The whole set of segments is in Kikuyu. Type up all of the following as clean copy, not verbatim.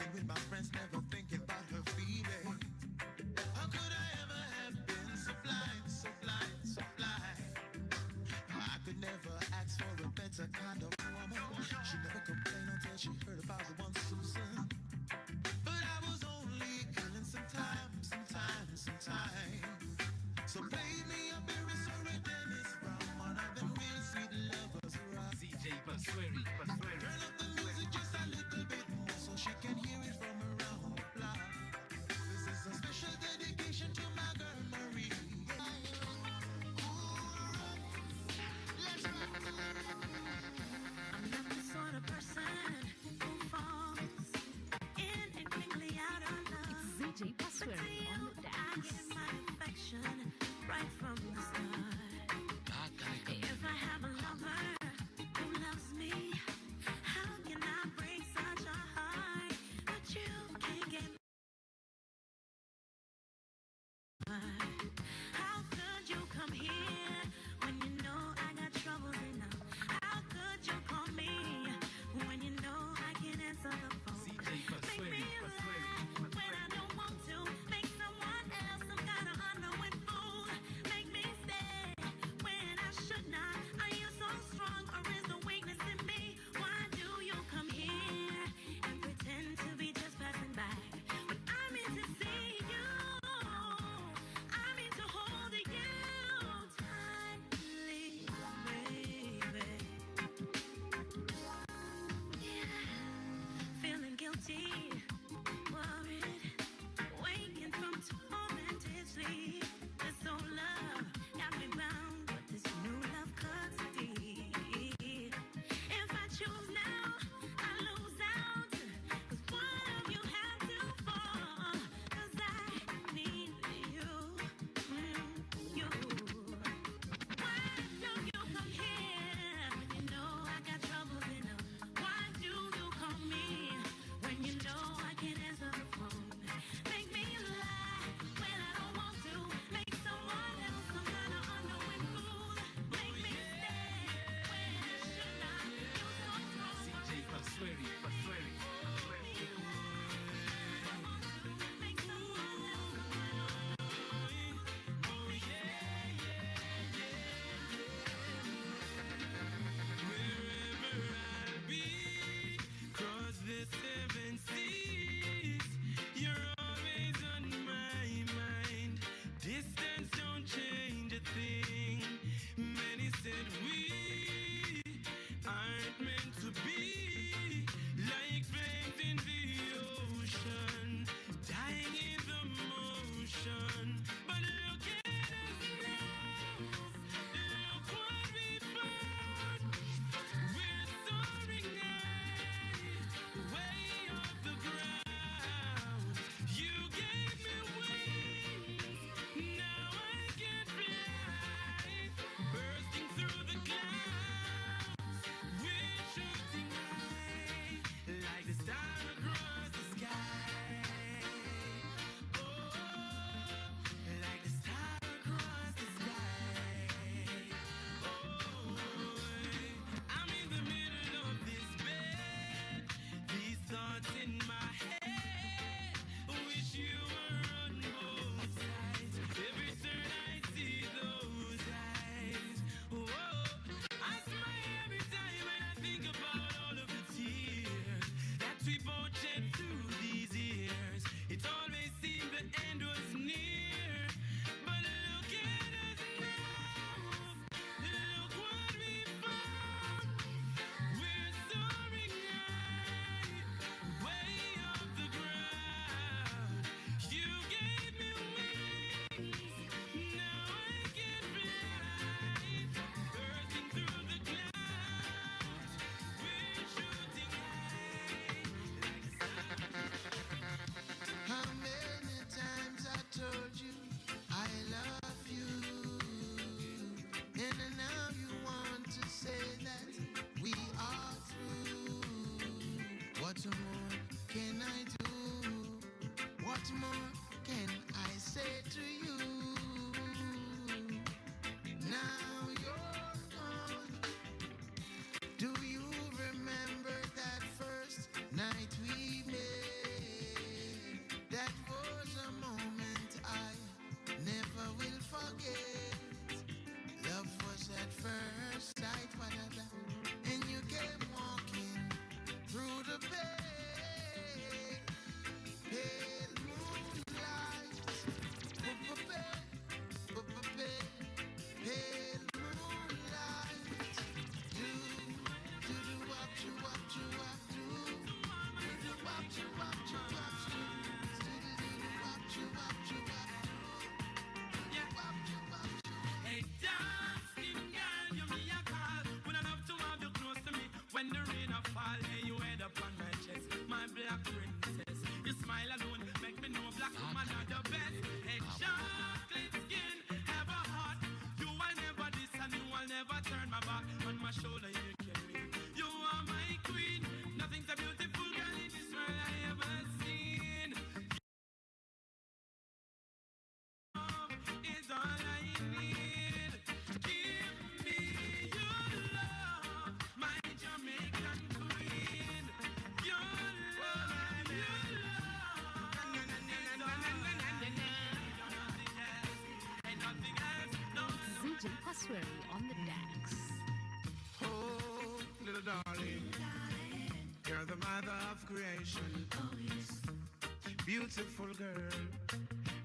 Drinking with my friends, never thinking about her feelings. How could I ever have been so blind, so blind, so blind? I could never ask for a better kind of woman. She never complained until she heard about the one Susan. But I was only killing some time, some time, some time. So play me a Paris or a Dennis Brown, one of them real sweet lovers. ZJ Pasweri, Pasweri. Turn up the music just a little bit more so she can hear it from around the block. This is a special dedication to my girl Marie. I'm not the sort of person who falls in and quickly out of love. It's ZJ But to Pasweri you, on the I dance. give my affection right from the start. If I have a lover who loves me, how can I break such a heart? But you can't get mine. How could you come here when you know I got troubles enough? How could you call me when you know I can't answer the phone? ZJ Make Pasweri, me Pasweri, lie when Pasweri. I don't want to. Make someone else some kind of unknowing fool. Make me stay when I should not. Are you so strong or is the weakness in me? Why do you come here and pretend to be just passing by? When I mean to see you, I mean to hold you tightly, baby. Yeah, feeling guilty, worried, waking from tormented sleep. This old love got me bound, but this new love cuts deep. If I choose now, I lose out. 'Cause one of you have to fall. 'Cause I need you, you. Why do you come here when you know I got troubles enough? Why do you call me when you know I can't answer the phone? Make me lie when I don't want to. Make someone else some kind of unknowing fool. Make me stay when I should not. You so strong, or ZJ is the Pasweri, weakness in Pasweri, me? Pasweri. Make someone else some kind of unknowing fool. Make me stay when I should Wherever I be, cross the seven seas. You're always on my mind. Distance don't change a thing. Many said we aren't meant to be like flames in the ocean, dying in the motion. But look at us now. Look what we found. We're soaring high, way off the ground. You gave me wings, now I can fly. Bursting through the clouds, we're shooting high, like the star across the sky. Oh, like the star across the sky. Oh, I'm in the middle of this bed, these thoughts in my head. Wish you were on both sides. Every turn I see those eyes. Whoa, I smile every time when I think about all of the tears that we both shed through these years. It always seemed the end was near, but look at us now. Look what we found. We're soaring high, way off the ground. You gave me wings, now I can fly. Bursting through the clouds, we're shooting high, like a How many times I told you I love you, and now you want to say that we are through. What more can I do? What more can I say to you? Now you're gone. Do you remember that first night we met? a princess. Your smile alone make me know black woman are the best. Hey, chocolate skin, have a heart. You will never diss and you will never turn my back. On my shoulder you can lean. You are my queen. Nothing's a beautiful girl in this world I ever seen. Love is all I need. Give me your love, my Jamaican queen. Your love, your love is all I need. Nothing else, ain't nothing else. No. ZJ Pasweri on the decks. Oh, little darling, you're the mother of creation. Beautiful girl,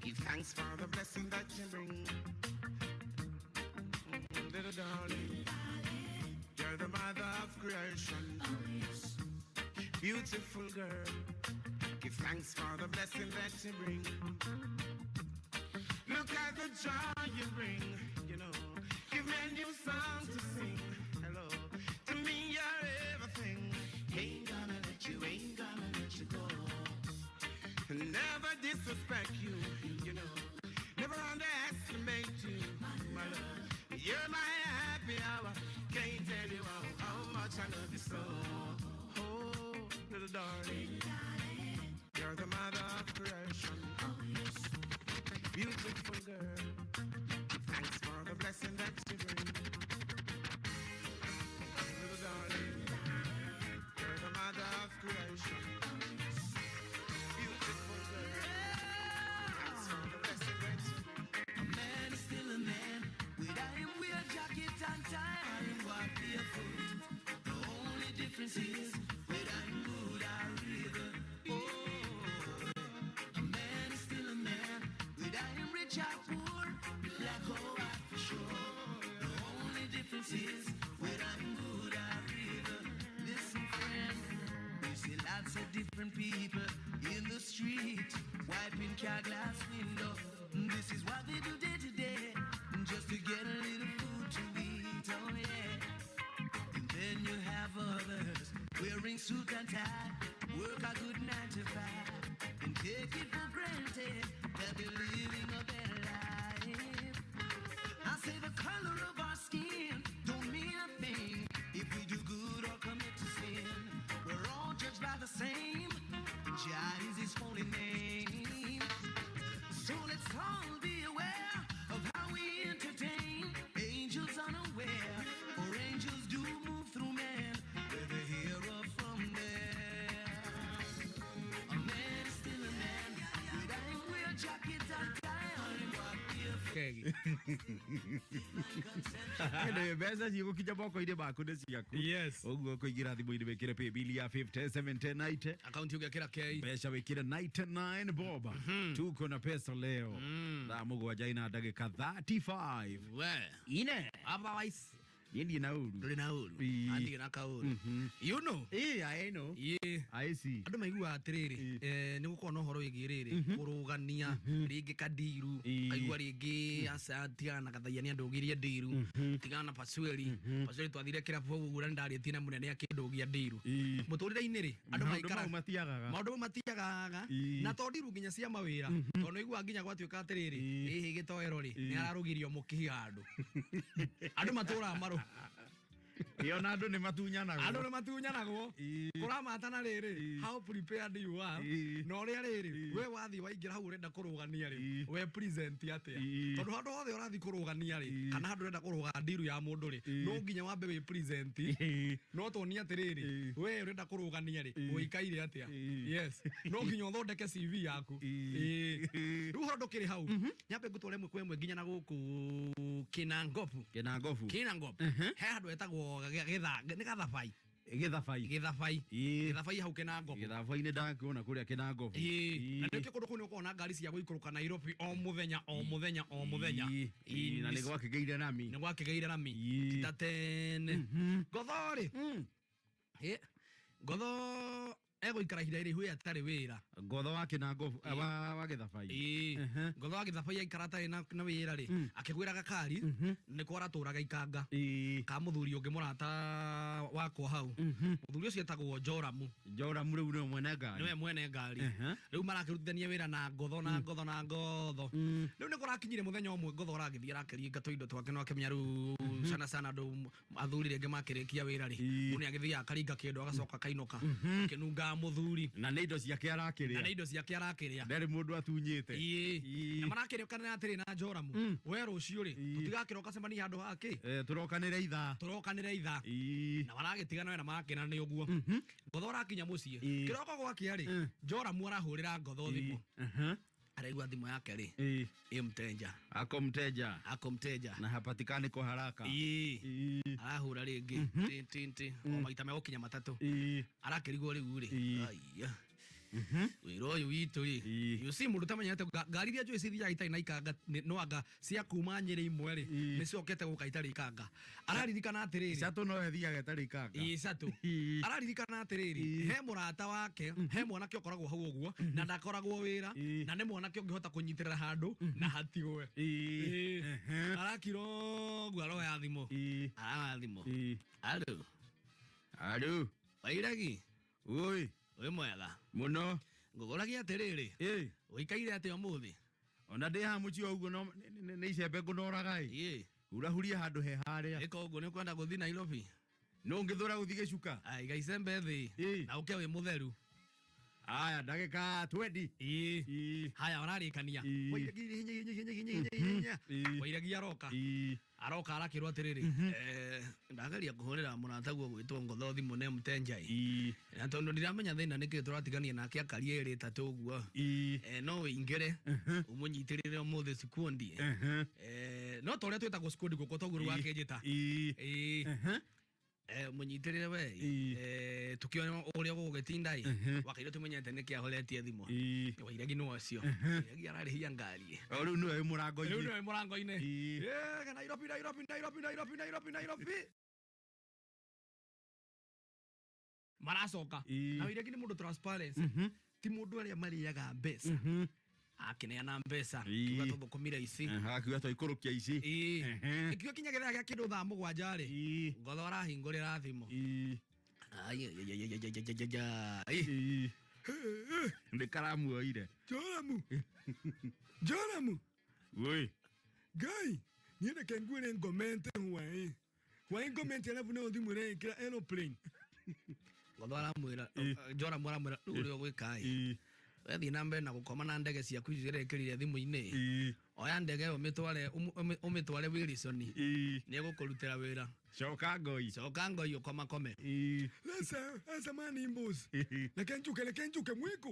give thanks for the blessing that you bring. Little darling, you're the mother of creation. Beautiful girl, give thanks for the blessing that you bring. Look at the joy you bring, you know. Give me a new song to sing. Hello, to me you're everything. Ain't gonna let you, ain't gonna let you go. Never disrespect you, you know. Never underestimate you, my love. You're my happy hour. Can't tell you how much I love you so. Oh, little darling, you're the mother of creation. Beautiful girl, thanks for the blessing that you bring. Little darling, you're the mother of creation. Beautiful girl, thanks for the blessing that you bring. A man is still a man, without him wear jacket and tie or him walk barefoot. The only difference is without him good or evil. Oh, a man is still a man, without him rich or poor, black or white for sure. The only difference is without him good or evil. Listen, friend, we see lots of different people in the street, wiping car glass window. This is what they do day to day, just to get a little food to eat. Oh yeah. And then you have others wearing suit and tie, work a good 9 to 5, and take it for granted that they're living a better life. I say the color of our skin don't mean a thing if we do good or commit to sin. We're all judged by the same, and Jah is his holy name. So let's all be aware of how we entertain angels unaware, for angels do move through man, whether here or from there. A man is still a man, without him wear jacket and tie or him walk barefoot. Kegi. Anyway, mbeca cigũkinya moko-inĩ maku nĩ ciaku. Yes. Ũguo kũingĩra thimũ-inĩ wĩkĩre paybill ya 50 70 90. Akaunti ũgekĩra K. Mbeca wĩkĩre 99 bob. Tuko na pesa leo. Thaa mũgwanja ina ndagĩka 35. We. Ine. Otherwise, Niĩ ndirĩ na ũru. ndũrĩ na ũru. Ii. Andirĩ na kaũru. You know. Ĩ, I know. Ĩ. I see. Andũ maiguaga atĩrĩrĩ, nĩ gũkorwo na ũhoro wĩgiĩ rĩrĩ kũrũgania rĩngĩ kandiru, Ii. kaigua rĩngĩ aca tigana na Gathaiya nĩ andũgirie ndiru, tigana na Pasueli. Pasueli twathire kĩrabu hau ũguo na nĩndarĩtie na mũnene akĩndũgia ndiru. Ii. Mũtũrĩre-inĩ rĩ, andũ Maũndũ maikaraga mau matiagaga. maũndũ mau matiagaga Ii. na to ndiru nginya cia mawĩra, tondũ nĩũiguaga nginya gwatuĩka atĩrĩrĩ, Ii. ĩhĩ gĩtoero rĩ, Ii. nĩ ararũgirio mũkihi handũ. Andũ matũraga marũ Ĩ, ona andũ nĩ matunyanagwo. andũ nĩ matunyanagwo. Ii. Kũramatana rĩrĩ, Ii. how prepared you are, Ii. na ũrĩa rĩrĩ Ii. we wathiĩ waingĩra hau ũrenda kũrũgania rĩ, Ii. we present atĩa? Ii. Tondũ handũ hothe ũrathiĩ kũrũgania rĩ, Ii. kana handũ ũrenda kũrũga ndiru ya mũndũ rĩ, Ii. no nginya wambe wĩ present. Ii. No tuonie atĩrĩrĩ, Ii. we ũrenda kũrũgania rĩ, Ii. ũikaire atĩa? Ii. Yes, no nginya ũthondeke CV yaku. Ii. Ii. Rĩu ũhoro ndũkĩrĩ hau, nyambe ngũtware ĩmwe kwa ĩmwe nginya na gũkũ Kinangopu. Kinangobu. Kinangopu he handũ hetagwo nĩ Gathabai. Gĩthabai. Gĩthabai. Ii. Gĩthabai hau Kinangobu. Gĩthabai-inĩ ndakuona kũrĩa Kinangobu. Ĩĩ. Na nĩkĩo kũndũ kũu nĩ ũkoragwo na ngari cia gũikũrũka Nairobi o mũthenya o mũthenya o mũthenya. Ii. Ĩĩ, Na nĩ gwakĩgĩire rami. nĩ gwakĩgĩire rami. Ii. Ti ta tene. Ngotho rĩ. Ĩ, Ngotho Egũikara ihinda iraihu atarĩ wĩra. Ngotho wa kĩnango wa gĩthabai. Ĩĩ, ngotho wa gĩthabai aikara atarĩ na wĩra rĩ, akĩgwĩra gakari nĩko aratũraga ikanga ka mũthuri ũngĩ, mũrata wakwa hau. Mũthuri ũcio etagwo Joramu. Joramu rĩu nĩwe mwene ngari. Nĩwe mwene ngari. Rĩu marakĩrutithania wĩra na ngotho na ngotho na ngotho. Rĩu nĩ kũrakinyire mũthenya ũmwe ngotho aragĩthiĩ arakĩringa tũindo twake, no akĩmenya rĩu sana sana andũ athuri rĩngĩ makĩrĩkia wĩra rĩ, mũndũ nĩ agĩthiaga akaringa kĩndũ agacoka akainũka akĩnungaga mũthuri. Na nĩ indo ciake Na nĩ arakĩrĩa. Indo ciake arakĩrĩa. Ndarĩ mũndũ atunyĩte. Ĩĩ. Na marakĩrĩkanĩra atĩrĩ na Joramu, we rũciũ rĩ, tũtigakĩroka cemania handũ hakĩ. Tũrokanĩre ithaa. Tũrokanĩre ithaa. Na maragĩtigana we na marakena nĩ ũguo. Ngotho ũrakinya mũciĩ kĩroko gwakĩa rĩ, Joramu arahũrĩra ngotho thimũ. Araigua thimũ yake rĩ, ĩ mteja. Ako mteja. Ako mteja. Na hapatikani kwa haraka. Ĩĩ, arahũra rĩngĩ ti ti ti, o maita megũkinya matatũ. Arakĩrigwo rĩu rĩ, aiya, wĩra ũyũ witũ rĩ. You see, mũndũ ũtamenyete ngari iria njũĩ cithiaga itarĩ na ikanga no anga cia kuma Nyĩrĩ imwe rĩ, nĩ ciokete gũka itarĩ ikanga. Araririkana atĩrĩrĩ, Catũ no ĩthiaga ĩtarĩ ikanga. Ĩĩ, catũ. Araririkana atĩrĩrĩ, he mũrata wake, he mwanake ũkoragwo hau ũguo na ndakoragwo wĩra, na nĩ mwanake ũngĩhota kũnyitĩrĩra handũ na hatigwe. Ĩĩ. Arakira ũguo aroya thimũ. Aroya thimũ. Alo. Alo. Wairagi. Oi. Wĩ mwega? Mũno. Ngũgũragia atĩrĩrĩ, ũikaire atĩa ũmũthĩ? Ona ndĩ haha mũciĩ ũguo no nĩ icembe ngũnoraga ĩ. Hurahurie handũ he harĩa. Ĩka ũguo, nĩ ũkwenda gũthiĩ Nairobi? No ngĩthũra gũthiĩ gĩcuka. Ai, iga icembe thĩ na ũke wĩ mũtheru. Aya, ndagĩka 20. Ĩĩ. Haya, ũrarĩkania. Wairagi hinya hinya hinya hinya hinya hinya. Wairagi aroka. Aroka arakĩrwo atĩrĩrĩ, ndageria kũhũrĩra mũrataguo gwĩtwo ngotho thimũ nĩ mtenjai, na tondũ ndiramenya thĩna nĩkĩ tũratigania nake akaria ĩrĩ ĩtatũ ũguo. No wĩingĩre ũmũnyitĩrĩre ũmũthĩ sikundi. No ta ũrĩa twĩtagwo sikundi gũkũ toguo rĩu akĩnjĩta. Ĩĩ. Mũnyitĩrĩre we. Tũkĩone ũrĩa gũgũgĩtinda ĩ wakaire tũmenyete nĩkĩ ahoretie thimũ. Wairegi nĩ ũcio Wairegi ararĩhia ngari. O rĩu nĩwe wĩ mũrango-inĩ. Rĩu nĩwe mũrango-inĩ. Ĩĩ, Nairobi, Nairobi, Nairobi, Nairobi, Nairobi, Nairobi maracoka. Na Wairegi nĩ mũndũ transparency, ti mũndũ arĩa marĩaga mbeca. Akĩneana mbeca, kiuga tũthũkũmire ici. Akiuga twaikũrũkia ici. Ĩĩ. Ĩkiuga kinya gĩthaa gĩa kĩndũ thaa 7 rĩ, ngotho arahingũrĩra thimũ. Ai, ai, ai, ai, ai, ai, ai, ai, ai. Nĩ karamuoire. Joramu, Joramu. Oi. Ngai, niĩ reke ngwĩre ngomete hwaĩ hwaĩ, ngomete arabu nayo thimũ ĩrekĩra aeroplane. Ngotho aramwĩra, Joramu aramwĩra, rĩu ũrĩa ũgwĩka ĩ, wethiĩ na mbere na gũkoma na ndege ciaku icio irekĩrire thimũ-inĩ, oya ndege ĩyo ũmĩtware, ũmĩtware Wilson, nĩ egũkũrutĩra wĩra. Coka ngoi. Coka ngoi ũkomakome. Sasa sasa mani mbuzi, reke njuke, reke njuke mwiko.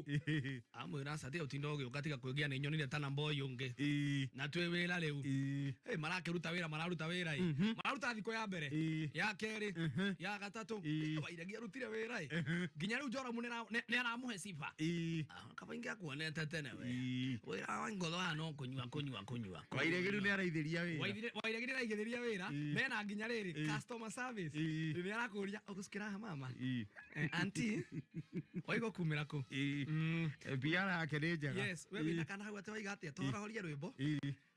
Amwĩra aca, tiga ũtinda ũgĩũka, tiga kwĩgia, nĩ nyonire ta namba ũyũ ũngĩ na twĩ wĩra rĩu. Hey, marakĩruta wĩra, mararuta wĩra ĩ, mararuta thikũ ya mbere, ya kerĩ, ya gatatũ. Wairegi arutire wĩra ĩ nginya rĩu Joramu nĩ aramũhe sifa. Ah, kaba ingĩakuonete tene we wĩra wa ngotho haha no kũnyua kũnyua kũnyua. Wairegi rĩu nĩ araithĩria wĩra. Wairegi nĩ araigĩrĩria wĩra mena nginya rĩrĩ customer service. Nĩ arakũria ũgũcikĩra haha mama. Auntie, waiga kumĩra kũ? Biara yake nĩ njega. Yes, we wĩna kana hau atĩ waiga atĩa tũhorahorie rwĩmbo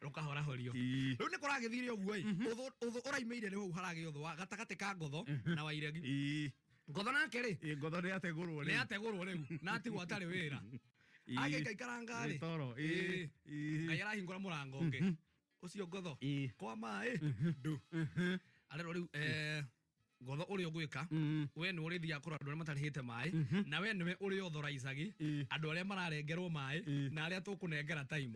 rũkahorahorio. Rĩu nĩ kũragĩthire ũguo ĩ, ũthũ ũraimĩire rĩu hau haragĩa ũthũ wa gatagatĩ ka ngotho na Wairegi. Ngotho nake rĩ, Ngotho nĩ ategũrwo nĩ rĩu. ategũrwo rĩu na atigwo atarĩ wĩra, agĩikaikara rĩ. Nĩ toro. Ngai arahingũra mũrango ũngĩ ũcio ngotho kwa maĩ ndu arerwo rĩu, ngotho ũrĩa ũgwĩka, we nĩ ũrĩthiaga kũrora andũ arĩa matarĩhĩte maĩ, na we nĩwe ũrĩ authorizagi andũ arĩa mararengerwo maĩ na arĩa tũkũnengera time.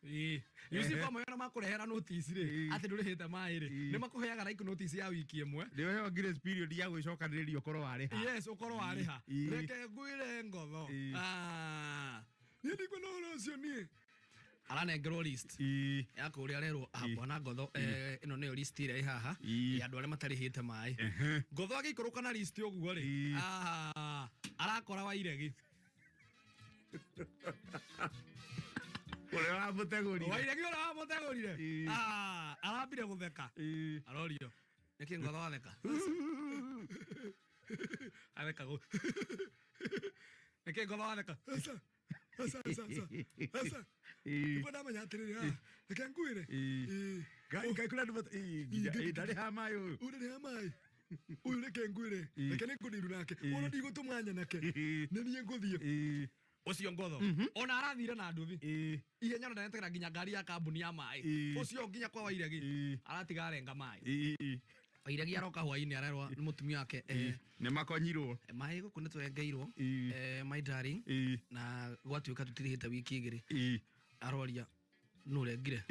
Ĩĩ. You see, kwa mayona makũrehera notice rĩ, atĩ ndũrĩhĩte maĩ rĩ, nĩ makũheaga like notice ya wiki ĩmwe. Nĩ ũheo grace period ya gwĩcokanĩrĩria ũkorwo warĩha. Yes, ũkorwo warĩha. Reke ngwĩre ngotho. Ah. Niĩ ndikuona ũhoro ũcio niĩ. Aranengerwo list ya kũrĩa arerwo, "Ah, bwana ngotho, ĩno nĩyo list ĩrĩa ĩ haha ya andũ arĩa matarĩhĩte maĩ." Ngotho agĩikũrũka na list ũguo rĩ, ah, arakora Wairegi. Ũrĩa wamũtegũrire. Wairegi ũrĩa wamũtegũrire. Ah, arambire gũtheka. Arorio nĩkĩ ngotho watheka, atheka gũ Nĩkĩ ngotho watheka? Aca, aca, aca, aca, aca. Nĩguo ndamenya atĩrĩrĩ, ah, reke nguĩre. Ĩĩ. Ngai ngai kũrĩa andũ nginya ndarĩ ha maĩ ũyũ. Ũyũ ndarĩ ha maĩ. Ũyũ reke nguĩre. Reke nĩ ngũndiru nake. Ona ndigũtũma nyanake. Nĩ niĩ ngũthiĩ. Ũcio ngotho. Ona arathire na nduthi. Ihenya na ndanetagĩra nginya ngari ya kambuni ya maĩ. Ũcio nginya kwa Wairegi. Aratiga arenga maĩ. Wairegi aroka hwainĩ arerwa nĩ mũtumia wake. Nĩ makonyirwo. Maĩ gũkũ nĩ twengeirwo. My darling. Na gwatuĩka tũtirĩhĩte wiki igĩrĩ. Aroria nũ ũrengire.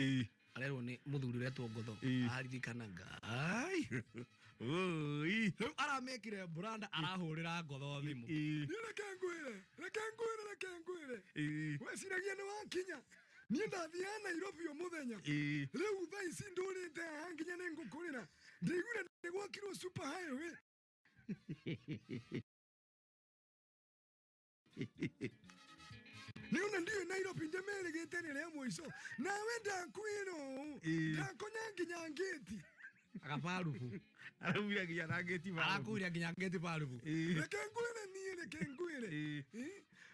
Arerwo nĩ mũthuri ũretwo ngotho. Aririkana ngai. Oi. Rĩu aramĩkire branda arahũrĩra ngotho thimũ. Niĩ reke ngwĩre, reke ngwĩre, reke ngwĩre. Weciragia nĩ wakinya. Niĩ ndathiaga Nairobi o mũthenya. Rĩu thaa ici ndũrĩte haha nginya nĩ ngũkũrĩra. Ndaiguire nĩ gwakirwo super highway. Nĩ ona ndiũĩ Nairobi ndĩmĩrĩgĩte rĩrĩa mũico. Nawe ndakwĩra ũũ. Ndakonya nginya ngĩti. Agabarubu. Araumire nginya na ngĩti barubu. Arakuire nginya ngĩti barubu. Reke ngwĩre niĩ, reke ngwĩre.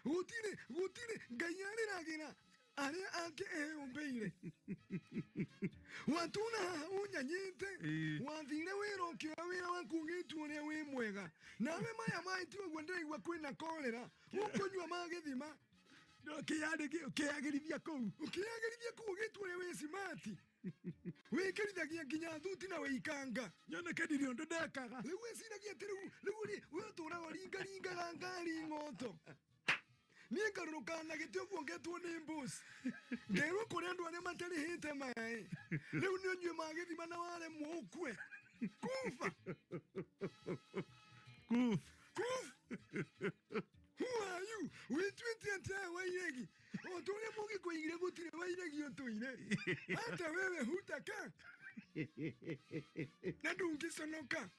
Gũtirĩ, gũtirĩ, Ngai arĩragĩra arĩa ake eyũmbĩire. Watũra haha ũnyanyĩte, wathire wĩra ũkĩoya wĩra waku ũgĩtua ũrĩa wĩ mwega. Nawe maya maĩ ti ũguo ndĩraigua kwĩna korera, ũkũnyua ma gĩthima. Ũkĩyagĩrithia kũu. Ũkĩyagĩrithia kũu ũgĩtua ũrĩa wĩ simati. Wĩkĩrithagia nginya thuti na wĩikanga. Nyoneke ndirĩ ũndũ ndekaga. Rĩu wĩciragia atĩ rĩu, rĩu rĩ, we ũtũraga ũringaringaga ngari ng'oto. Niĩ ngarũrũkaga na gĩtĩ ũguo ngetwo nĩ mbuci. Ngerwo kũrĩ andũ arĩa matarĩhĩte maĩ. Rĩu nĩ ũnyue ma gĩthima na waremwo ũkue. Kufa. Kuf. Kuf. Who are you? Wĩtuĩte atĩa Wairegi? O ta ũrĩa mũgĩkũigire gũtirĩ Wairegi ũtũire. Hata wewe hutaka. Na ndũngĩconoka.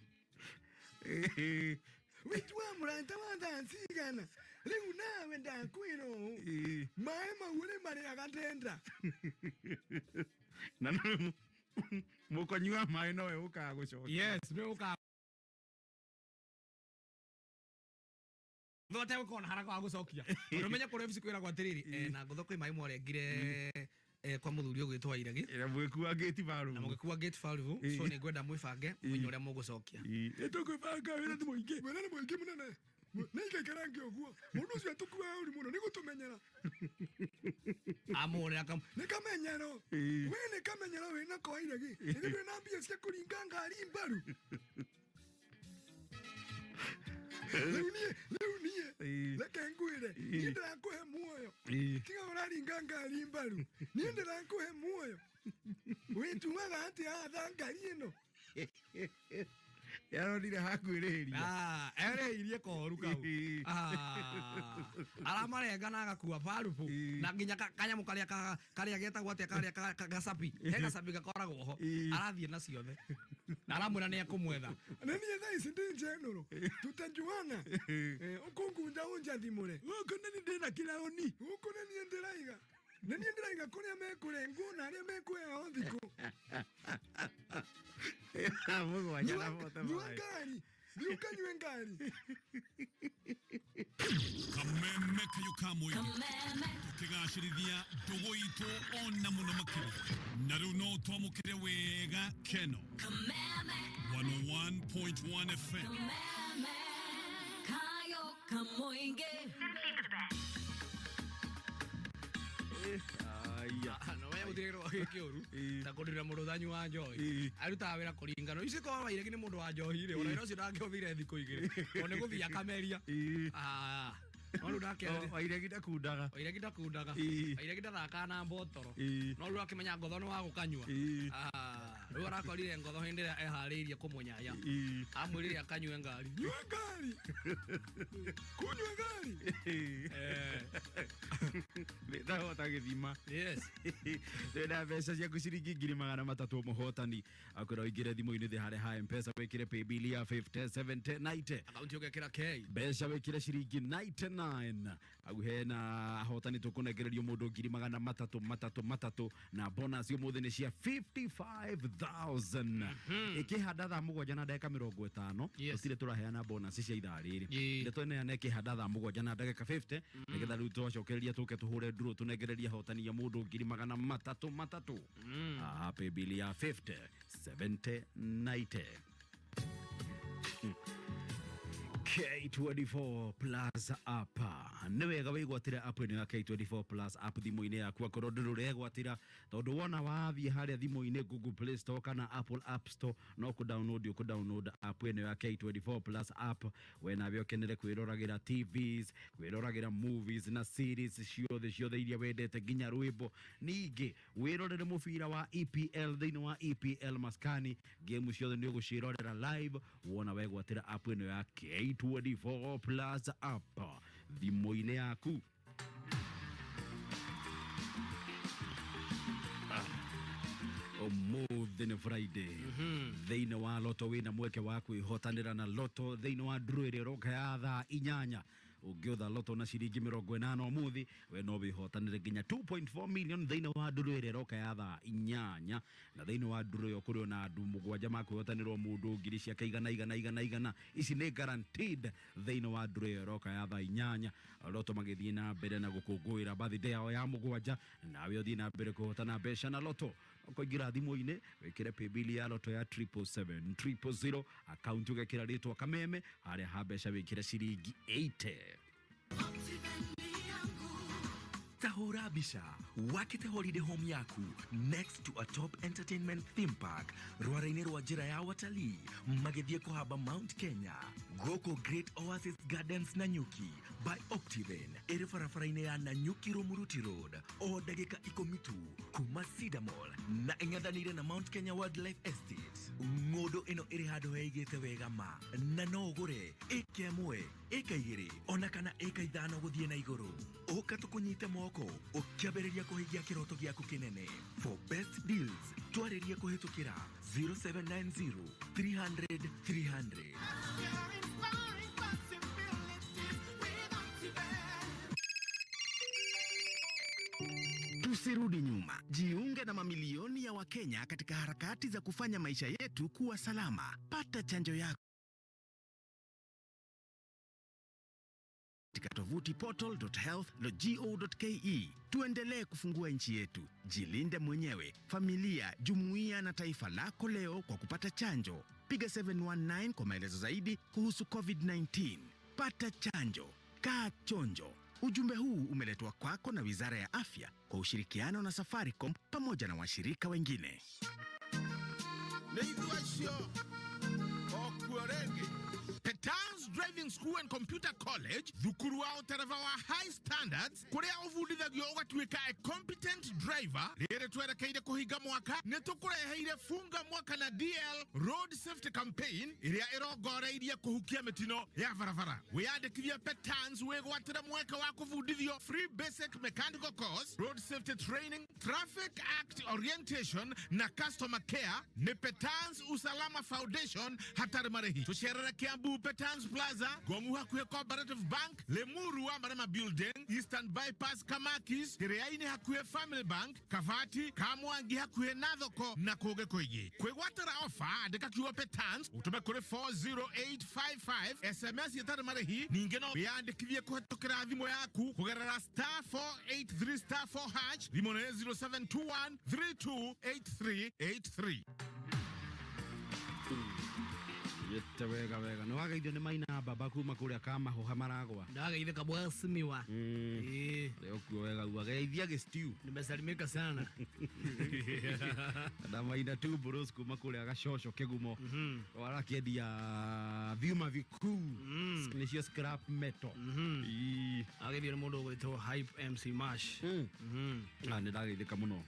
Wĩtuaga mũrata wa thaa cigana. Rĩu nawe ndakwĩra ũũ. Maĩ mau rĩ marĩaga ndenda. Na nĩ mũkonyua maĩ nowe ũkaga gũcokia. Yes, nĩ ũkaga. Thothe gũkorwo na haraka wa gũcokia. Tondũ menye kũrĩa obici kwĩragwo atĩrĩrĩ, na ngotho kwĩ maĩ mwarengire kwa mũthuri ũgwĩtwo Wairegi. Na mũgĩkua gate valve. Na mũgĩkua gate valve, so nĩ ngwenda mwĩbange mũmenye ũrĩa mũgũcokia. Nĩ tũkwĩbanga, wĩra nĩ mũingĩ. Wĩra nĩ mũingĩ mũnene. Nĩ ikaikara ngĩ ũguo. Mũndũ ũcio atũkuaga ũru mũno, nĩ gũtũmenyera. Amũhũrĩra Nĩ kamenyero. We nĩ kamenyero wĩnako Wairegi. Nĩ ndũrĩ na mbia cia kũringa ngari mbaru. Rĩu niĩ, rĩu niĩ, reke ngwĩre, niĩ ndĩrakũhe muoyo. Tiga ũraringa ngari mbaru. Niĩ ndĩrakũhe muoyo. Wĩtuaga atĩa haha ngari ĩno? Yaronire hakwĩrĩhĩria. Erĩhĩirie koru kau. Aramarenga na agakua barubu. Na nginya kanyamũ karĩa karĩa getagwo atĩa karĩa gacabi. He gacabi gakoragwo ho. Arathiĩ na ciothe. Na aramwĩra nĩ ekũmwetha. Na niĩ thaa ici ndĩ njenũrũ. Tutajuana. Ũkũngunja ũnjathimũre. Gũkũ nĩ niĩ ndĩna kĩraũni. Gũkũ nĩ niĩ ndĩraiga. Nĩ niĩ ndĩraiga kũrĩa mekũrengwo na arĩa mekũheo thikũ. Mũgwanja na bote Nyua maĩ. ngari. Thiĩ ũkanyue ngari. Kameme kayo ka mũingĩ. Tũkĩgacĩrithia ndũgũ itũ ona mũno makĩria. Na rĩu no twamũkĩre wega Keno. 101.1 FM. Kayo Kamoinge. No we gũtirĩ kĩndũ gĩkĩũru ta kũrira mũndũ ũtanyuaga wa njohi. Arutaga wĩra kũringana. Ici korwo Wairegi nĩ mũndũ wa njohi rĩ, ona wĩra ũcio ndangĩothire thikũ igĩrĩ. Tondũ nĩ gũthiĩ akameria. No rĩu ndakĩarĩria. Wairegi ndakundaga. Wairegi ndakundaga. Wairegi ndathakaga na mbotoro. No rĩu akĩmenya ngotho nĩ wa gũkanyua. Rĩu arakorire ngotho hĩndĩ ĩrĩa eharĩirie kũmũnyaya. Amwĩrire akanyue ngari. Nyua ngari. Kunyua ngari. Ndahota gĩthima. Yes. Ndĩna mbeca ciaku ciringi ngiri magana matatũ mũhotani. Akwĩra ũingĩre thimũ-inĩ thĩ harĩa ha M-Pesa wĩkĩre paybill ya 50 70 90. Akaunti ũgekĩra K. Mbeca wĩkĩre ciringi 99. Hau hena ahotani tũkũnengererio mũndũ ngiri magana matatũ matatũ matatũ na bonus ũmũthĩ nĩ cia 55,000. 300,000 Ĩkĩhanda thaa 7 na ndagĩka 50. Yes. Tũtirĩ tũraheana bonus cia ithaa rĩrĩ. Ĩĩ. Ndeto ĩneana ĩkĩhanda thaa 7 na ndagĩka 50, nĩgetha rĩu twacokereria tũke tũhũre nduro tũnengererie ahotani a mũndũ ngiri magana matatũ matatũ. Haha paybill ya 50 70 90. K24 Plus app, nĩ wega wĩgwatĩre app ĩno ya K24 Plus app thimũ-inĩ yaku akorwo ndũrĩ ũregwatĩra, tondũ wona wathiĩ harĩa thimũ-inĩ Google Play Store kana Apple App Store, no kũ download ũkũ download app ĩno ya K24 Plus app, we nawe ũkenere kwĩroragĩra TVs, kwĩroragĩra movies na series ciothe ciothe iria wendete, nginya rwĩmbo. Ningĩ wĩrorere mũbira wa EPL thĩinĩ wa EPL maskani, game ciothe nĩ ũgũciĩrorera live wona wegwatĩra app ĩno ya K24 Plus app thimũ-inĩ yaku. Ũmũthĩ nĩ Friday. Thĩinĩ wa Loto wĩna mweke wa kwĩhotanĩra na Loto thĩinĩ wa nduru ĩrĩa ĩroka ya thaa 8. Ũngĩũtha Loto na ciringi 80 ũmũthĩ, we no wĩhotanĩre nginya 2.4 million thĩinĩ wa nduru ĩrĩa ĩroka ya thaa 8. Na thĩinĩ wa nduru ĩyo kũrĩ ona andũ 7 makwĩhotanĩrwo mũndũ ngiri ciake igana igana igana igana. Ici nĩ guaranteed thĩinĩ wa nduru ĩyo ĩroka ya thaa 8. Loto magĩthiĩ na mbere na gũkũngũĩra birthday yao ya 7, nawe ũthiĩ na mbere kũhotana mbeca na Loto. Ũkũingĩra thimũ-inĩ wĩkĩre paybill ya Loto ya 777 000, akaunti ũgekĩra rĩtwa Kameme, harĩa ha mbeca wĩkĩre ciringi 80. Tahura mbica wakĩte holiday home yaku next to a top entertainment theme park, rwara-inĩ rwa njĩra ya watalii magĩthiĩ kũhamba Mount Kenya, gũkũ Great Oasis Gardens Nanyuki by Optiven ĩrĩ barabara-inĩ ya Nanyuki Rumuruti Road, o ndagĩka 10 tu kuma Cedar Mall na ĩng'ethanĩire na Mount Kenya Wildlife Estate. Ng'ũndũ ĩno ĩrĩ handũ heigĩte wega ma, na no ũgũre ĩka 1, ĩka 2 ona kana ĩka 5 gũthiĩ na igũrũ. Ũka tũkũnyite moko ũkĩambĩrĩria kũhingia kĩroto gĩaku kĩnene. For best deals twarĩrie kũhĩtũkĩra 0790 300 300. Tusirudi nyuma. Jiunge na mamilioni ya Wakenya katika harakati za kufanya maisha yetu kuwa salama. Pata chanjo yako katika tovuti portal.health.go.ke. Tuendelee kufungua nchi yetu. Jilinde mwenyewe, familia, jumuiya na taifa lako leo kwa kupata chanjo. Piga 719 kwa maelezo zaidi kuhusu COVID-19. Pata chanjo, kaa chonjo. Ujumbe huu umeletwa kwako na Wizara ya Afya kwa ushirikiano na Safaricom pamoja na washirika wengine. Petans Driving School and Computer College, thukuru wa ũtereba wa high standards kũrĩa ũbundithagio ũgatuĩka a competent driver. Rĩrĩ twerekeire kũhinga mwaka, nĩ tũkũreheire funga mwaka na DL Road Safety Campaign ĩrĩa ĩrongoreirie kũhukia mĩtino ya barabara. Wĩyandĩkithie Petans wĩgwatĩre mweke wa kũbundithio free basic mechanical course, road safety training, traffic act orientation na customer care. Nĩ Petans Usalama Foundation, hatarĩ marĩhi. Tũcerere Kiambu Petans Plaza, Gongu hakuhĩ Cooperative Bank, Limuru wa Marema Building, Eastern Bypass Kamakis, Kĩrĩainĩ hakuhĩ Family Bank, Kabati, Kamwangi hakuhĩ na thoko na kũngĩ kũingĩ. Kwĩgwatĩra ofa, andĩka kiugo Petans ũtũme kũrĩ 40855 SMS ĩtarĩ marĩhi. Ningĩ no wĩyandĩkithie kũhetũkĩra thimũ yaku kũgerera star 483 star 4 hash. Thimũ nĩ 0721 328383. Yete wega wega nĩ wageithio nĩ maina baba kuma kũrĩa kamahoha maragwa. Ndageithĩka mheshimiwa. Ĩĩ. Leo kuo wega uageithia gĩstiu. Nimesalimika sana. Na maina tu bros kuma kũrĩa gacoco kĩgumo warakĩendia vyuma vikuu nĩcio scrap metal. Ĩĩ. Ageithio nĩ mũndũ ũgwĩtwo Hype MC Mash. Ah, nĩ ndageithĩka mũno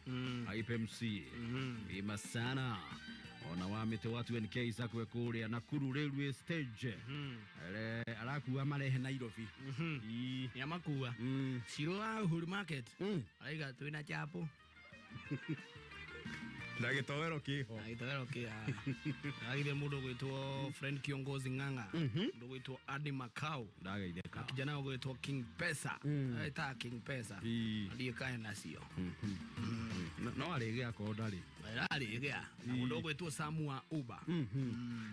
Hype MC wima sana ona wa mĩtĩ wa 2NK sakwe kũrĩa Nakuru railway stage. Arakua marehe Nairobi. Ĩĩ. Nĩamakua. Ciro wa Uhuru Market. Araiga twĩna chapo. Na gĩtoero kĩho. Na gĩtoero kĩ ndagire mũndũ ũgwĩtwo friend kiongozi ng'ang'a, mũndũ ũgwĩtwo Adi Makau. Ndageithĩka. Na kijana ũgwĩtwo King Pesa, etaga King Pesa. Ndiĩ kae nacio. No arĩgĩa akorwo ndarĩ. Ararĩgĩa na mũndũ ũgwĩtwo Samu wa Uber.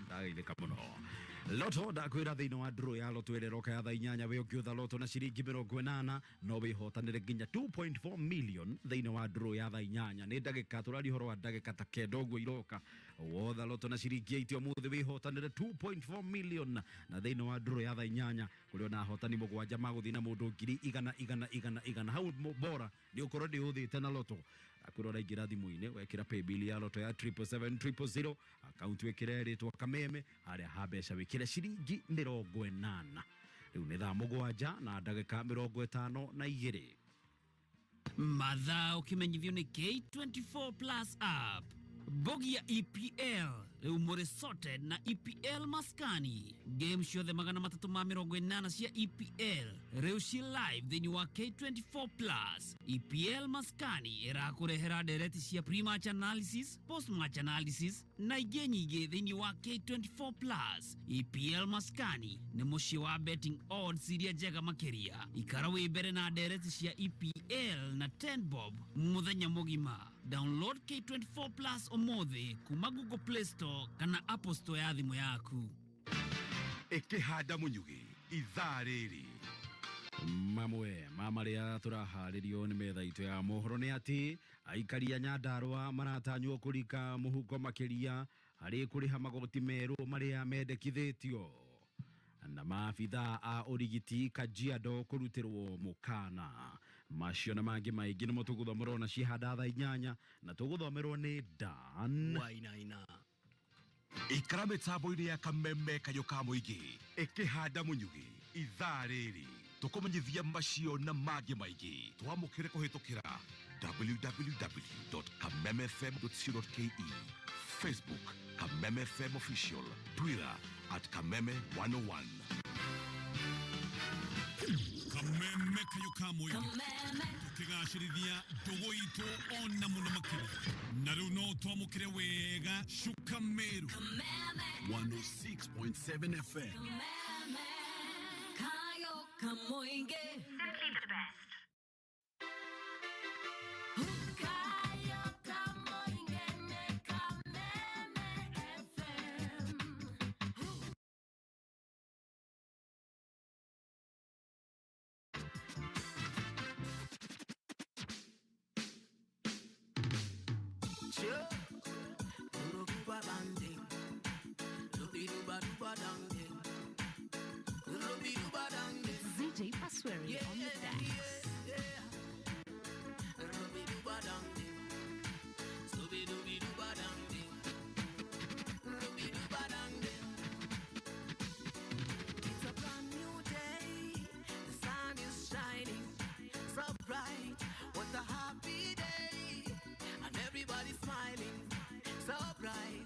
Ndageithĩka mũno. Loto ndakwĩra thĩinĩ wa draw ya loto ĩrĩa ĩroka ya thaa 8 we ũngĩũtha loto na ciringi 80 no wĩhotanĩre nginya 2.4 million thĩinĩ wa draw ya thaa 8. Nĩ ndagĩka tũraria ũhoro wa ndagĩka ta 9 ũguo iroka. Wotha loto na ciringi 80 ũmũthĩ wĩhotanĩre 2.4 million na thĩinĩ wa draw ya thaa 8 kũrĩ ona ahotani 7 magũthiĩ na mũndũ ngiri igana igana igana igana. Hau bora nĩ ũkorwo ndĩũthĩte na loto. Akwĩra ũraingĩra thimũ-inĩ wekĩra paybill ya loto ya 777 000 akaunti wĩkĩre rĩtwa Kameme harĩa ha mbeca wĩkĩre ciringi 80. Rĩu nĩ thaa 7 na ndagĩka 52. Mathaa ũkĩmenyithio nĩ K24 Plus app. Bogia EPL rĩu mũrĩ sorted na EPL maskani. Game ciothe 380 cia EPL rĩu ci live thĩinĩ wa K24 Plus. EPL maskani ĩrakũrehera ndereti cia pre-match analysis, post-match analysis na ingĩ nyingĩ thĩinĩ wa K24 Plus. EPL maskani nĩ mũciĩ wa betting odds iria njega makĩria. Ikara wĩ mbere na ndereti cia EPL na 10 bob mũthenya mũgima. Download K24 Plus ũmũthĩ kuma Google Play Store kana Apple Store ya thimũ yaku. Ĩkĩhanda mũnyugĩ ithaa rĩrĩ. Mamwe ma marĩa tũraharĩrio nĩ metha itũ ya mohoro nĩ atĩ aikari a Nyandarũa maratanywo kũrika mũhuko makĩria harĩ kũrĩha magoti merũ marĩa mendekithĩtio. Na maabithaa a ũrigiti Kajiado kũrutĩrwo mũkana. Macio na mangĩ maingĩ nĩmo tũgũthomerwo na ciahanda thaa 8 na tũgũthomerwo nĩ Dan Wainaina. Ikara mĩtambo-inĩ ya Kameme kayũ ka mũingĩ. Ĩkĩhanda mũnyugĩ ithaa rĩrĩ. Tũkũmenyithia macio na mangĩ maingĩ. Twamũkĩre kũhĩtũkĩra www.kamemefm.co.ke, Facebook Kameme FM Official, Twitter at Kameme 101. Kameme kayũ ka mũingĩ tũkĩgacĩrithia ndũgũ itũ ona mũno makĩria. Na rĩu no twamũkĩre wega Shuka Meru 106.7 FM. Kayo Kamoinge. Simply the best. Kayo Kamoinge ne Kameme FM. ZJ Pasweri on the decks. It's a brand new day. The sun is shining so bright. What a happy day. And everybody's smiling so bright.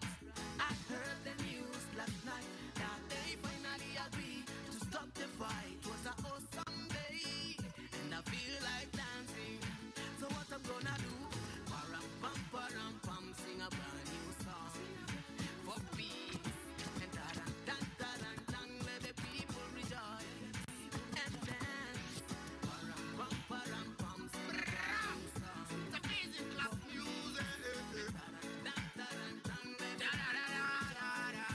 I heard the news last night that they finally agreed to stop the fight. What a awesome day. And I feel like dancing. So what I'm gonna do? Param pam param pam, sing a brand new song for peace. And da da da da, let the people rejoice and dance. Param pam param pam, sing a brand new song. It's amazing class music. Da da da da da da da.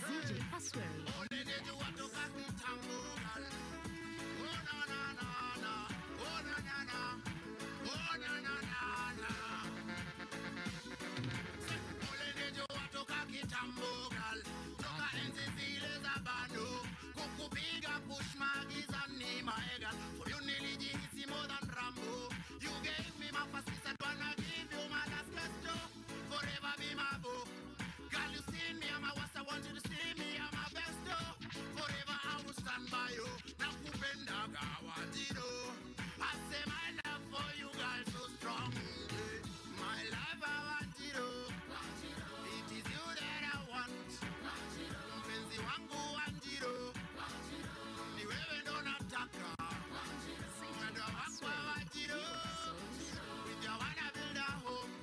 ZJ Pasweri. Oh na na na na, oh na na na, oh na na na na. Ulinijua toka kitambo girl, toka enzi zile za bado, kukupiga push magizani my girl. For you nilijihisi more than Rambo. You gave me my first kiss, I wanna give you my last kiss too. Forever be my boo. Girl, you see me, I'm a worst, I want you to see me, I'm my best too. Forever I will stand by you. Nakupenda gawatiro. I say my love for you, girl, so strong. Yeah. My love, I want it, oh. It is you that I want. Mpenzi wangu wanjiro. Ni wewe ndo nataka. Mwendo wangu wa wanjiro. With you I wanna build a home.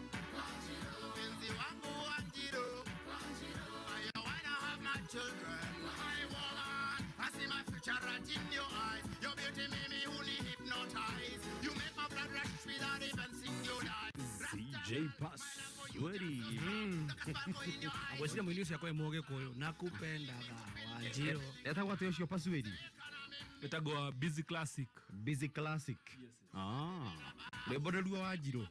children. I woman, I see my future right in your eyes. Your beauty made me only hypnotize. You make my blood rush without even seeing your eyes. CJ Pasweri. Agwĩciria mũini ũcio akorwo mũgĩkũyũ nakupendaga Wanjirũ. Etagwo atĩa ũcio Pasweri? Etagwo Busy Classic. Busy Classic. Ah. Rwĩmbo nĩruo Wanjirũ.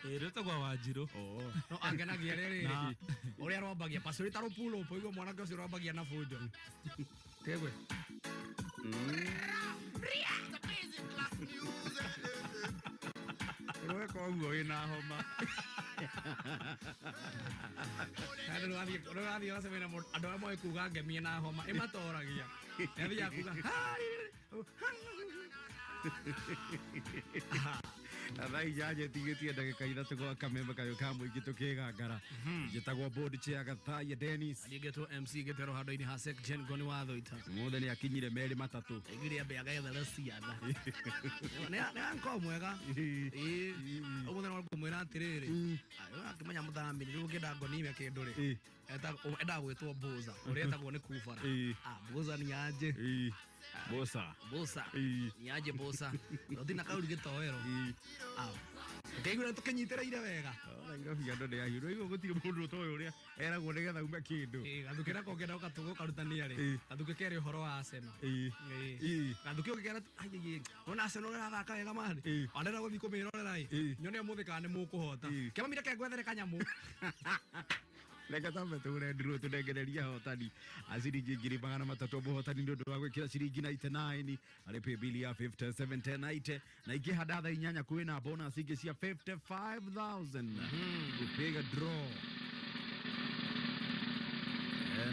Ĩĩ rwĩtagwo Wanjirũ. Oh. No angenagia rĩrĩ ũrĩa rwambagia Pasweri ta rũpulũpũ igua mwanake ũcio rwambagia na bunjo. Tegwe. Rweka ũguo wĩna homa. Andũ nĩũrathiĩ ũgacemania na mũndũ andũ arĩa moĩ kuga ngemie na homa ĩmatoragia. Nĩathiaga kuga Thaa inyanya ĩtigĩtie ndagĩka ithatũ gwa kameme kayũ ka mũingĩ tũkĩgangara. Njĩtagwo board chair Gathaiya Dennis. Niĩ ngetwo MC Gĩtero handũ-inĩ ha Sek Gen Ngoni wa Thũita. Mũthĩ nĩ akinyire merĩ matatũ. Aiguire ambe agethera ciana. Nĩ anko mwega. Ĩĩ. Ũmũthĩ no ngũmwĩra atĩrĩrĩ. Akĩmenya mũthambi rĩu ũngĩenda ngoni ime kĩndũ rĩ. Endaga gwĩtwo Mboza. Ũrĩa etagwo nĩ Kubara. Ah, Mboza ni aje. Bosa. Bosa. Ni aje Bosa. Ũthina kauri gĩtoero. Ah. Ũkĩigua tũkĩnyitĩrĩire wega. Nairobi andũ nĩ ahiũ. Rĩu gũtirĩ mũndũ ũtoĩ ũrĩa eragwo nĩgetha ume kĩndũ. Gathukĩ nako ũngĩenda ũkarutania rĩ. Gathukĩ kerĩ ũhoro wa Arsenal. Gathukĩ ũngĩkera wona Arsenal ĩrathaka wega mani. Wanenda gũthiĩ kũmĩrorera ĩ. Nyone ũmũthĩ kana nĩ mũkũhota. Kĩmami reke ngwethere kanyamũ. Reke tambe tũgũre ndirũ tũnengererie ahotani a ciringi ngiri magana matatũ mũhotani nĩ ũndũ wa gwĩkĩra ciringi 99 arĩ paybill ya 571090 na ingĩhanda thaa inyanya kwĩna bonus ingĩ cia 55000 gũpiga draw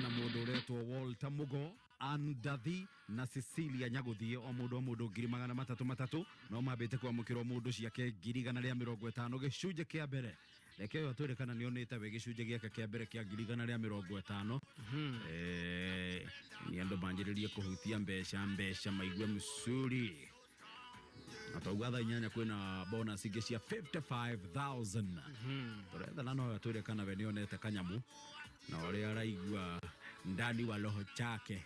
na mũndũ ũretwo Walter Mugo Andathi na Cecilia Nyagũthiĩ o mũndũ o mũndũ ngiri magana matatũ matatũ no mambĩte kwamũkĩrwo mũndũ ciake ngiri igana rĩa mĩrongo ĩtano gĩcunjĩ kĩa mbere. Reke ũyũ atwĩre kana nĩonĩte we gĩcunjĩ gĩake kĩa mbere kĩa ngiri igana rĩa mĩrongo ĩtano. Nĩ andũ manjĩrĩrie kũhutia mbeca mbeca maigue msuri. Na twauga thaa inyanya kwĩna bonus ingĩ cia 55000. Tũrethana na ũyũ atwĩre kana we nĩonete kanyamũ na ũrĩa araigua ndani wa roho chake.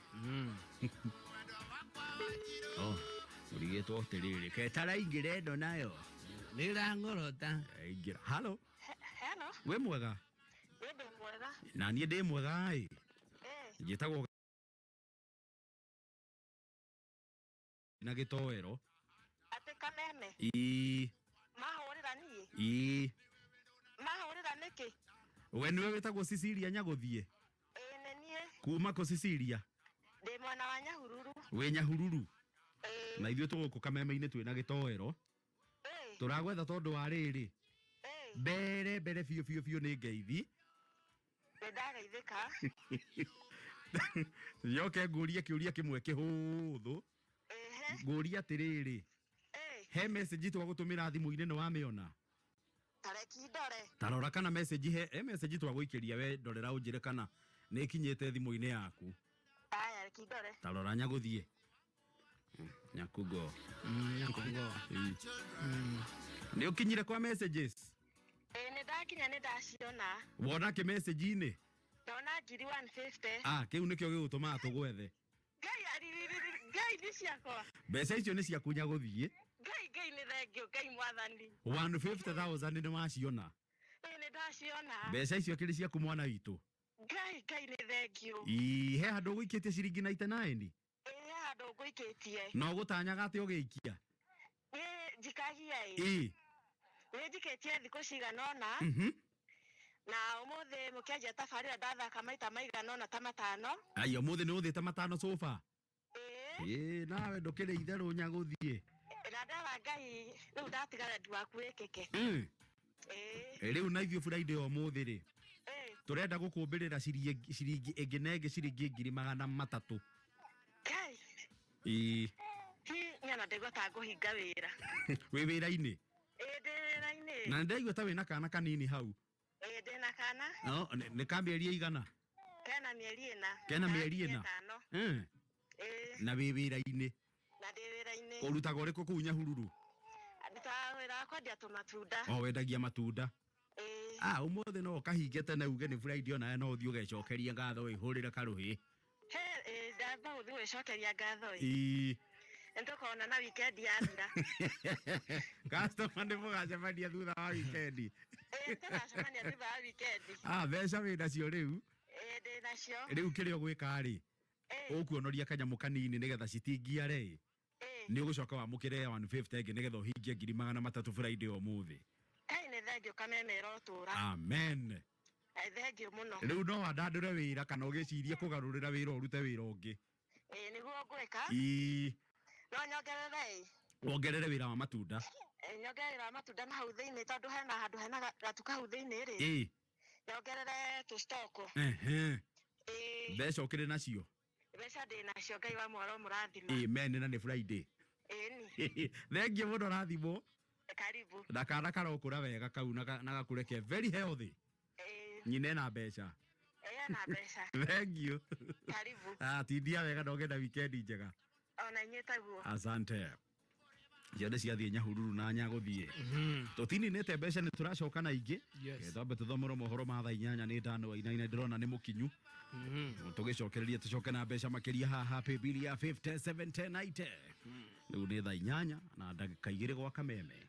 Oh, ũrigĩtwo atĩrĩrĩ ketaraingĩra ĩno nayo. Nĩrang'orota. Ingĩra. Halo. Hello. Wĩ mwega? Wĩ ndĩ mwega. Na niĩ ndĩ mwega ĩ. Njĩtagwo na gĩtoero. Atĩ kameme. Ii. Mahũrĩra niĩ. Ii. Mahũrĩra nĩkĩ? We nĩwe wĩtagwo Cecilia Nyagũthiĩ? Ĩĩ nĩ niĩ. Kuma kũ Cecilia? Ndĩ mwena wa Nyahururu. Wĩ Nyahururu? Na ithuĩ tũgũkũ kameme-inĩ twĩna gĩtoero. Tũragwetha tondũ wa rĩrĩ. Mbere mbere biũ biũ biũ nĩ ngeithi. Nĩ ndageithĩka. Njoke ngũrie kĩũria kĩmwe kĩhũthũ. Ngũrie atĩrĩrĩ. He message twagũtũmĩra thimũ-inĩ nĩ wamĩona? Tareki ndore. Tarora kana message he message twagũikĩria we ndorera ũnjĩre kana nĩ ĩkinyĩte thimũ-inĩ yaku. Aya reki ndore. Tarora Nyagũthiĩ. Nyakugo. Nyakugo. Nĩ ũkinyire kwa messages? Ĩĩ nĩ ndakinya nĩ ndaciona. Wona kĩ message-inĩ? Ndona ngiri 150. Ah, kĩu nĩkĩo gĩgũtũmaga tũgwethe. Ngai aririri Ngai nĩ ciakwa. Mbeca icio nĩ ciaku Nyagũthiĩ. Ngai Ngai nĩ thengio Ngai mwathani. 150,000 nĩ waciona. Ĩĩ nĩ ndaciona. Mbeca icio kĩrĩ ciaku mwana witũ. Ngai Ngai nĩ thengio. Ii, he handũ ũgũikĩtie ciringi 99? Ĩĩ he handũ ngũikĩtie. Na ũgũtanyaga atĩ ũgĩikia? Nĩ njikagia ĩ. Ĩĩ. Nĩ njikĩtie thikũ cigana ũna. Na ũmũthĩ mũkĩanjia tabarĩra ndathaka maita maigana ũna ta matano. Ai, ũmũthĩ nĩ ũthĩte matano sofa? Ĩĩ. Nawe ndũkĩrĩ itherũ Nyagũthiĩ. Na ndera Ngai rĩu ndatigara wendi waku wĩkĩke. Rĩu na ithuĩ Friday ũmũthĩ rĩ. Tũrenda gũkũmbĩrĩra ciringi ĩngĩ na ĩngĩ ciringi ngiri magana matatũ. Ngai. Ĩĩ. Ti nyana ndaigua ta ngũhinga wĩra. Wĩ wĩra-inĩ? Ĩĩ ndĩ wĩra-inĩ. Na nĩndaigua ta wĩna kana kanini hau. Ĩĩ ndĩna kana. No, nĩ ka mĩeri ĩigana? Kena mĩeri ĩna. Kena mĩeri ĩna? Ĩtano. Na wĩ wĩra-inĩ? Na ndĩ wĩra-inĩ. Ũrutaga ũrĩkũ kũu Nyahururu? Ndutaga wĩra wa kwendia tũmatunda. O wendagia matunda. Ah, ũmũthĩ no ũkahinge tene uge nĩ Friday onawe no ũthiĩ ũgecokerie ngatho wĩhũrĩre karũhĩ. He ndamba gũthiĩ gwĩcokeria ngatho ĩ. Ii. Nĩtũkona na weekend yathira. Customer nĩ mũgacemania thutha wa weekend. Ĩĩ tũgacemania thutha wa weekend. Ah, mbeca wĩ nacio rĩu. Ĩĩ ndĩ nacio. Rĩu kĩrĩa ũgwĩka rĩ, ũkuonoria kanyamũ kanini nĩgetha citingiare ĩ. Nĩ ũgũcoka wamũkĩre 150 ĩngĩ nĩgetha ũhingie 300,000 Friday ũmũthĩ. Kai nĩ thengiũ Kameme ĩrotũra. Amen. Thengiũ mũno. Rĩu no wandandũre wĩra kana ũgĩcirie kũgarũrĩra wĩra ũrute wĩra ũngĩ. Ĩĩ nĩguo ngwĩka. Ii. No nyongerere ĩ. Wongerere wĩra wa matunda. Nyongerere wa matunda na hau thĩinĩ tondũ hena handũ hena gatuka hau thĩinĩ rĩ. Ĩ. Nyongerere tũ stock. Ehe. Mbeca ũkĩrĩ nacio. Mbeca ndĩ nacio Ngai wa mwaro mũrathima. Amen na nĩ Friday. Ĩni. Thengiũ mũno rathimwo. Karibu. Na kana karokũra wega kau na gakũre ke very healthy. Nyina ena mbeca. Ena mbeca. Thengiũ. Karibu. Ah, tindia wega na ũgĩe na weekend njega. Ona inyuĩ taguo. Asante. Ciothe ciathiĩ Nyahururu na Nyagũthiĩ. Tũtininĩte mbeca nĩ tũracoka na ingĩ. Yes. Twambe tũthomerwo mohoro ma thaa 8 nĩ Ndano Wainaina ndĩrona nĩ mũkinyu. Tũgĩcokereria tũcoke na mbeca makĩria haha pay ya 50 70 90. Rĩu nĩ thaa 8 na ndagĩka 2 gwa Kameme.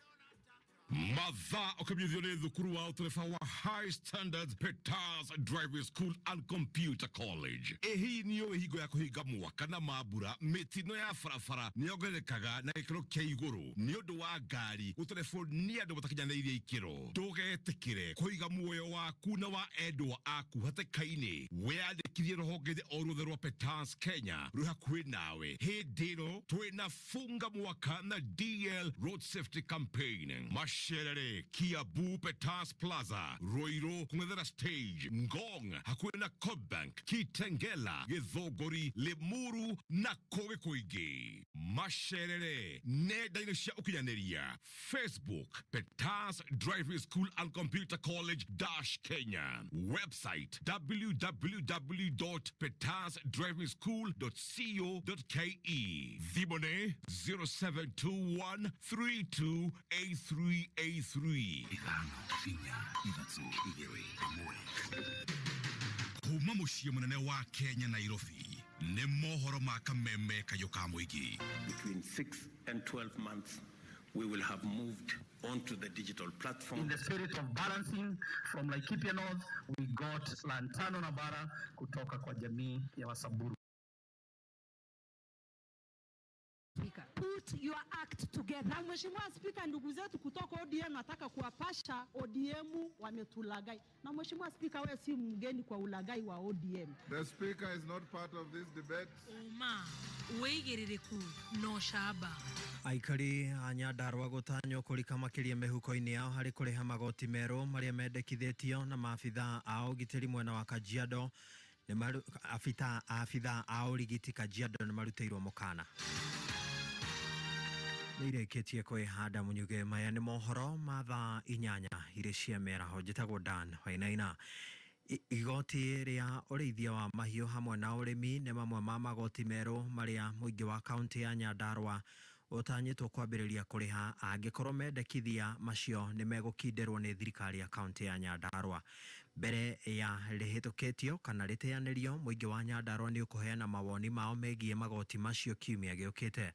Mathaa ũkĩmenyithio nĩ thukuru wa ũtereba wa High Standard Peters Driving School and Computer College. Ĩ hihi nĩ ũĩ hingo ya kũhinga mwaka na mambura mĩtino ya barabara nĩ yongererekaga na gĩkĩro kĩa igũrũ nĩ ũndũ wa ngari gũterebwo nĩ andũ matakinyanĩirie ikĩro. Ndũgetĩkĩre kũiga muoyo waku na wa endwa aku hatĩka-inĩ. Wĩyandĩkithie rũhonge-inĩ o ruothe rwa Peters Kenya rwĩ hakuhĩ nawe. Hĩndĩ ĩno twĩna funga mwaka na DL Road Safety Campaign. Masherere, Kiambu Peters Plaza, Ruiru kung'ethera stage, Ngong hakuhĩ na Cobank, Kitengela, Gĩthũngũri, Limuru na kũngĩ kũingĩ. Macerere nenda-inĩ cia ũkinyanĩria Facebook Peters Driving School and Computer College dash Kenya, website www.petersdrivingschool.co.ke, thimũ nĩ 0721 328383 5 4 3 2 1. Kuma mũciĩ mũnene wa Kenya Nairobi nĩ mohoro ma Kameme kayũ ka mũingĩ. Between 6 and 12 months, we will have moved onto the digital platform. In the spirit of balancing from Laikipia North, we got Lantano Nabara kutoka kwa jamii ya Wasamburu. Speaker. Put your act together. Na Mheshimiwa Spika, ndugu zetu kutoka ODM nataka kuwapasha ODM wametulagai. Na Mheshimiwa Spika, wewe si mgeni kwa ulagai wa ODM. The speaker is not part of this debate. Ũma wĩigĩrĩrĩku na ũcamba. Aikari a Nyandarua gũtanywo kũrika makĩria mĩhuko-inĩ yao harĩ kũrĩha magoti merũ marĩa mendekithĩtio na maabitha a ũgitĩri mwena wa Kajiado abitha a ũrigiti Kajiado nĩmarutĩirwo mũkana. Nĩ irĩkĩtie kwĩhanda Munyuge. Maya nĩ mohoro ma thaa 8 irĩ cia mĩaraho. Njĩtagwo Dan Wainaina. Igoti rĩa ũrĩithia wa mahiũ hamwe na ũrĩmi nĩ mamwe ma magoti merũ marĩa mũingĩ wa kaunti ya Nyandarua ũtanyĩtwo kwambĩrĩria kũrĩha angĩkorwo mendekithia macio nĩ megũkinderwo nĩ thirikari ya kaunti ya Nyandarua. Mbere ya rĩhĩtũkĩtio kana rĩteanĩrio, mũingĩ wa Nyandarua nĩ ũkũheana mawoni mao megiĩ magoti macio kiumia gĩũkĩte.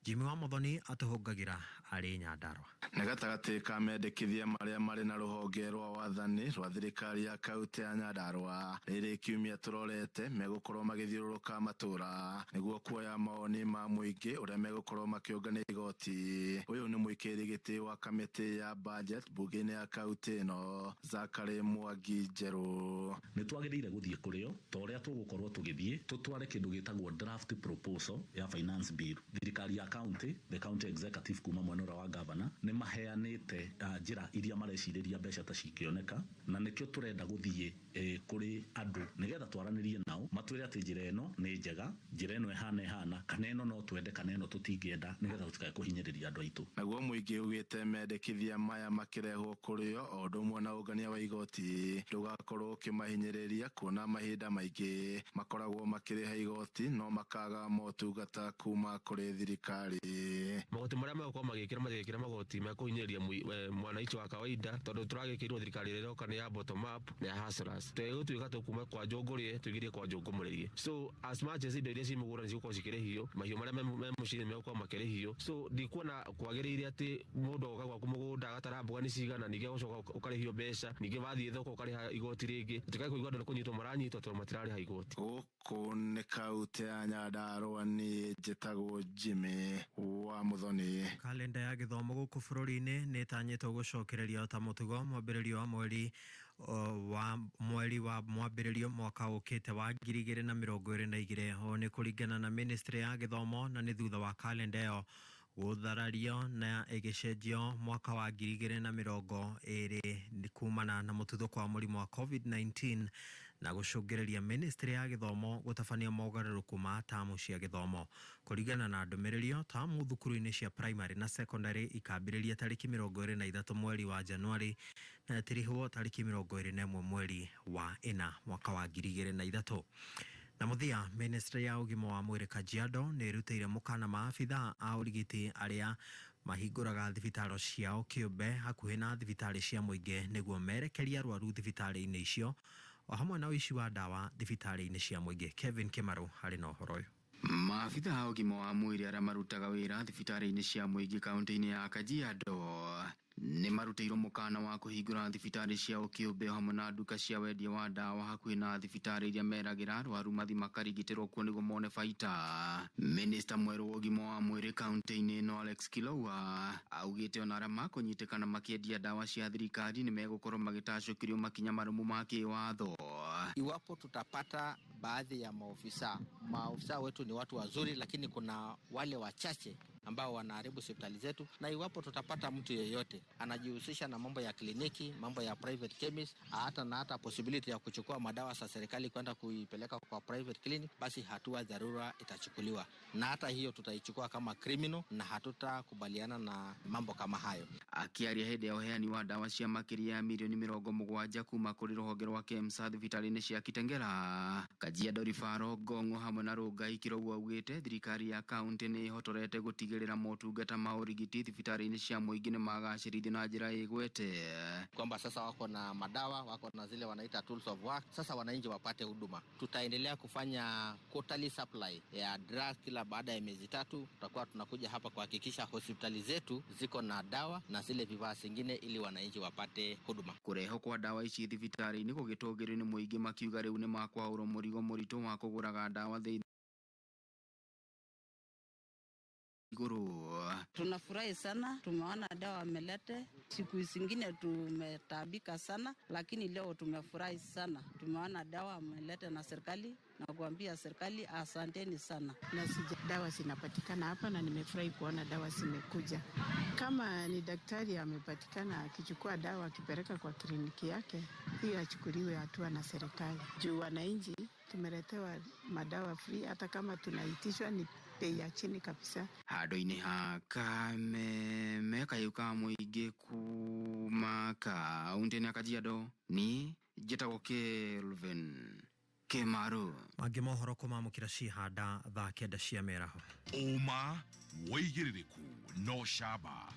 Jimmy wa Muthoni atũhũngagĩra arĩ Nyandarua. Nĩ gatagatĩ ka mendekithia marĩa marĩ na rũhonge rwa wathani rwa thirikari ya kaunti ya Nyandarua rĩrĩ kiumia tũrorete megũkorwo magĩthiũrũrũka matũra nĩguo kuoya mawoni ma mũingĩ ũrĩa megũkorwo makĩũngania igoti. Ũyũ nĩ mũikĩrĩri gĩtĩ wa kamĩtĩ ya budget mbunge-inĩ ya kaunti ĩno Zachary Mwangi Njerũ. Nĩ twagĩrĩire gũthiĩ kũrĩo ta ũrĩa tũgũkorwo tũgĩthiĩ tũtware kĩndũ gĩtagwo draft proposal ya finance bill. Thirikari ya county, the county executive kuma mwena ũrĩa wa governor nĩ maheanĩte njĩra iria marecirĩria mbeca ta cingĩoneka, na nĩkĩo tũrenda gũthiĩ kũrĩ andũ nĩgetha twaranĩrie nao matwĩre atĩ njĩra ĩno nĩ njega, njĩra ĩno ĩhana ĩhana, kana ĩno no twende kana ĩno tũtingĩenda, nĩgetha tũtikae kũhinyĩrĩria andũ aitũ. Naguo mũingĩ ugĩte mendekithia maya makĩrehwo kũrĩo o ũndũ ũmwe na ũngania wa igoti ndũgakorwo ũkĩmahinyĩrĩria kuona mahinda maingĩ makoragwo makĩrĩha igoti no makaga motungata kuma kũrĩ thirikari. Magoti marĩa megũkorwo magĩkĩra matigekĩra magoti mekũhinyĩrĩria mwananchi wa kawaida, tondũ tũragĩkĩirwo thirikari ĩrĩa ĩroka nĩ ya bottom up na ya hustlers. Tũgũtuĩka tũkuma kwa njũngũrĩe tũingĩrie kwa njũngũmũrĩrie. So as much as indo iria ci mũgũnda nĩ cigũkorwo cikĩrĩhio, mahiũ marĩa me mũciĩ nĩ megũkorwo makĩrĩhio. So ndikuona kwagĩrĩire atĩ mũndũ agoka gwaku mũgũnda agatara mboga nĩ cigana, ningĩ agacoka ũkarĩhio mbeca, ningĩ wathiĩ thoko ũkarĩha igoti rĩngĩ. Tũtikae kũigua andũ nĩ kũnyitwo maranyitwo tondũ matirarĩha igoti. Gũkũ nĩ kaũntĩ ya Nyandarũa, niĩ njĩtagwo Jimmy wa Muthoni. Kalenda ya gĩthomo gũkũ bũrũri-inĩ nĩ ĩtanyĩtwo gũcokereria ta mũtugo mwambĩrĩrio wa mweri wa mwambĩrĩrio mwaka ũkĩte wa 2022. Ũũ nĩ kũringana na ministry ya gĩthomo, na nĩ thutha wa kalenda ĩyo gũtharario na ĩgĩcenjio mwaka wa 2020 kumana na mũtuthũko wa mũrimũ wa COVID-19 na gũcũngĩrĩria ministry ya gĩthomo gũtabania mogarũrũku ma tamu cia gĩthomo. Kũringana na ndũmĩrĩri, tamu thukuru-inĩ cia primary na secondary ikambĩrĩria tarĩki 23 mweri wa Januari na ĩtirihwo tarĩki 21 mweri wa 4 mwaka wa 2003. Na mũthia, ministry ya ũgima wa mwĩrĩ Kajiado nĩ ĩrutĩire mũkana maabithaa a ũrigiti arĩa mahingũraga thibitarĩ ciao kĩũmbe hakuhĩ na thibitarĩ cia mũingĩ nĩguo merekerie arwaru thibitarĩ-inĩ icio o hamwe na ũici wa ndawa thibitarĩ-inĩ cia mũingĩ. Kevin Kĩmarũ arĩ na ũhoro ũyũ. Maabitha a ũgima wa mwĩrĩ arĩa marutaga wĩra thibitarĩ-inĩ cia mũingĩ kaũntĩ-inĩ ya Kajiado nĩ marutĩirwo mũkana wa kũhingũra thibitarĩ ciao kĩũmbe hamwe na nduka cia wendia wa ndawa hakuhĩ na thibitarĩ iria meragĩra arwaru mathi makarigitĩrwo kuo nĩguo mone baita. Minista mwerũ wa ũgima wa mwĩrĩ kaũntĩ-inĩ ĩno Alex Kilowa augĩte ona arĩa makũnyitĩkana makĩendia ndawa cia thirikari nĩ megũkorwo magĩtacũkĩrio makinya marũmu ma kĩwatho. Iwapo tutapata baadhi ya maofisa wetu ni watu wazuri, lakini kuna wale wachache ambao wanaharibu hospitali zetu, na iwapo tutapata mtu yeyote anajihusisha na mambo ya kliniki, mambo ya private chemist, hata na hata possibility ya kuchukua madawa za serikali kwenda kuipeleka kwa private clinic, basi hatua dharura itachukuliwa, na hata hiyo tutaichukua kama criminal na hatutakubaliana na mambo kama hayo. Akiaria hĩndĩ ya ũheani wa ndawa cia makĩria ya mirioni 70 kuma kũrĩ rũhonge rwa KEMSA thibitarĩ-inĩ cia Kitengela, Kajiado Referral, Ngong'o hamwe na Rongai, Kĩrogũ augĩte thirikari ya kaũntĩ nĩ ĩhotorete gũtigĩrĩra motungata ma ũrigiti thibitarĩ-inĩ cia mũingĩ nĩ magacĩrithio na njĩra ĩgwete. Kwamba sasa wako na madawa, wako na zile wanaita tools of work, sasa wananchi wapate huduma. Tutaendelea kufanya quarterly supply ya drugs kila baada ya miezi 3. Tutakuwa tunakuja hapa kuhakikisha hospitali zetu ziko na dawa na zile vifaa zingine ili wananchi wapate huduma. Kũrehwo kwa ndawa ici thibitarĩ-inĩ gũgĩtũgĩrio nĩ mũingĩ makiuga rĩu nĩ makwaũrwo mũrigo mũritũ wa kũgũraga ndawa thĩinĩ igũrũ. Tunafurahi sana, tumeona dawa amelete. Siku zingine tumetabika sana, lakini leo tumefurahi sana. Tumeona dawa amelete na serikali, na kuambia serikali asanteni sana. Na dawa zinapatikana hapa na nimefurahi kuona dawa zimekuja. Kama ni daktari amepatikana akichukua dawa akipeleka kwa kliniki yake, hiyo achukuliwe hatua na serikali. Juu wananchi tumeletewa madawa free, hata kama tunaitishwa ni bei ya chini kabisa. Handũ-inĩ ha Kameme kayũ ka mũingĩ kuma kaũntĩ-inĩ ya Kajiado, ni njĩtagwo Kelvin Kĩmarũ. Mangĩ mohoro kũmamũkĩra cihanda thaa 9 cia mĩaraho. Ũma wĩigĩrĩrĩku no camba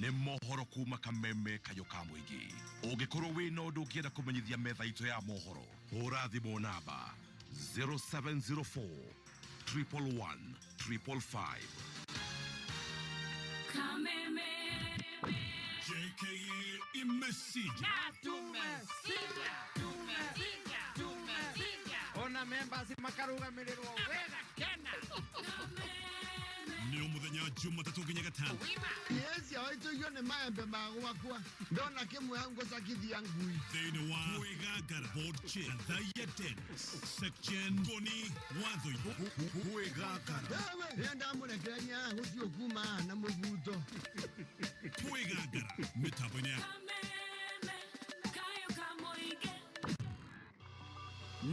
nĩ mohoro kuma Kameme kayũ ka mũingĩ. Ũngĩkorwo wĩna ũndũ ũngĩenda kũmenyithia metha itũ ya mohoro, hũra thimũ namba 0704 111 555. Kameme. JKA imesija. Tumesija. Tumesija. Tumesija. Ona members makarugamĩrĩrwo wega kena. Nĩ mũthenya Jumatatũ nginya Gatano. Yes, yawaitũigio nĩ maembe ma gwakwa. Ndona kĩmwe ngũcakithia ngui. Thĩinĩ wa Kwĩgangara Board Chair Thaiya Dennis Section Ngoni Watho Kwĩgangara. Wewe ndamũrekereria gũthiĩ kuma na mũbuto. Kwĩgangara mĩtambo-inĩ ya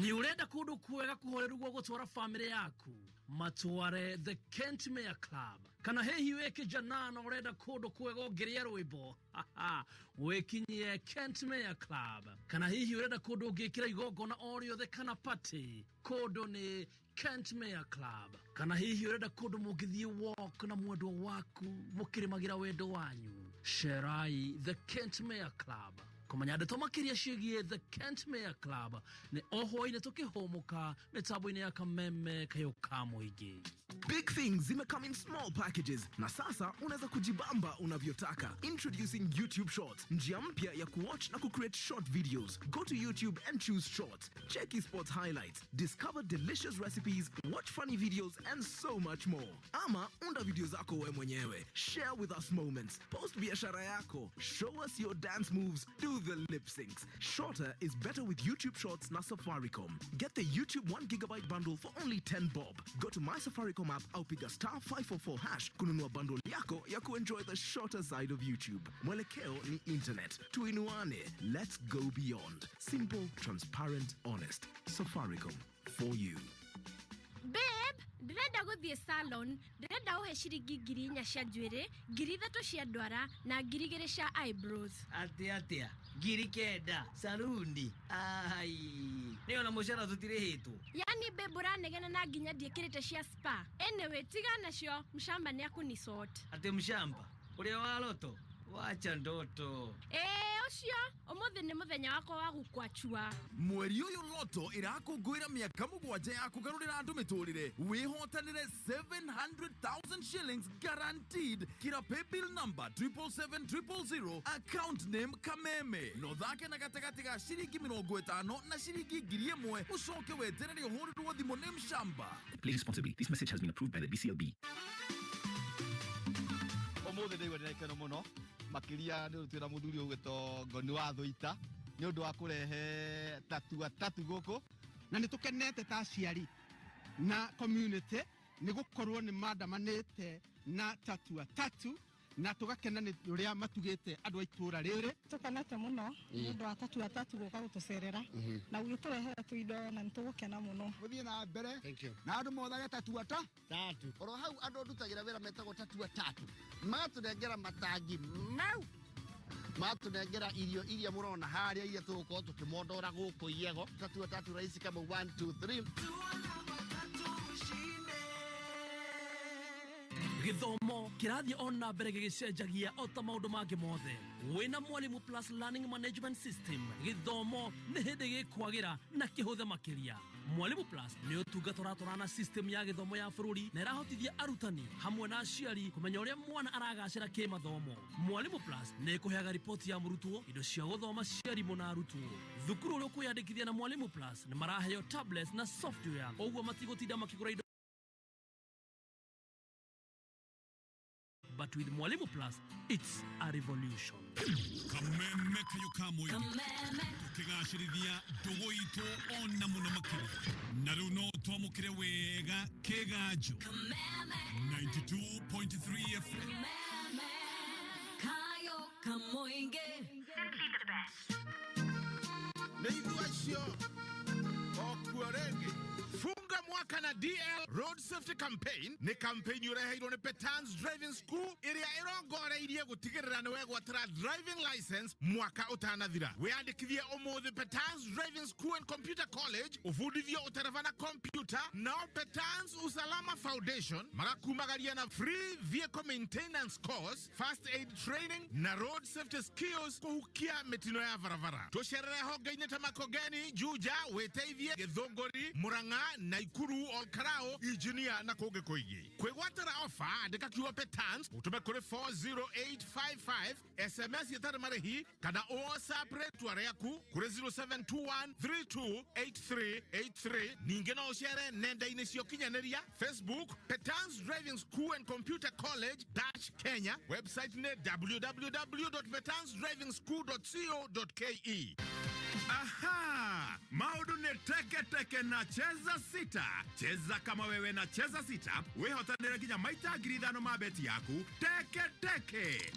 Nĩ ũrenda kũndũ kwega kũhoreru gwa gũtwara famĩlĩ yaku? Matware The Kentmere Club. Kana hihi wĩ kijana na ũrenda kũndũ kwega ũngĩrĩa rwĩmbo? Wĩkinyie Kentmere Club. Kana hihi ũrenda kũndũ ũngĩkĩra igongona o rĩothe kana party? Kũndũ nĩ Kentmere Club. Kana hihi ũrenda kũndũ mũngĩthiĩ walk na mwendwa waku mũkĩrĩmagĩra wendo wanyu? Cerai The Kentmere Club. Kũmenya ndeto makĩria ciĩgiĩ The Kentmere Club nĩ o hwaĩ-inĩ tũkĩhũmũka mĩtambo-inĩ ya Kameme Kayũ ka Mũingĩ. Big things zimecome in small packages na sasa unaweza kujibamba unavyotaka. Introducing YouTube Shorts, njia mpya ya kuwatch na kucreate short videos. Go to YouTube and choose Shorts. Check sports highlights, discover delicious recipes, watch funny videos and so much more. Ama unda video zako we mwenyewe. Share with us moments, post biashara yako, show us your dance moves, do the lip syncs. Shorter is better with YouTube Shorts na Safaricom. Get the YouTube 1 gigabyte bundle for only 10 bob. Go to My Safaricom app au piga star 544 hash kununua bundle yako ya kuenjoy the shorter side of YouTube. Mwelekeo ni internet. Tuinuane. Let's go beyond. Simple, transparent, honest. Safaricom for you. Babe, ndĩrenda gũthiĩ salon, ndĩrenda ũhe ciringi 4,000 cia njuĩrĩ, 3,000 cia ndwara na 2,000 cia eyebrows. Atä atä 9,000 saruni ai nä ona må cara tå tirä hä two. Yani babe, ũranegena na nginya ndiĩkĩrĩte cia spa. Anyway, tiga nacio, mshamba nĩ akũnisort. Atä mshamba å rä a wa loto wacha ndoto. Ĩĩ ũcio, ũmũthĩ nĩ mũthenya wakwa wa gũkwachua. Mweri ũyũ Loto ĩrakũngũĩra mĩaka 7 ya kũgarũrĩra andũ mĩtũrĩre. Wĩhotanĩre 700,000 shillings guaranteed kira paybill number 777 000, account name Kameme. No thake na gatagatĩ ga ciringi 50 na ciringi 1,000, ũcoke weterere ũhũrĩrwo thimũ nĩ mshamba. Play responsibly. This message has been approved by the BCLB. Ũmũthĩ ndaigua ndĩna gĩkeno mũno makĩria nĩ ũndũ twĩna mũthuri ũgwĩtwo Ngoni wa Thũita nĩ ũndũ wa kũrehe tatua tatu gũkũ. Na nĩ tũkenete ta aciari na community nĩ gũkorwo nĩ mandamanĩte na tatua tatu na tũgakena nĩ ũrĩa matugĩte andũ a itũra rĩrĩ. Tũkenete mũno nĩ ũndũ wa tatua tatu gũka gũtũcerera na gũgĩtũrehera tũindo na nĩ tũgũkena mũno. Gũthiĩ na mbere na andũ mothage tatua ta tatu. Oro hau andũ ndutagĩra wĩra metagwo tatua tatu magatũnengera matangi mau, magatũnengera irio iria mũrona harĩa iria tũgũkorwo tũkĩmondora gũkũ Iego. Tatua tatu rahisi kama 1 2 3. Gĩthomo kĩrathiĩ ona mbere gĩgĩcenjagia o ta maũndũ mangĩ mothe. Wĩna Mwalimu Plus Learning Management System, gĩthomo nĩ hĩndĩ gĩkwagĩra na kĩhũthe makĩria. Mwalimu Plus nĩ ũtungata ũratwarana na system ya gĩthomo ya bũrũri na ĩrahotithia arutani hamwe na aciari kũmenya ũrĩa mwana aragacĩra kĩmathomo. Mwalimu Plus nĩ ĩkũheaga riboti ya mũrutwo, indo cia gũthoma cia arimũ na arutwo. Thukuru ũrĩa ũkwĩyandĩkithia na Mwalimu Plus nĩ maraheo tablets na software, ũguo matigũtinda makĩgũra indo. But with Mwalimu Plus, it's a revolution. Kameme Kayũ ka Mũingĩ tũkĩgacĩrithia ndũgũ itũ ona mũno makĩria na rĩu no twamũkĩre wega kĩganjo 92.3 FM. Kayo Kamoinge. Simply the best. Nĩ ithuĩ acio okuo rĩngĩ. Funga mwaka na DL Road Safety Campaign nĩ campaign ũreheirwo nĩ Petans Driving School ĩrĩa ĩrongoreirie gũtigĩrĩra nĩ wegwatĩra driving license mwaka ũtanathira. Wĩyandĩkithie ũmũthĩ Petans Driving School and Computer College ũbundithio ũtereba na computer. Nao Petans Usalama Foundation magakumagaria na free vehicle maintenance course, first aid training na road safety skills kũhukia mĩtino ya barabara. Tũcerere honge-inĩ ta Makongeni, Juja, wĩteithie Gĩthũngũri, Murang'a, Naikuru, Olkarao, Engineer na kũngĩ kũingĩ. Kwĩgwatĩra ofa, andĩka kiugo Petans ũtũme kũrĩ 40855 SMS ĩtarĩ marĩhi kana WhatsApp rĩtwa rĩaku kũrĩ 0721328383. Ningĩ no ũcere nenda-inĩ cia ũkinyanĩria Facebook Petans Driving School and Computer College dash Kenya, website nĩ www.petansdrivingschool.co.ke. Aha! Maũndũ nĩ teke teke na Cheza Sita. Cheza kama wewe na Cheza Sita, wĩhotanĩre nginya maita 5,000 ma beti yaku teke teke.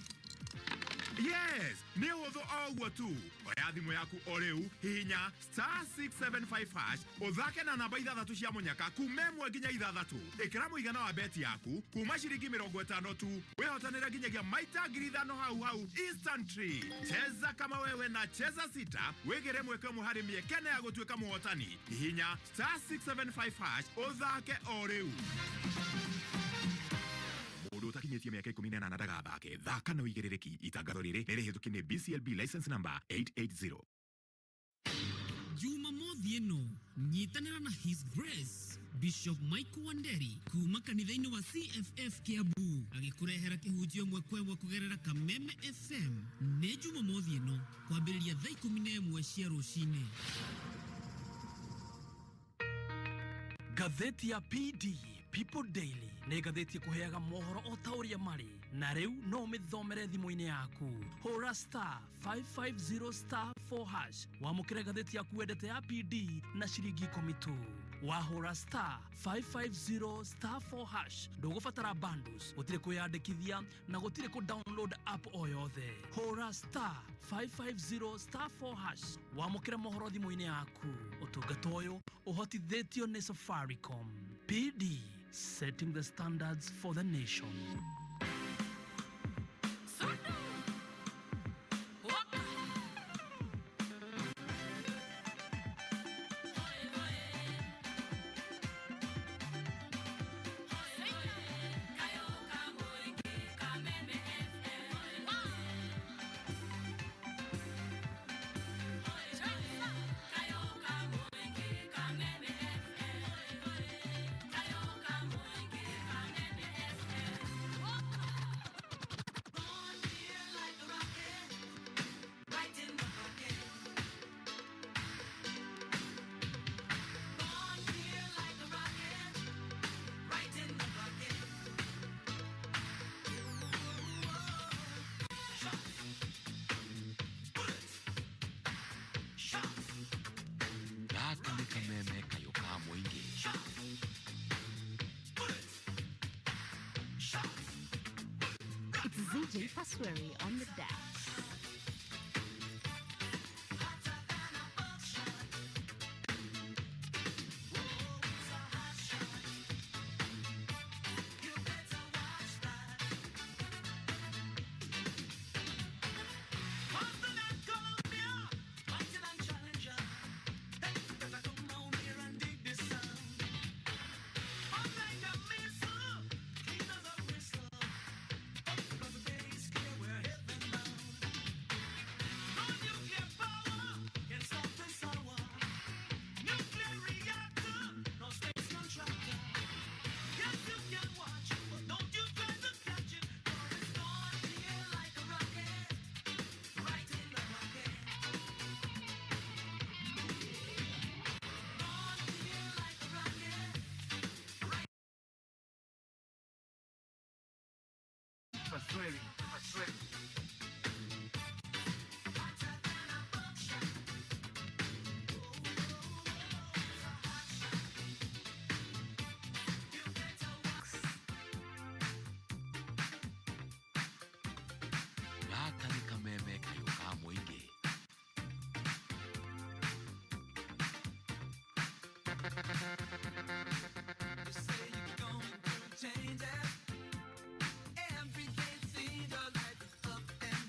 Yes, nĩ ũhũthũ o ũguo tu. Oya thimũ yaku o rĩu, hihinya star 675 hash, ũthake na namba ithathatũ cia mũnyaka kuma 1 nginya 6. Ĩkĩra mũigana wa beti yaku kuma ciringi 50 tu, wĩhotanĩre nginyagia maita 5,000 hau hau instantly. Cheza kama wewe na cheza sita, wĩgĩre mweke ũmwe harĩ mĩeke ĩna ya gũtuĩka mũhotani. Hihinya star 675 hash, ũthake o rĩu. Mũndũ ũtakinyĩtie mĩaka 18 ndagathake. Thaka na ũigĩrĩrĩki. Itangatho rĩrĩ nĩ rĩhĩtũkie nĩ BCLB license number 880. Jumamothi ĩno nyitanĩra na His Grace Bishop Michael Wanderi kuma kanitha-inĩ wa CFF Kiambu agĩkũrehera kĩhunjio ĩmwe kwa ĩmwe kũgerera Kameme FM. Nĩ Jumamothi ĩno kwambĩrĩria thaa 11 cia rũcinĩ. Ngathĩti ya PD People Daily nĩ ngathĩti ĩkũheaga mohoro o ta ũrĩa marĩ, na rĩu no ũmĩthomere thimũ-inĩ yaku. Hũra star 550 star 4 hash wamũkĩre ngathĩti yaku wendete ya PD na ciringi 10 tu. Wahũra star 550 star 4 hash ndũgũbatara bundles, gũtirĩ kwĩyandĩkithia na gũtirĩ kũ download app o yothe. Hũra star 550 star 4 hash wamũkĩre mohoro thimũ-inĩ yaku. Ũtungata ũyũ ũhotithĩtio nĩ Safaricom. PD, setting the standards for the nation. Gaka nĩ kameme kayũ ka mũingĩ. It's ZJ Pasweri on the decks. Gaka nĩ kameme kayũ ka mũingĩ. Changes. Every day, see your life is up and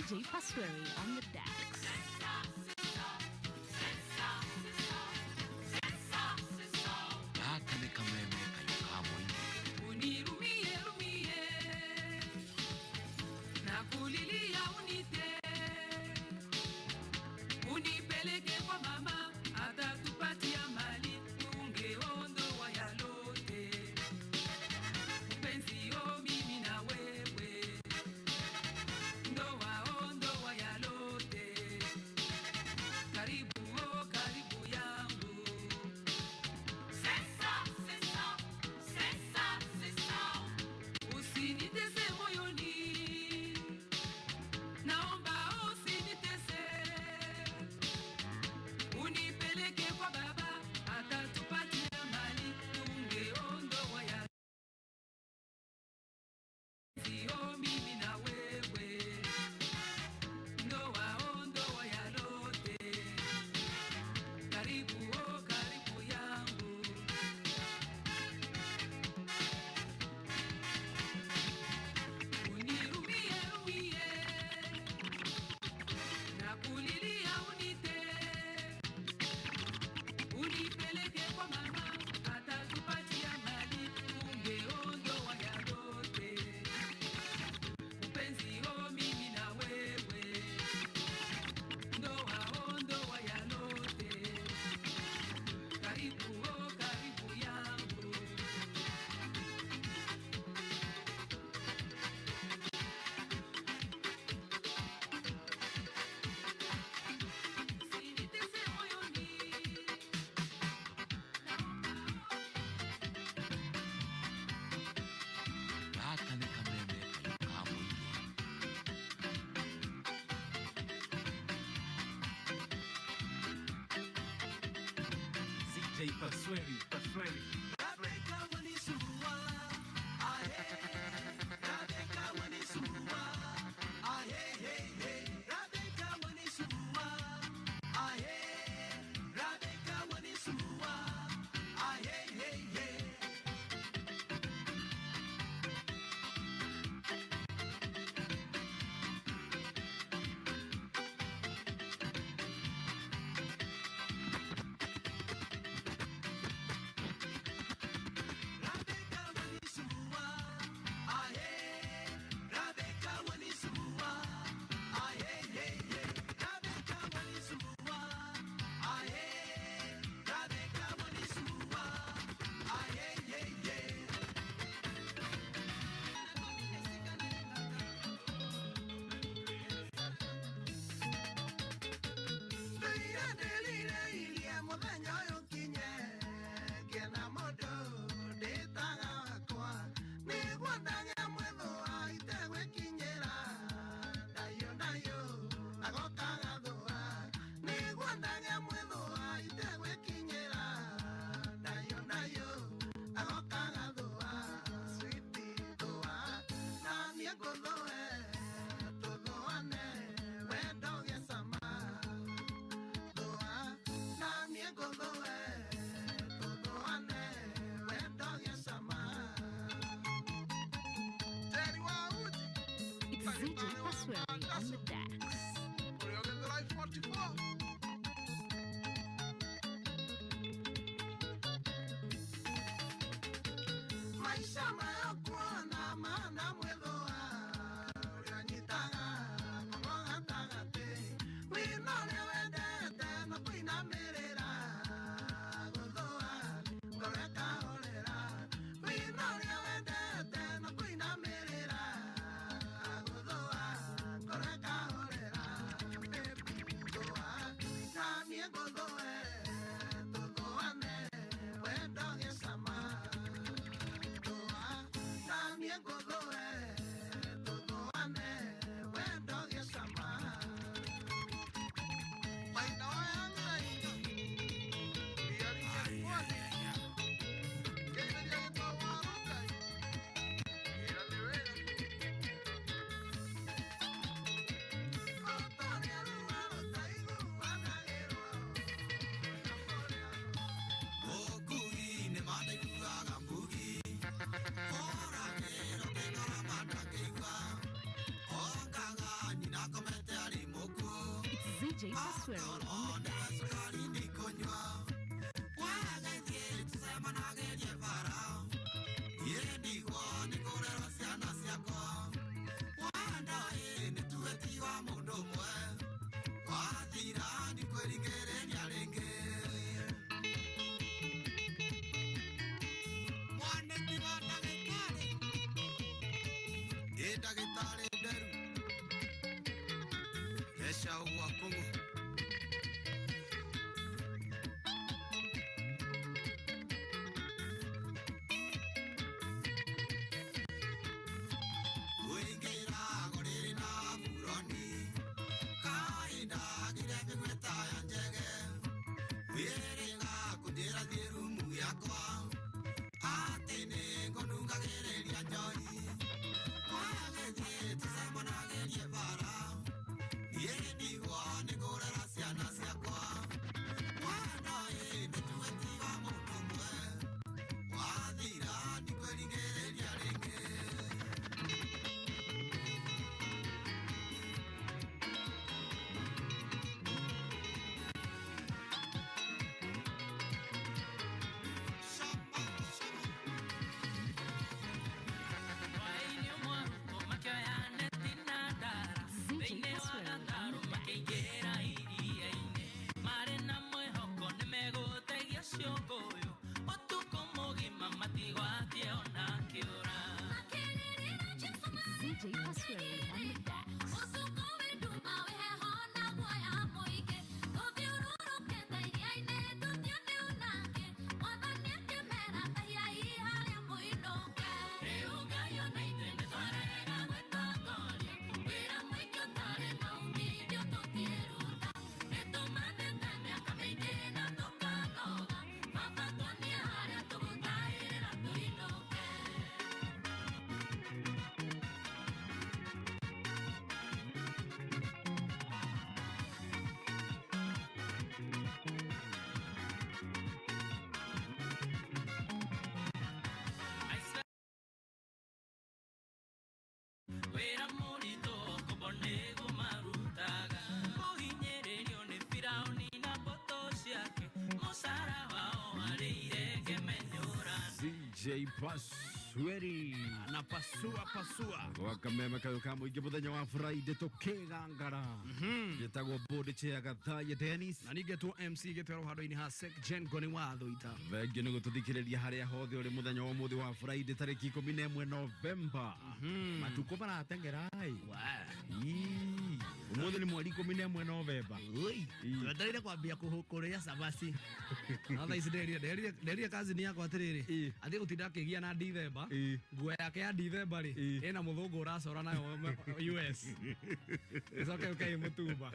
ZJ Pasweri on the decks. Gaka nĩ kameme kayũ ka mũingĩ. Unirumie rumie na kulilia unite, unipeleke kwa mama atatupatia mali tungeondoa yalote. Mpenzi o mimi na wewe, ndoa ondoa yalote. Karibu o karibu yangu. Sesa, sesa, sesa, sesa. Usinitese moyoni, naomba usinitese. Unipeleke kwa baba, atatupatia mali, tungeondoa ya sio mimi na wewe, ndoa ondoa ya lote. Karibu o karibu yangu. Unirumie rumie na kulilia unite, unipeleke kwa mama atatupatia mali, tungeondoa ya lote. Mpenzi o mimi na wewe, ndoa ondoa ya lote. Karibu o karibu yangu. Usinitese moyoni. Gaka nĩ kameme kayũ ka mũingĩ. ZJ Pasweri, Pasweri. Go, go, ZJ Pasweri on the decks. Ndagĩtarĩ nderu Eca ũgwa kũng'ũ Ũingĩrago rĩrĩ na buroni Kaĩ ndagire mĩgweta ya njege Wĩrĩga kũnjĩra thiĩ rumu yakwa Atĩ nĩngũnungagĩrĩria njohi ZJ Pasweri on the decks. ZJ Pasweri on the decks. Wĩra mũritũ ngombo nĩgũmarutaga kũhinyĩrĩrio nĩ Firaũni na mbũtũ ciake mũcara wao warĩire ngemenyũrana. ZJ Pasweri na pasua pasua gwakameme kayo ka mũingĩ mũthenya wa Friday tũkĩgangara njĩtagwo Bodi Chair Gathaiya Dennis na ningetwo MC gĩtwerwo handũ-inĩ ha Sek Gen Ngoni wa Thũita. Thengiũ nĩ gũtũthikĩrĩria harĩa hothe ũrĩ mũthenya wa ũmũthĩ wa Friday tarĩki 11 Novemba. Matukũ marateng'era-ĩ. Ii, ũmũthĩ nĩ mweri 11 Novemba. Twetereire kwambia kũrĩa cabaci. Na thaa ici nderire kazini yakwa atĩrĩrĩ, athiĩ gũtinda akĩgia na Dithemba, nguo yake ya Dithemba rĩ ĩna mũthũngũ ũracora nayo US ĩcoke yũke ĩ mũtumba,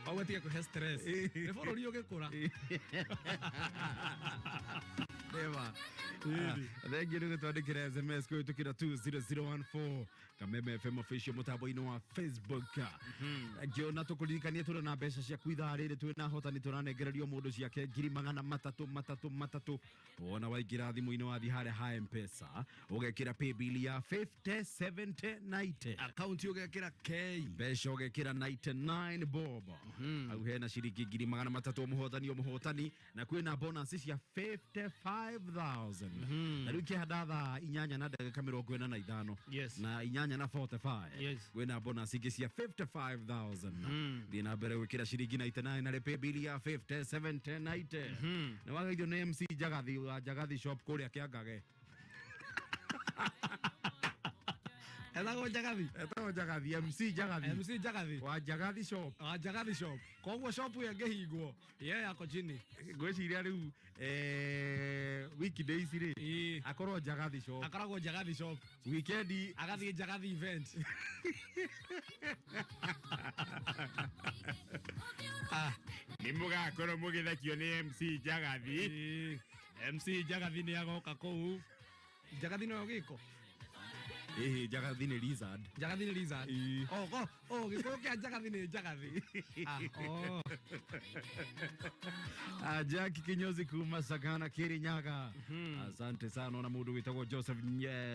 koguo tige kũhe stress, nĩ bũrũri ũgĩkũra. Eva. Thengiũ nĩ gũtwandĩkĩra SMS kũhĩtũkĩra 20014 Kameme FM official mũtambo-inĩ wa Facebook. Thengiũ na tũkũririkanie tũrĩ na mbeca ciaku ithaa rĩrĩ twĩna hotani tũranengererio mũndũ ciake ngiri magana matatũ matatũ matatũ. Wona waingĩra thimũ-inĩ wathiĩ harĩa ha M-Pesa ũgekĩra paybill ya 50 70 90. Akaunti ũgekĩra K. Mbeca ũgekĩra 99 bob. Hau hena ciringi ngiri magana matatũ mũhotani o mũhotani na kwĩna bonus cia 55,000. Na rĩu ikĩhanda thaa inyanya na ndagĩka mĩrongo ĩna na ithano. Na inyanya na 45. Kwĩna bonus ingĩ cia 55,000. Thiĩ na mbere gwĩkĩra ciringi 99 na rĩ bill ya 50 70 90. Na wagaithio nĩ MC Njagathi wa Njagathi shop kũrĩa Kĩangage. Etagwo Njagathi. Etagwo Njagathi, MC Njagathi. MC Njagathi. Wa Njagathi shop. Wa Njagathi shop. Koguo shop ĩyo ĩngĩhingwo, ye yako chini. Ngwĩciria rĩu weekdays rĩ akorwo Njagathi shop. Akoragwo Njagathi shop. Weekend agathiĩ Njagathi event. Nĩ mũgakorwo mũgĩthekio nĩ MC Njagathi. MC Njagathi nĩ agoka kũu. Njagathi noyo gĩko. Ĩhĩ, njagathi nĩ lizard. Njagathi nĩ lizard. Oh, oh, oh, gĩkũyũ kĩa njagathi nĩ njagathi. Ah, oh. Ah, Jack Kinyozi kuma Sagana Kirinyaga. Asante sana ona mundu witagwo Joseph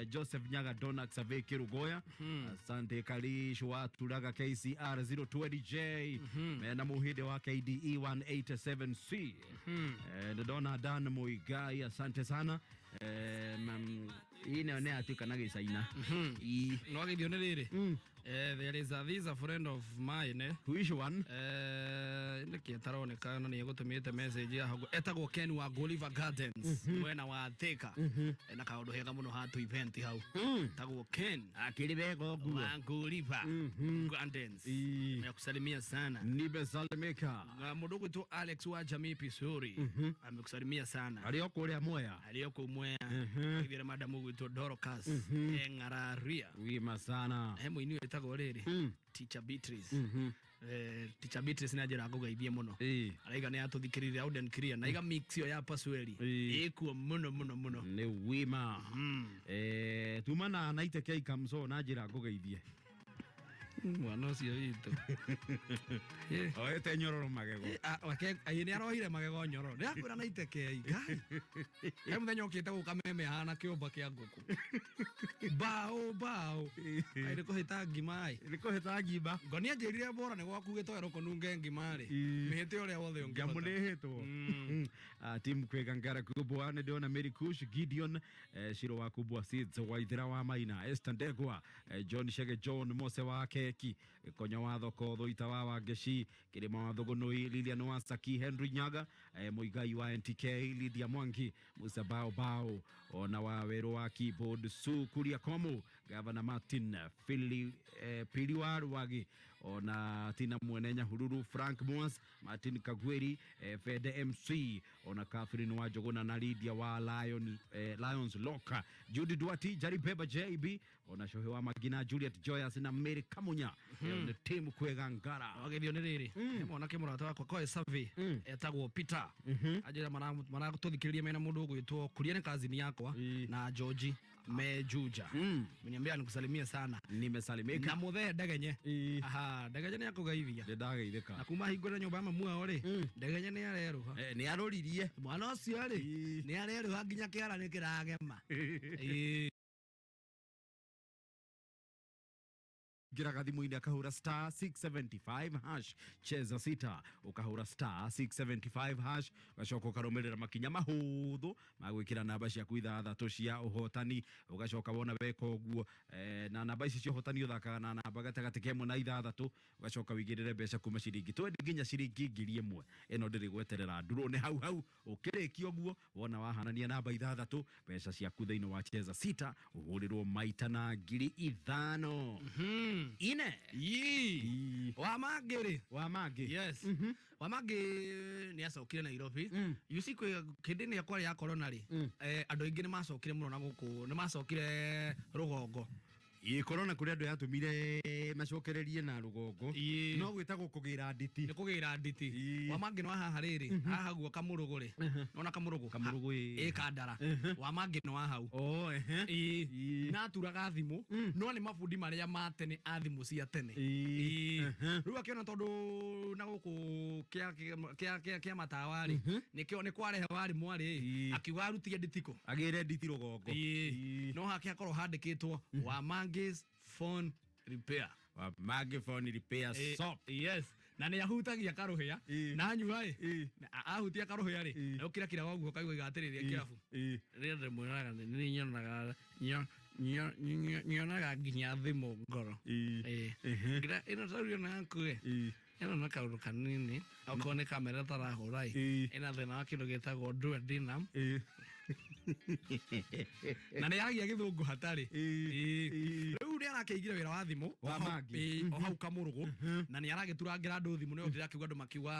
Joseph Nyaga Donak Save Kirugoya. Asante Kalish wa Turaga KCR 020J. Mena muhinde wa KDE 187C. Ndona Dan Muigai, asante sana. Hii nayo nĩ atuĩka na gĩcaina. No wageithio nĩ rĩrĩ. There is a this a friend of mine. Which one? Nĩkĩ ataroneka na nĩ egũtũmĩte message ya hagu. Etagwo Ken wa Gulliver Gardens mwena wa Thika. Na kaũndũ hega mũno hatu event hau. Etagwo Ken. Akĩrĩ wega ũguo. Wa Gulliver Gardens. Nakusalimia sana. Nimesalimika. Na mũndũ ũgwĩtwo Alex wa Jamii Pisori amekusalimia sana. Arĩ o kũrĩa Mwea. Aliyoko Mwea. Akithira madam ũgwĩtwo Dorcas Eng'araria. Wima sana. He mũini wĩtagwo rĩrĩ Teacher Beatrice. Teacher Beatrice nĩ anjĩra ngũgeithie mũno. Araiga nĩ atũthikĩrĩria loud and clear na iga mix ĩyo ya Pasweli ĩkuo mũno mũno mũno. Nĩ wima. Tuma na naite kei kamso na njĩra ngũgeithie. Mwana ũcio witũ. Oete nyororo magego. Nĩ arohire magego nyororo. Ndĩrakwĩra naite kei. Ngai. He mũthenya ũkĩte gũka meme ahana kĩũmba kĩa ngũkũ. Bao bao. Ai nĩ kũhĩta ngima ĩ. Nĩ kũhĩta ngima. Ngoni anjĩrire bora nĩ gwaku gĩtoero kũnunge ngima rĩ. Mĩhĩte ũrĩa wothe ũngĩhota. Ngamu nĩ ĩhĩtwo. Tim kwega ngara kubwa nĩ ndĩrona Mary Kush Gideon, Shiro wa kubwa Seeds Waithera wa Maina Esther Ndegwa, John Shege John Mose wa Keki Konyo wa Thoko Thuita wa Wangeci Kirima wa Thugunui Lilian wa Saki Henry Nyaga, Muigai wa NTK Lydia Mwangi Musa Bao Bao ona wa Weru wa Keyboard Su Kuria Komu Gavana Martin Phili, Pili wa Rwagi ona Tina Mwene Nyahururu Frank Mwas Martin Kagweri, Fede MC ona Catherine wa Njuguna na Lydia wa Lion, Lions Loka Judy Duati Jari Beba JB ona Shohe wa Magina Juliet Joyous na Mary Kamunya. Nĩ timu kwega ngara. Wageithio nĩ rĩrĩ he mwanake mũrata wakwa koe survey etagwo Peter anjĩra maratũthikĩrĩria mena mũndũ ũgwĩtwo Kuria nĩ kazini yakwa na George Mejuja. Meniambia nikusalimie sana. Nimesalimika. Na muthee Ndegenye. Aha, Ndegenye nĩ akũgeithia. Nĩ ndageithĩka. Na kuma hingũrĩra nyũmba ya mamu wao rĩ, Ndegenye nĩ arerũha. Nĩ aroririe. Mwana ũcio rĩ, nĩ arerũha nginya kĩara nĩ kĩragema. Ngiraga thimũ-inĩ akahũra star 675 hash cheza sita ukahũra star 675 hash ugacoka ũkarũmĩrĩra makinya mahũthũ ma gwĩkĩra namba ciaku ithathatũ cia ũhotani ũgacoka wona weka ũguo, na namba ici cia ũhotani ũthakaga na namba gatagatĩ ka ĩmwe na ithathatũ ũgacoka wĩigĩrĩre mbeca kuma ciringi 20 nginya ciringi 1000 ĩno ndĩrĩ gweterera ndurũ nĩ hau hau ũkĩrĩkia ũguo wona wahanania namba ithathatũ mbeca ciaku thĩinĩ wa cheza sita ũhũrĩrwo maita na 5000. Ine. Yii. Wa mangĩ rĩ. Wa mangĩ. Yes. Wa mangĩ nĩ acokire Nairobi. You see kwĩ hĩndĩ ĩrĩa kwarĩ ya corona rĩ, andũ aingĩ nĩ macokire mũno na gũkũ, nĩ macokire rũgongo. Ĩ corona kũrĩ andũ yatũmire macokererie na rũgongo. No gwĩtagwo kũgĩra nditi. Nĩ kũgĩra nditi. Wa mangĩ nĩ wa haha rĩrĩ, haha guo Kamũrũgũ rĩ. Nĩwona Kamũrũgũ? Kamũrũgũ ĩ. Ĩ Kandara. Wa mangĩ nĩ wa hau. Oh, ehe. Ĩ. Na aturaga thimũ, no nĩ mabundi marĩa ma tene a thimũ cia tene. Ĩ. Rĩu akĩona tondũ na gũkũ kĩa matawa rĩ, nĩkĩo nĩ kwarehe warĩ mwarĩ, akiuga arutie nditiko. Agĩre nditi rũgongo. Ĩ. No hake hakorwo handĩkĩtwo wa mangĩ's phone repair. Wa mangĩ phone repair shop. Yes. Na nĩ ahutagia karũhĩa na anyua ĩ ahutia karũhĩa rĩ, na ũkira kira waguo kaigua igatĩrĩria kĩrabu. Rĩrĩa ndĩmwĩraga nĩ nyonaga nyonaga nginya thimũ ngoro. Ngira ĩno tarurio na yaku ĩ ĩno na kaũndũ kanini okorwo nĩ kamera tarahũra ĩ ĩna thĩna wa kĩndũ gĩtagwo duodenum. Na nĩ yaragia gĩthũngũ hatarĩ. Rĩu nĩ arakĩigire wĩra wa thimũ Wa mangĩ. O hau Kamũrũgũ na nĩ aragĩturangĩra andũ thimũ nĩyo ndĩrakiuga andũ makiuga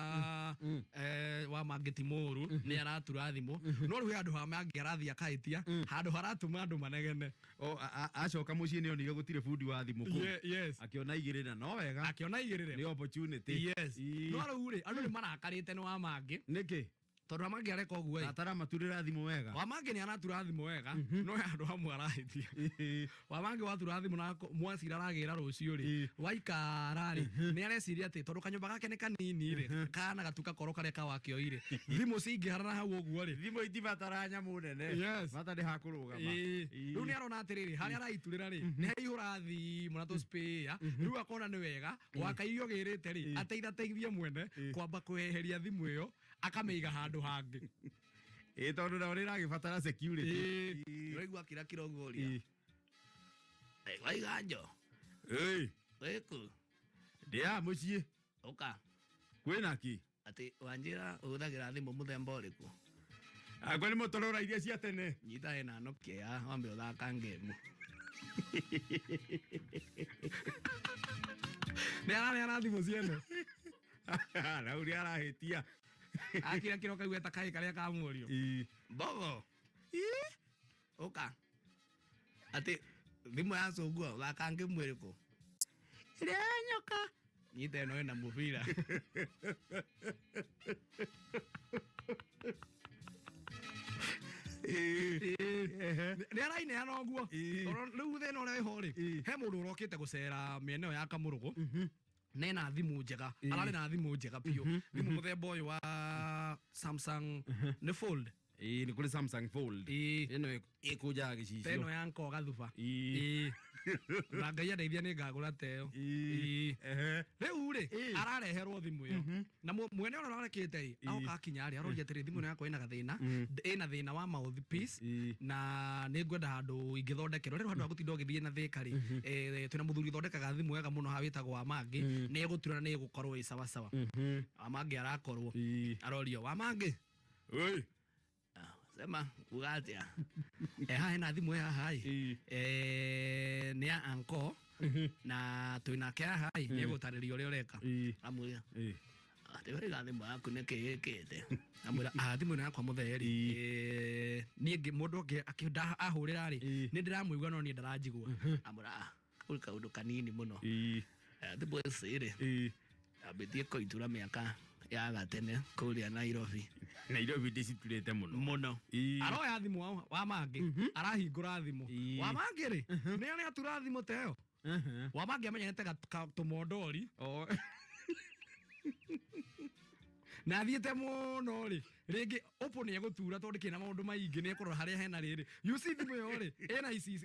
wa mangĩ ti mũru nĩ aratura thimũ no rĩu he handũ ha mangĩ arathiĩ akahĩtia handũ haratũma andũ manegene. O acoka mũciĩ nĩ onire gũtirĩ bundi wa thimũ kũu. Yes. Akĩona igĩrĩra no wega. Akĩona igĩrĩra. Nĩ opportunity. Yes. No rĩu rĩ andũ nĩ marakarĩte nĩ wa mangĩ. Nĩkĩ? Tondũ Wamangi areka ũguo ĩ. Ataramaturĩra thimũ wega. Wamangi nĩ aratura thimũ wega no he handũ hamwe arahĩtia. Wamangi watura thimũ na mwacira aragĩra rũciũ rĩ, waikara rĩ, nĩ areciria atĩ tondũ kanyũmba gake nĩ kanini rĩ, kana gatuka koro karĩa kawakĩoire thimũ cingĩharana hau ũguo rĩ, thimũ itibatara nyamũ nene. Yes. Bata nĩ hakũrũgama. Ĩĩ. Rĩu nĩ arona atĩrĩrĩ, harĩa araiturĩra rĩ, nĩ haihũra thimũ na tũspare. Rĩu akona nĩ wega gwaka irio gĩrĩte rĩ, ateithateithie mwene kwamba kweheria thimũ ĩyo akamĩiga handũ hangĩ. Ĩĩ, tondũ nao nĩ ĩragĩbatara security. Ũraigua kira kĩrongoria. Waiga njo. Ĩĩ. Wĩkũ? Ndĩ haha mũciĩ. Ũka. Kwĩna kĩ? Atĩ wanjĩra ũhũthagĩra thimũ mũthemba ũrĩkũ? Akwa nĩ Motorola iria cia tene. Nyita ĩna Nokia ya wambe ũthaka ngemu. Nĩ araneana thimũ ciene. Na ũrĩa arahĩtia. Akira kĩro kaigua ta kahĩ karĩa ka mũriũ. Mbogo. Ũka. Atĩ thimũ ya cũngua ũthaka ngemu ĩrĩkũ? Ĩrĩa ya nyoka. Nyita ĩno ĩna mũbira. Nĩ araineana ũguo. Tondũ rĩu thĩna ũrĩa wĩho rĩ, he mũndũ ũrokĩte gũcera mĩena ĩyo ya Kamũrũgũ, nena thimũ njega, ararĩ na thimũ njega biũ, thimũ mũthemba ũyũ wa Samsung nĩ Fold. Ĩĩ, nĩ kũrĩ Samsung Fold. Ĩno ĩkũnjaga gĩcicio. Ta ĩno ya nko gathuba. Ĩĩ. Na Ngai andeithia nĩ ngagũra ta ĩyo. Ĩĩ. Rĩu rĩ, arareherwo thimũ ĩyo na mwene ũrĩa ũrarekĩte ĩ, agoka akinya rĩ, aroria atĩrĩ, thimũ ĩno yakwa ĩna gathĩna, ĩna thĩna wa mouthpiece na nĩ ngwenda handũ ingĩthondekerwo. Rĩu handũ ha gũtinda ũgĩthiĩ na thĩka rĩ, twĩna mũthuri ũthondekaga thimũ wega mũno haha wĩtagwo Wamangi, nĩ egũtura na nĩ egũkorwo ĩ sawasawa. Wamangi arakorwo arorio, Wamangi. Oi. Sema uga atĩa? Haha hena thimũ ĩ haha ĩ. Nĩ ya anko na twĩnake haha ĩ, nĩ egũtarĩria ũrĩa ũreka. Amwĩra atĩ waiga thimũ yaku nĩkĩ ĩkĩte? Amwĩra, ah, thimũ ĩno yakwa mũthee rĩ, niĩ mũndũ ũngĩ ahũrĩra rĩ, nĩ ndĩramũigua no niĩ ndaranjigua. Amwĩra, ah, kau kaũndũ kanini mũno. Thimũ ici rĩ, ambĩtie kũitura mĩaka ya gatene kũrĩa Nairobi. Nairobi ndĩciturĩte mũno. Mũno. Aroya thimũ Wamangi, arahingũra thimũ. Wamangi rĩ, nĩ arĩa atura thimũ ta ĩyo. Wamangi amenyerete tũmondori. Na athiĩte mũno rĩ, rĩngĩ Oppo nĩ egũtura tondũ kĩna maũndũ maingĩ, nĩ ekũrora harĩa hena rĩrĩ. You see thimũ ĩyo rĩ, ĩna ici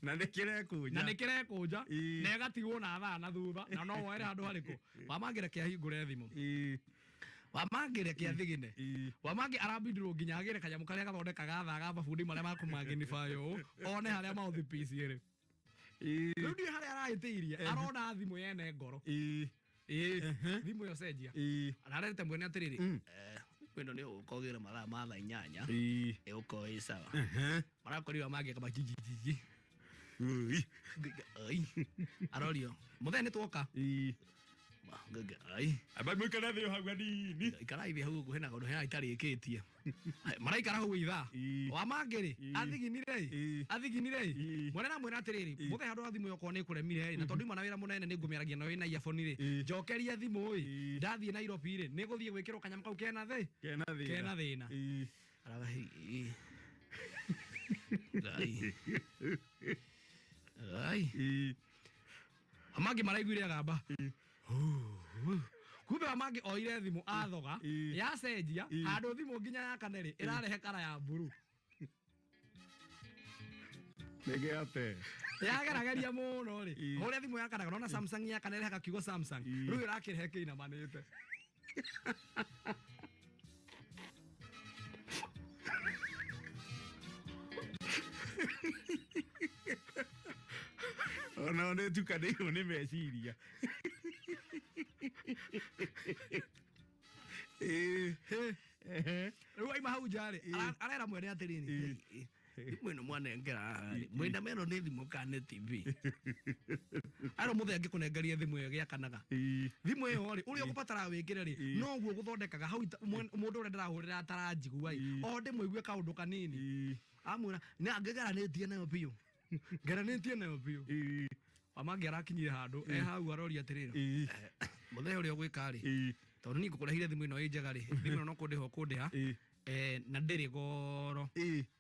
Na nĩ kĩrekũnja. Na nĩ kĩrekũnja, na ĩgatigwo na thaa na thutha, na no woere handũ harĩkũ. Wamangi reke ahingũre thimũ. Wamangi reke athigine. Wamangi arabindirwo nginya agĩre kanyamũ karĩa gathondekaga thaa ga mabundi marĩa makũmagnify ũũ, one harĩa mouthpiece ĩrĩ. Rĩu ndiũĩ harĩa arahĩtĩirie, arona thimũ yene ngoro. Thimũ ĩyo cenjia. Na arerete mwene atĩrĩrĩ, Thimũ ĩno nĩ ũgũka ũgĩre mathaa ma thaa inyanya, ĩgũkorwo ĩ sawa. Marakorirwo Wamangi akamba jijijiji. Ai. Arorio, mũthee nĩ twoka. Ai. Amba mũikare thĩ hau hanini. Ikarai thĩ hau ũguo, hena kaũndũ hena itarĩkĩtie. Maraikara hau ithaa. Wamangi rĩ, athiginire ĩ, athiginire ĩ. Mwene aramwĩra atĩrĩrĩ, mũthee handũ ha thimũ ĩyo okorwo nĩ ĩkũremire ĩ, na tondũ ima na wĩra mũnene nĩ ngũmĩaragia nayo ĩna earphone rĩ, njokeria thimũ ĩ, ndathiĩ Nairobi rĩ, nĩ ngũthiĩ gwĩkĩrwo kanyamũ kau kena thĩ? Kena thĩna. Kena thĩna. Arauga, hii. Ngai. Ngai. Wamangi maraiguire agamba. Kumbe Wamangi oire thimũ athoga, yacenjia, handũ thimũ nginya yakane rĩ, ĩrarehe kara ya mburu. Nĩgĩate. Yagerageria mũno rĩ, ũrĩa thimũ yakanaga, nona Samsung yakana ĩrehaga kiugo Samsung, rĩu ĩrakĩrehe kĩinamanĩte. Onao nĩ tukanĩirwo nĩ meciria. Rĩu aima hau nja rĩ, arera mwene atĩrĩrĩ, Thimũ ĩno mwanengera haha rĩ, mwĩna meno nĩ thimũ kana nĩ TV? Arĩa mũthee angĩkũnengeria thimũ ĩyo gĩakanaga. Thimũ ĩyo rĩ, ũrĩa ũgũbatara wĩkĩre rĩ, noguo gũthondekaga hau mũndũ ũrĩa ndĩrahũrĩra ataranjigua ĩ, o ndĩmũigue kaũndũ kanini. Amwĩra, nĩ angĩgeranĩtie nayo biũ. Ngeranĩtie nayo biũ. Wamangi arakinyire handũ, e hau aroria atĩrĩrĩ. Mũthee ũrĩa ũgwĩka rĩ, tondũ niĩ ngũkũrehire thimũ ĩno ĩ njega rĩ, thimũ ĩno no kũndĩha ũkũndĩha, na ndĩrĩ goro.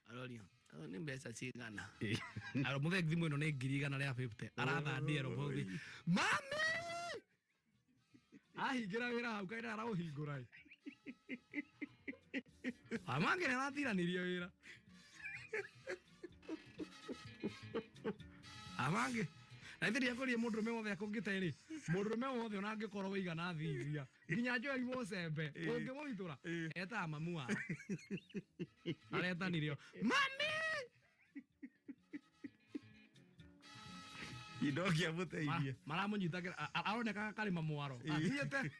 Aroria, "Oh, nĩ mbeca cigana?" Aro mũthee thimũ ĩno nĩ 150,000. Arathandia robothi. Mami! Ahingĩra wĩra hau kaĩ araũhingũra ĩ. Amangĩ nĩ aratiranirie wĩra. Amangĩ. Na ithe ndiakũria mũndũrũme wothe akũngĩte rĩ, mũndũrũme wothe ona angĩkorwo wĩigana thithia, nginya Joel Mũcembe, ũngĩmũhithũra, etaga mamu wao. Aretanirio, mami! Indo kĩamũteithia. Maramũnyitagĩra, aroneka karĩma mwaro. Athiĩte.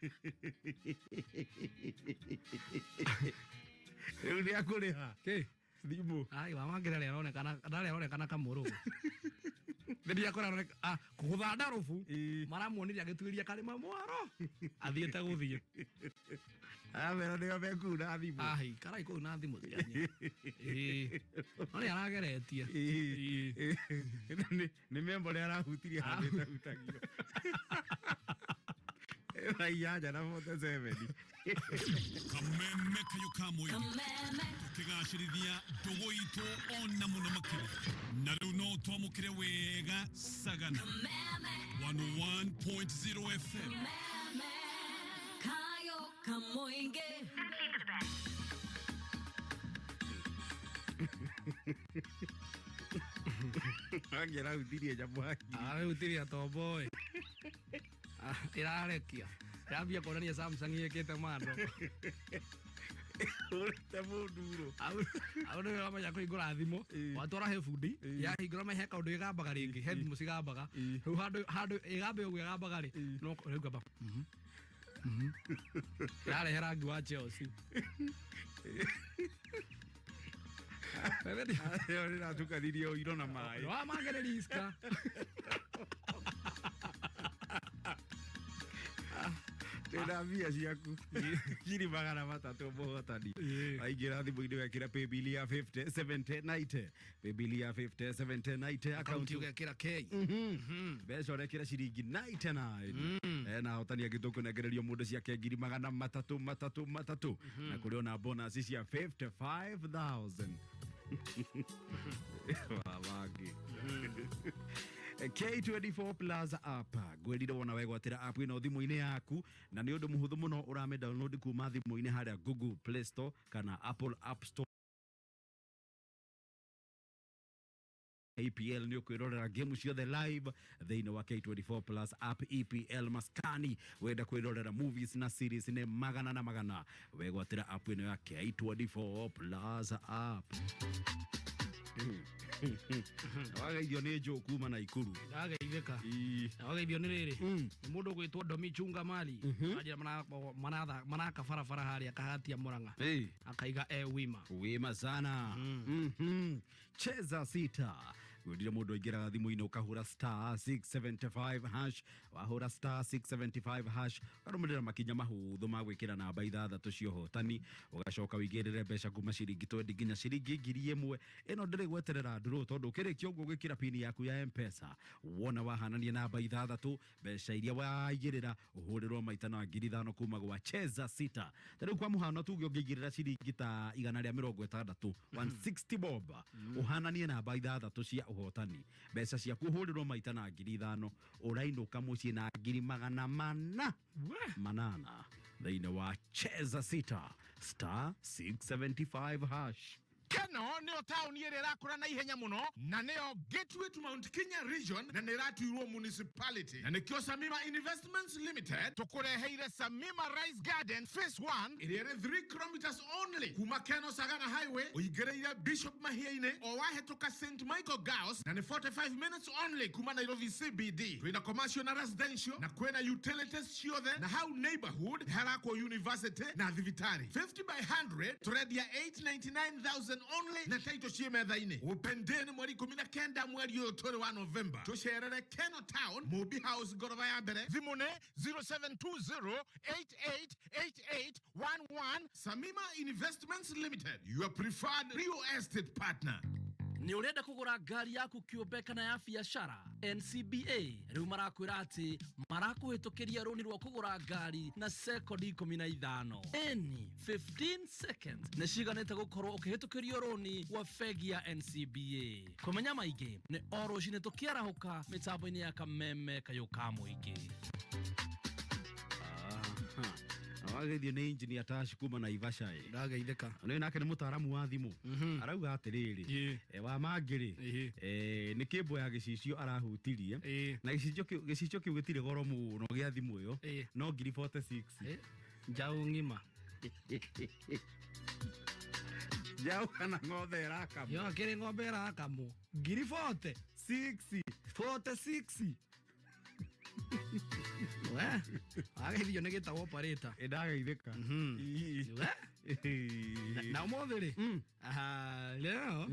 Rĩu nĩ akũrĩha. Kĩ? Thimũ. Ai, wamangĩ ndarĩ aronekana, ndarĩ aronekana kamũrũgũ. Nĩ aroneka, ah, kũgũtha ndarũbu, maramuonirie agĩtuĩria karĩma mwaro. Athiĩte gũthiĩ. Aramera nĩo mekuna thimũ. Ai, karai kũu na thimũ cianyu. Ĩĩ. No nĩ arageretie. Nĩ membo rĩa arahutirie handũ ĩtahutagio. Thaa inyanya na 47. Kameme kayũ ka mũingĩ tũkĩgacĩrithia ndũgũ itũ ona mũno makĩria na rĩu no twamũkĩre wega Sagana 101.0 FM. Kayo Kamoinge. Angĩ arahutirie nyamũ hakiri. Arahutirie tombo ĩ. Ah, ĩrarekia. Ĩrambia kuonania Samsung ĩkĩte mando. Ũrĩte mũnduro. Au nĩ ũramenya kũhingũra thimũ. Watwara he bundi, yahingũra he kaũndũ ĩgambaga rĩngĩ, he thimũ cigambaga. Rĩu handũ handũ ĩgambe ũguo ĩgambaga rĩ, no rĩu ngamba. Ĩrarehe rangi wa Chelsea. Ĩyo nĩratukanirie ũiro na maĩ. Wamangĩrĩria. Ndĩna mbia ciaku 300,000 mũhotani waingĩra thimũ-inĩ wekĩra paybill ya 50 70 90, paybill ya 50 70 90, Akaunti ũgekĩra K. Mbeca ũrekĩra ciringi 99. Na ahotani angĩ tũkũnengererio mũndũ ciake 333,000 na kũrĩ ona bonus cia 55,000. Wamangĩ. K24 Plus app ngwĩrire wona wegwatĩra app ĩno thimũ-inĩ yaku na nĩ ũndũ mũhũthũ mũno ũrame download kuma thimũ-inĩ harĩa Google Play Store kana Apple App Store. EPL nĩ ũkwĩrorera game ciothe live thĩinĩ wa K24 Plus app. EPL maskani wenda kwĩrorera movies na series nĩ magana na magana, wegwatĩra app ĩno ya K24 Plus app. Wageithio nĩ njũ kuma Naikuru. Ndageithĩka. Wageithio nĩ rĩrĩ, nĩ mũndũ ũgwĩtwo Domi Chunga Mali. Anjĩra maraka barabara harĩa Kahatia Murang'a. Akaiga e wima. Wima sana. Cheza sita gwendire mũndũ aingĩraga thimũ-inĩ ũkahũra star 675 hash, wahũra star 675 hash ũkarũmĩrĩra makinya mahũthũ ma gwĩkĩra namba ithathatũ cia ũhotani, ũgacoka ũigĩrĩre mbeca kuma ciringi 20 nginya ciringi 1,000. Ĩno ndĩrĩ gweterera ndũrũ tondũ ũkĩrĩkia ũguo gwĩkĩra pini yaku ya M-Pesa, wona wahanania namba ithathatũ, mbeca iria waigĩrĩra ũhũrĩrwo maita na 5,000 kuma gwa Cheza Sita. Ta rĩu kwa mũhano tuge ũngĩigĩrĩra ciringi ta 160, 160 bob, ũhananie namba ithathatũ cia ũhotani, mbeca ciaku ũhũrĩrwo maita na 5,000, ũrainũka mũciĩ na 808,000 thĩinĩ wa Cheza Sita star 675 hash. Keno nĩyo taũni ĩrĩa ĩrakũra na ihenya mũno na nĩyo gateway to Mount Kenya region na nĩ ĩratuirwo municipality, na nĩkĩo Samima Investments Limited tũkũreheire Samima Rice Garden Phase 1 ĩrĩa ĩrĩ 3 kilometers only kuma Keno Sagana Highway ũingĩrĩire Bishop Mahia-inĩ o wahĩtũka St Michael Girls, na nĩ 45 minutes only kuma Nairobi CBD. Twĩna commercial na residential na kwĩna utilities ciothe, na hau neighborhood harakwo university na thibitarĩ. 50 by 100 tũrendia 899,000 only na title ciĩ metha-inĩ. Upendeni mweri 19 mweri ũyũ tũrĩ wa November, tũcerere Keno Town, Mobi House, ngoroba ya mbere. Thimũ nĩ 0720888811. Samima Investments Limited, your preferred real estate partner. Nĩ ũrenda kũgũra ngari yaku kĩũmbe kana ya biacara? NCBA rĩu marakwĩra atĩ marakũhĩtũkĩria rũni rwa kũgũra ngari na sekondi 15, ĩni 15 seconds nĩ ciganĩte gũkorwo ũkĩhĩtũkĩrio rũni gwa bengi ya NCBA. Kũmenya maingĩ nĩ o rũcinĩ tũkĩarahũka mĩtambo-inĩ ya Kameme Kayũ ka Mũingĩ. Wageithio nĩ engineer Tash kuma Naivasha ĩ. Ndageithĩka. Nĩ nake nĩ mũtaaramu wa thimũ. Arauga atĩrĩrĩ, wa mangĩ rĩ, nĩ kĩmbo ya gĩcicio arahutirie na gĩcicio kĩu gĩtirĩ goro mũno gĩa thimũ ĩyo, no ngiri 46. Njaũ ng'ima. Njaũ kana ng'ombe ĩrakamwo. Yo akĩrĩ ng'ombe ĩrakamwo. Ngiri 40. 6. 46. We, wageithio nĩ gĩtagwo operator. Ndageithĩka. We. Na ũmũthĩ rĩ, aha, leo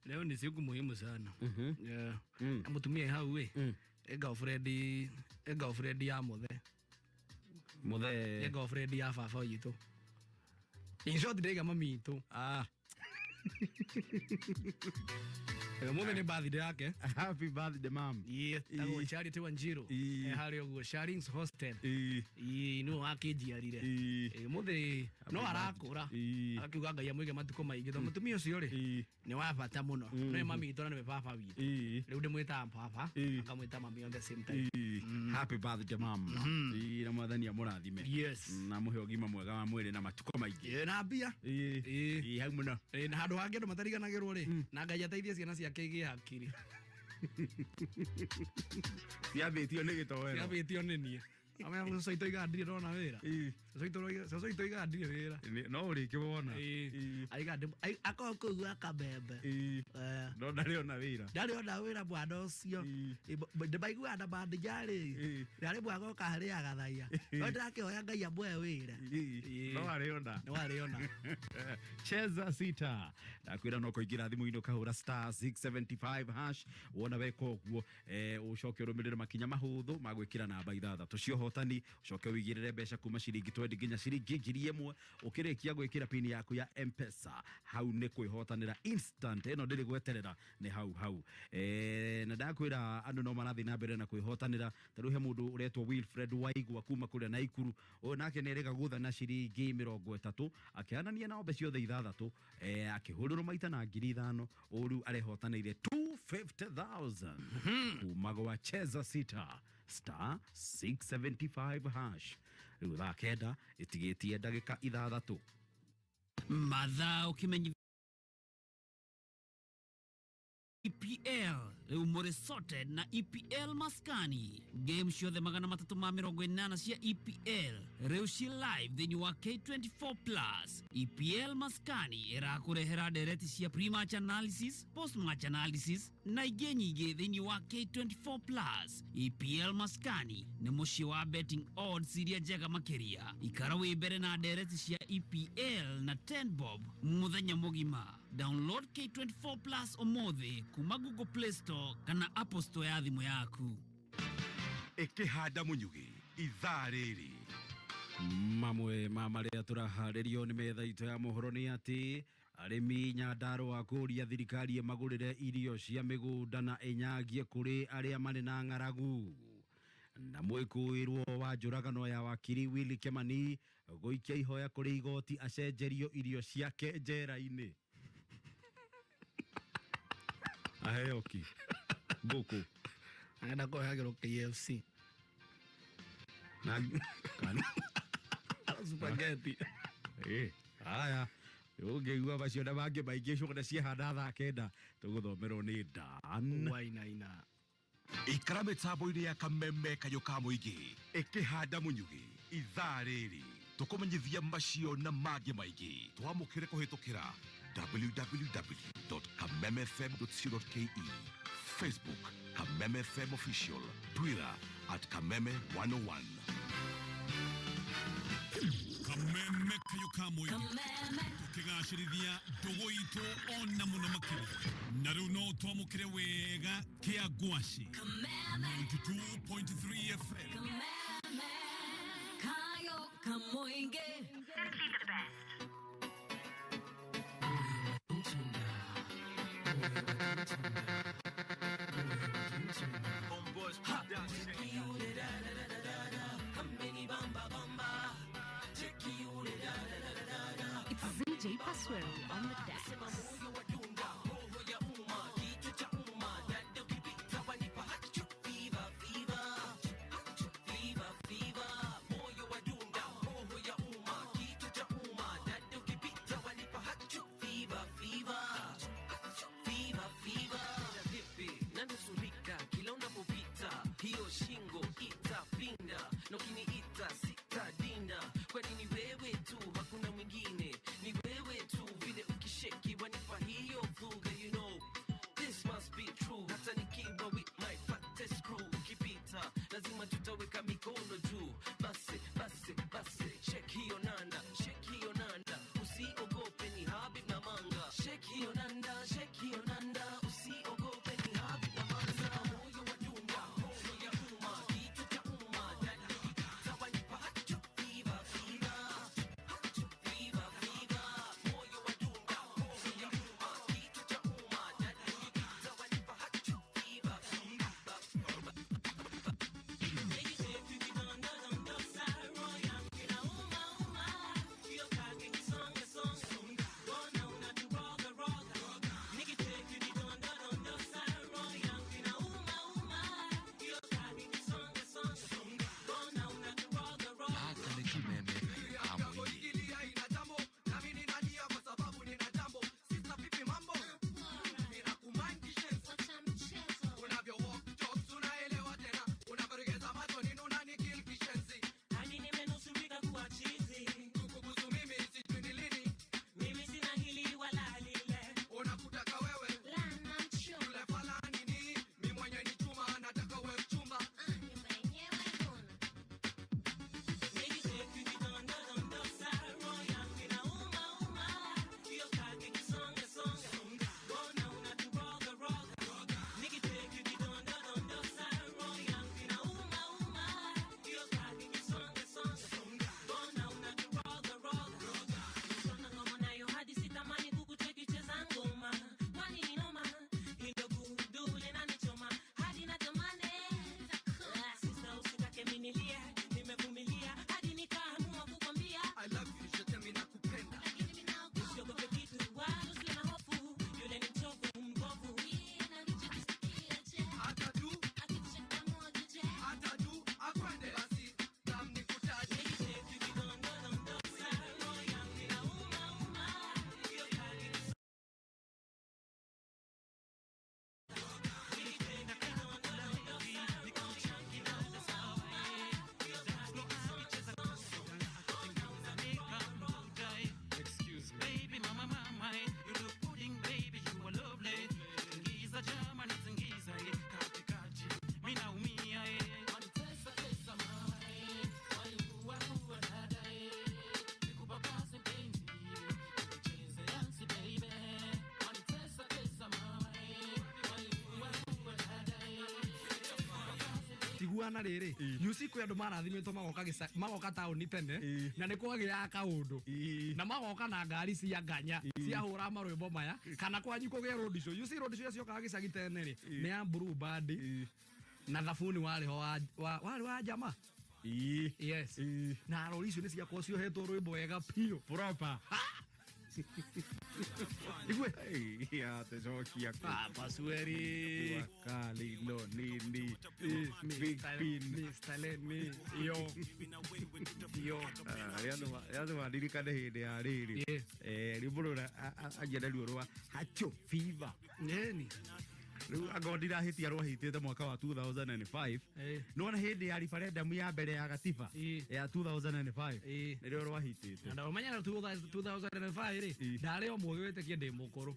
leo ni siku muhimu sana. Yeah. Na mũtumia hau ĩ, ĩ girlfriend, ĩ girlfriend ya mũthe. Mũthe. Ĩ girlfriend ya baba witũ. In short ndĩga mami witũ. Ah. Ũmũthĩ nĩ birthday yake. Happy birthday mom. Yeah, tagwo Charity Wanjiru. Harĩa ũguo Sharings Hostel. Ĩĩ, nĩwe wakĩnjiarire. Ũmũthĩ no arakũra. Agakiuga Ngai amũige matukũ maingĩ tondũ mũtumia ũcio rĩ nĩ wa bata mũno. Nĩwe mami witũ na nĩwe baba witũ. Rĩu ndĩmwĩtaga baba, akamwĩta mami on the same time. Happy birthday mom. Na mwathani amũrathime. Yes. Na mũhe ũgima mwega wa mwĩrĩ na matukũ maingĩ. Na mbia. Ĩĩ, hau mũno. Na handũ hangĩ andũ matariganagĩrwo rĩ, na Ngai ateithie ciana ciake igĩe hakiri. Ciambĩtio nĩ gĩtoero. Ciambĩtio nĩ niĩ. Amenya cũcũ witũ oigaga ndirĩ ndona wĩra. Cũcũ witũ oigaga ndirĩ wĩra. No ũrĩkĩwona. Aiga akorwo kũu gwa Kamembe. No ndarĩ ona wĩra. Ndarĩ ona wĩra mwana ũcio. Ndĩmaiguaga na mandija rĩ, ndarĩ mwaga oka harĩaga thaia. No ndĩrakĩhoya Ngai amũhe wĩra. No arĩ ona. No arĩ ona. Cheza sita. Ndakwĩra no kũingĩra thimũ-inĩ ũkahũra star 675 hash wona weka ũguo, ũcoke ũrũmĩrĩre makinya mahũthũ ma gwĩkĩra namba ithathatũ cia ũhotani, ũcoke ũigĩrĩre mbeca kuma ciringi 20 nginya ciringi 1000. Ũkĩrĩkia gwĩkĩra pin yaku ya M-Pesa hau nĩ kwĩhotanĩra instant, ĩno ndĩrĩ gweterera, nĩ hau hau. Na ndakwĩra andũ no marathiĩ na mbere na kwĩhotanĩra. Ta rĩu he mũndũ ũretwo Wilfred Waigwa kuma kũrĩa Naikuru, ũyũ nake nĩ erĩga gũtha na ciringi 30 akĩhanania na ng'ombe ciothe ithathatũ, akĩhũrĩrwo maita na 5,000, ũrĩu arehotanĩire 250,000 kuma gwa Cheza Sita star 675 hash. Rĩu thaa 9 ĩtigĩtie ndagĩka 6. Mathaa ũkĩmenyithia EPL rĩu mũrĩ sorted na EPL maskani. Game ciothe 380 cia EPL rĩu ci live thĩinĩ wa K24 plus. EPL maskani ĩrakũrehera ndereti cia pre-match analysis, post-match analysis na ingĩ nyingĩ thĩinĩ wa K24 plus. EPL maskani nĩ mũciĩ wa betting odds iria njega makĩria. Ikara wĩ mbere na ndereti cia EPL na 10 bob mũthenya mũgima. Download K24 plus ũmũthĩ kuma Google Play Store kana Apple Store ya thimũ yaku. Ĩkĩhanda mũnyugĩ ithaa rĩrĩ. Mamwe ma marĩa tũraharĩrio nĩ metha itũ ya mohoro nĩ atĩ arĩmi Nyandarũa kũria thirikari ĩmagũrĩre irio cia mĩgũnda na ĩnyagie kũrĩ arĩa marĩ na ng'aragu. Na mwĩkũĩrwo wa njũragano ya wakiri Willy Kimani gũikia ihoya kũrĩ igoti acenjerio irio ciake njera-inĩ. Aheo ki ngũkũ. Agenda kũhagĩrwo KFC. Na kana spaghetti. Haya, ũngĩigua macio na mangĩ maingĩ ciothe ciahana thaa 9 tũgũthomerwo nĩ Dan Wainaina. Ikara mĩtambo-inĩ ya Kameme Kayũ ka Mũingĩ ĩkĩhanda mũnyugĩ ithaa rĩrĩ tũkũmenyithia macio na mangĩ maingĩ. Twamũkĩre kũhĩtũkĩra www.kamemefm.co.ke, Facebook Kameme FM Official, Twitter at Kameme 101. Kameme Kayũ ka Mũingĩ tũkĩgacĩrithia ndũgũ itũ ona mũno makĩria. Na rĩu no twamũkĩre wega kĩa ngwaci 92.3 FM. Kayũ ka Mũingĩ. Simply the best. Cheki yule da da da da da da, amenibamba bamba. Cheki yule da da da da da. It's ZJ Pasweri on the decks. Moyo wa dunga, roho ya umma, kichwa cha umma, dada ukipita wanipa hachu fever fever, hachu fever fever. Moyo wa dunga, roho ya umma, kichwa cha umma, dada ukipita wanipa hachu fever fever, hachu fever fever. Vipi nanusurika kila unapopita, hiyo shingo itapinda, na ukiniita sitadinda, kwani ni wewe tu, hakuna mwingine, ni wewe tu, vile ukisheki wanipa hiyo vuga, you know this must be true, hata nikiwa with my fattest crew, ukipita lazima tutaweka mikono juu, basi basi basi, shake hiyo nanda, shake hiyo nanda, usiogope ni Habib na Manga, shake hiyo nanda, shake hiyo nanda, usiogope ni Habib na Manga. Moyo wa dunga, roho ya umma, kichwa cha umma, dada ukipita wanipa hachu fever fever, hachu fever fever. Moyo wa dunga, roho ya umma, kichwa cha umma, dada ukipita wanipa hachu fever fever. Gaka nĩ kameme ka mũingĩ. Hadi nimenusurika kuwa chizi. Kukubusu mimi sijui ni lini. Mimi sina hili wala lile. Unakutaka wewe Lana mchumba. Yule fala nini? Mi mwenye ni chuma nataka we mchumba. Nimevumilia hadi nikaamua kukwambia I love you, je t'aime, nakupenda. Usiogope kitu wala usiwe na hofu, yule ni mchovu mbovu. Hata tu hata tu akwende basi kam nikutaje. Excuse me. Baby, mama, mama, you look pudding, baby, you are lovely. Tingiza jamani, tingiza, katikati, mimi naumia, Wanitesa, tesa, mama, waliua, ua, dada, nikupapase mpenzi, nicheze dance, baby. Wanitesa, tesa, mama, waliua, ua, dada, tiguana rĩrĩ nyuci kwĩ andũ marathimĩtwo magoka magoka taũni tene na nĩ kwagĩaga kaũndũ na magoka na ngari cia nganya ciahũra marwĩmbo maya kana kwanyu kũgĩa road show. You see road show iria ciokaga gĩcagi tene rĩ nĩ ya Blue Band na thabuni warĩ ho warĩ wa jama. Yes. Na rori icio nĩ ciakorwo ciohetwo rwĩmbo wega biũ proper. Igwe. Ya tecokia. Ah, Pasweri. Kali no nini. Big pin. Mr. Lenny. Yo. Yo. Rĩa wandirikane hĩndĩ ya rĩrĩ. Rĩu mũndũ agĩa na ruo rwa hacho fever. Nini? Rĩu angorwo ndirahĩtia rwahĩtĩte mwaka wa 2005. Nĩwona hĩndĩ ya referendum ya mbere ya gatiba ya 2005 nĩrĩo rwahĩtĩte. Na ũmenye na 2005 rĩ ndarĩ o mũgĩ wĩtĩkie ndĩ mũkũrũ.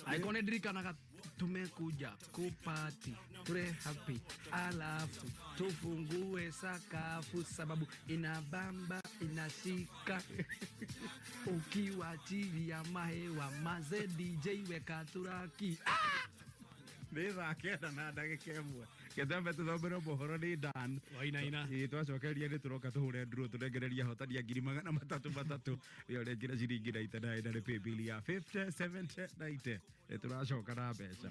Angĩkorwo nĩ ndirikanaga tumekuja kupati ture happy alafu tufungue sakafu sababu inabamba inashika ukiwachilia mahewa maze DJ weka turaki. Nĩ thaa 9 na ndagĩka 1 Getembe tũthomere mohoro nĩ Dan Wainaina. Ĩ twacokeria nĩ tũroka tũhũre nduru tũnengereria ahotani a ngiri magana matatũ matatũ ĩyo rĩngĩ na ciringi 99 na nĩ paybill ya 50 70 90. Nĩ tũracoka na mbeca.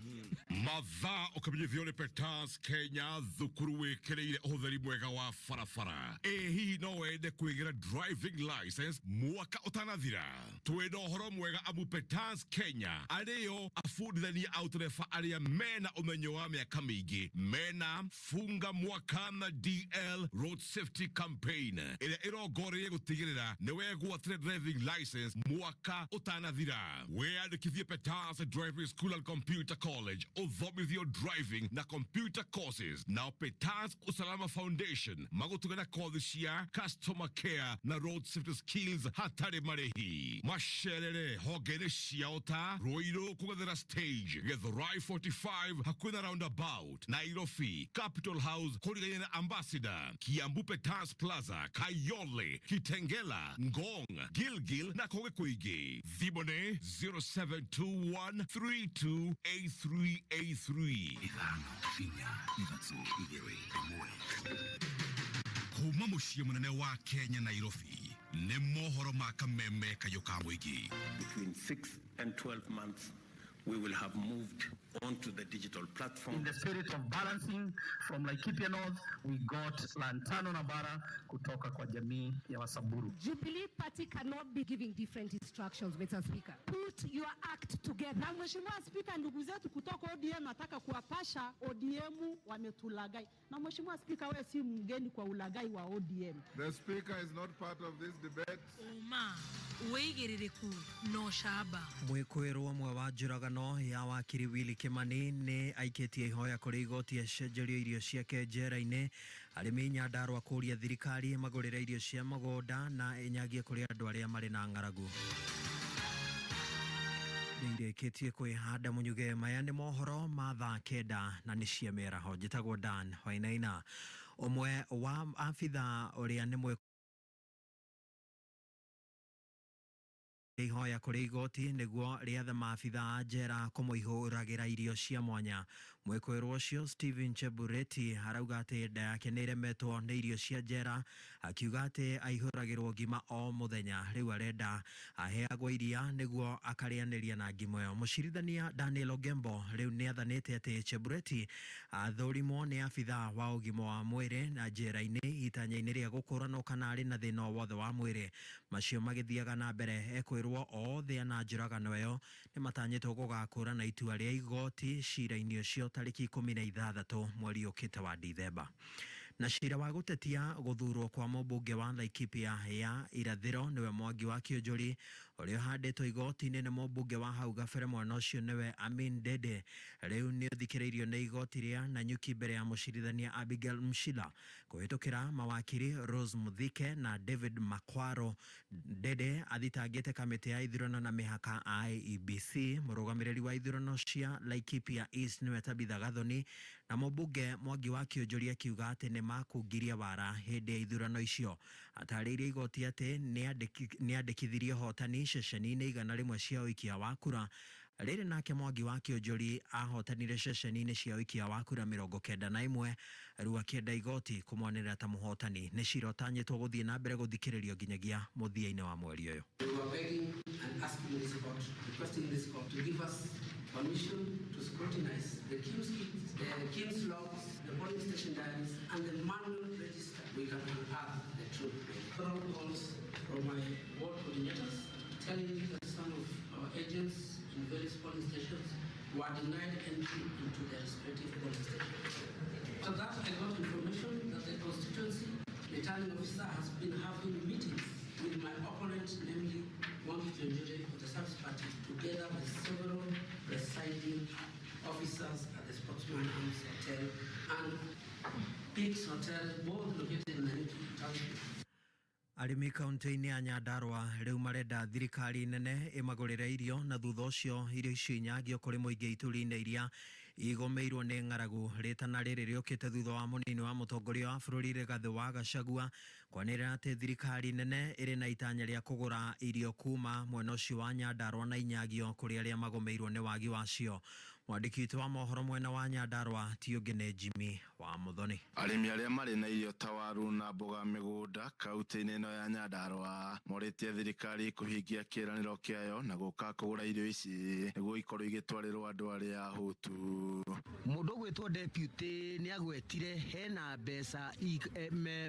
Mathaa ũkamenyithio nĩ Peters Kenya, thukuru wĩkĩrĩire ũhũthĩri mwega wa barabara. Ĩ hihi no wende kwĩgĩra driving license mwaka ũtanathira? Twĩna ũhoro mwega amu Peters Kenya arĩo abundithania a ũtereba arĩa mena ũmenyo wa mĩaka mĩingĩ, mena funga mwaka na DL Road Safety Campaign ĩrĩa ĩrongoreirie gũtigĩrĩra nĩ wegwatĩre driving license mwaka ũtanathira. Wĩyandĩkithie Peters Driving School and Computer College, ũthomithio driving na computer courses. Nao Peters Usalama Foundation magũtuge na kothi cia customer care na road safety skills hatarĩ marĩhi. Macerere honge-inĩ ciao ta Ruiru kũgethera stage, Githurai 45 hakuhĩ na roundabout, Nairobi Capital House kũrigainie na Ambassador, Kiambu Peters Plaza, Kayole, Kitengela, Ngong, Gilgil na kũngĩ kũingĩ. Thimũ nĩ 0721328383. Ithano inya ithatũ igĩrĩ ĩmwe. Kuma mũciĩ mũnene wa Kenya Nairobi, nĩ mohoro ma kameme kayũ ka mũingĩ. Between 6 and 12 months, we will have moved onto the digital platform. In the spirit of balancing from Laikipia North, we got Lantano Nabara kutoka kwa jamii ya Wasamburu. Jubilee Party cannot be giving different instructions, Mr. Speaker. Put your act together. Na Mheshimiwa Spika, ndugu zetu kutoka ODM nataka kuwapasha ODM wametulagai. Na Mheshimiwa Spika, wewe si mgeni kwa ulagai wa ODM. The speaker is not part of this debate. Ũma, wĩigĩrĩrĩku na ũcamba. Mwĩkũĩrwo ũmwe wa njũragano ya wakiri Willy Kimani nĩ aikĩtie ihoya kũrĩ igoti acenjerio irio ciake njera-inĩ. Arĩmi Nyandarua kũũria thirikari ĩmagũrĩre irio cia mũgũnda na ĩnyagie kũrĩ andũ arĩa marĩ na ng'aragu. Nĩ irĩkĩtie kwĩhanda mũnyuge. Maya nĩ mohoro ma thaa 9 na nĩ cia mĩaraho. Njĩtagwo Dan Wainaina. Ũmwe wa abithaa ũrĩa nĩ mwĩ ihoya kũrĩ igoti nĩguo rĩathe maabithaa a njera kũmũihũragĩra irio cia mwanya. Mwĩkũĩrwo ũcio Stephen Chebureti arauga atĩ nda yake nĩ ĩremetwo nĩ irio cia njera, akiuga atĩ aihũragĩrwo ngima o mũthenya. Rĩu arenda aheagwo iria nĩguo akarĩanĩria na ngima ĩyo. Mũcirithania Daniel Ogembo rĩu nĩ athanĩte atĩ Chebureti athũrimwo nĩ abithaa wa ũgima wa mwĩrĩ na njera-inĩ itanya-inĩ rĩa gũkũranwo kana arĩ na thĩna o wothe wa mwĩrĩ. Macio magĩthiaga na mbere, ekwĩrwo othe ana njũragano ĩyo nĩ matanyĩtwo gũgakũrana itua rĩa igoti cira-inĩ ũcio tarĩki 16 mweri ũkĩte wa Dithemba. Na cira wa gũtetia gũthurwo kwa mũmbunge wa Laikipia ya irathĩro nĩwe Mwangi wa Kĩũnjũri ũrĩa ũhandĩtwo igoti-inĩ nĩ mũmbunge wa hau gabere mwena ũcio nĩwe Amin Dede rĩu nĩ ũthikĩrĩirio nĩ igoti rĩa Nanyuki mbere ya mũcirithania Abigail Mshila kũhĩtũkĩra mawakiri Rose Muthike na David Makwaro. Dede athitangĩte kamĩtĩ ya ithurano na mĩhaka IEBC, mũrũgamĩrĩri wa ithurano cia Laikipia East nĩwe Tabitha Gathoni na mũmbunge Mwangi wa Kĩũnjũri akiuga atĩ nĩ makungirie wara hĩndĩ ya ithurano icio. Atarĩirie igoti atĩ nĩ andĩkithirie hotani ceceni-inĩ 100 cia ũikia wa kura. Rĩrĩ nake Mwangi wa Kĩũnjũri ahotanire ceceni-inĩ cia ũikia wa kura 91, rĩu akĩenda igoti kũmwanĩrĩra ta mũhotani. Nĩ cira ũtanyĩtwo gũthiĩ na mbere gũthikĩrĩrio nginyagia mũthia-inĩ wa mweri ũyũ. We were begging and asking this court, requesting this court to give us permission to scrutinize the KIEMS kits, the KIEMS logs, the polling station diaries, and the manual register. We can unpack the truth. Several calls from my ward coordinators telling me that some of our agents in various polling stations were denied entry into their respective polling stations. After that, I got information that the constituency returning officer has been having meetings with my opponent, namely Mwangi Kiunjuri of the Service Party, together with several presiding officers at the Sportsman Arms Hotel and Peaks Hotel, both located in Nanyuki Township. Arĩmi kaunti-inĩ ya Nyandarua rĩu marenda thirikari nene ĩmagũrĩre irio na thutha ũcio irio icio inyagio kũrĩ mũingĩ ituri-inĩ iria igũmĩirwo nĩ ng'aragu. Rĩtana rĩrĩ rĩũkĩte thutha wa mũnini wa mũtongoria wa bũrũri Rigathĩ wa Gachagua kwanĩrĩra atĩ thirikari nene ĩrĩ na itanya rĩa kũgũra irio kuma mwena ũcio wa Nyandarua na inyagio kũrĩ arĩa magũmĩirwo nĩ wagi wacio. Mwandĩki witũ wa mohoro mwena wa Nyandarua ti ũngĩ nĩ Jimmy wa Muthoni. Arĩmi arĩa marĩ na irio ta waru na mboga mĩgũnda kaunti-inĩ ĩno ya Nyandarua morĩtie thirikari kũhingia kĩĩranĩro kĩayo na gũka kũgũra irio ici nĩguo ikorwo igĩtwarĩrwo andũ arĩa ahũtu. Mũndũ ũgwĩtwo deputy nĩ agwetire hena mbeca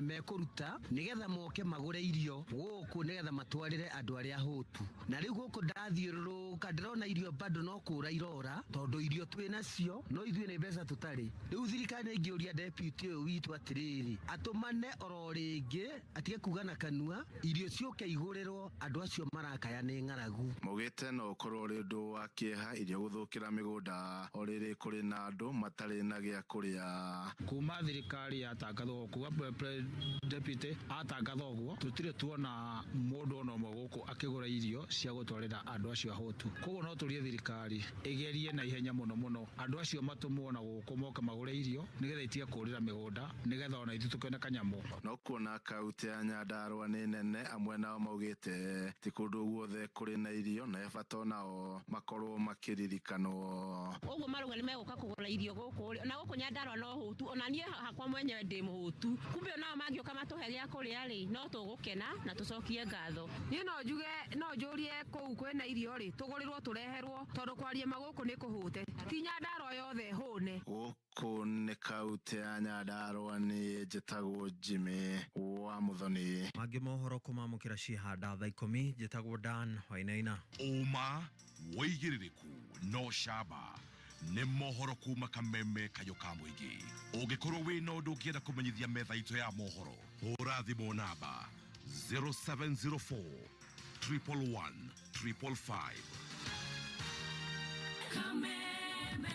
mekũruta nĩgetha moke magũre irio gũkũ nĩgetha matwarĩre andũ arĩa ahũtu. Na rĩu gũkũ ndathiũrũrũka ndĩrona irio bado no kũra irora tondũ irio twĩ nacio no ithuĩ nĩ mbeca tũtarĩ. Rĩu thirikari nĩ ingĩũria deputy ũyũ witũ atĩrĩrĩ, atũmane oro rĩngĩ atige kuga na kanua, irio ciũke igũrĩrwo andũ acio marakaya nĩ ng'aragu. Maugĩte no ũkorwo ũrĩ ũndũ wa kĩeha irio gũthũkĩra mĩgũnda o rĩrĩ kũrĩ na andũ matarĩ na gĩa kũrĩa. Kuma thirikari yatangathwo kuga deputy atangatha ũguo tũtirĩ tuona mũndũ ona ũmwe gũkũ akĩgũra irio cia gũtwarĩra andũ acio ahũtu. Koguo no tũrie thirikari ĩgerie na ihenya mũno mũno andũ acio matũmwo na gũkũ moke magũre irio nĩgetha itige kũrĩra mĩgũnda nĩgetha ona ithuĩ tũkĩone kanyamũ. No kuona kaunti ya Nyandarua nĩ nene, amwe nao maugĩte ti kũndũ guothe kũrĩ na irio na he bata onao makorwo makĩririkanwo. Ũguo marauga nĩ megũka kũgũra irio gũkũ rĩ, ona gũkũ Nyandarua no hũtu, ona niĩ hakwa mwenyewe ndĩ mũhũtu. Kumbe onao mangĩũka matũhe gĩa kũrĩa rĩ, no tũgũkena na tũcokie ngatho. Niĩ no njuge, no njũrie kũu kwĩna irio rĩ, tũgũrĩrwo tũreherwo tondũ kwaria ma gũkũ nĩ kũhũte. Ti Nyandarua yothe hũne. Gũkũ nĩ kaunti ya Nyandarua, nĩ njĩtagwo Jimmy wa Muthoni. Mangĩ mohoro kũmamũkĩra ciĩhanda thaa 10, njĩtagwo Dan Wainaina. Ũma wĩigĩrĩrĩku no camba nĩ mohoro kuma Kameme Kayũ ka mũingĩ. Ũngĩkorwo wĩna ũndũ ũngĩenda kũmenyithia metha itũ ya mohoro, hũra thimũ namba 0704 111 555. Kameme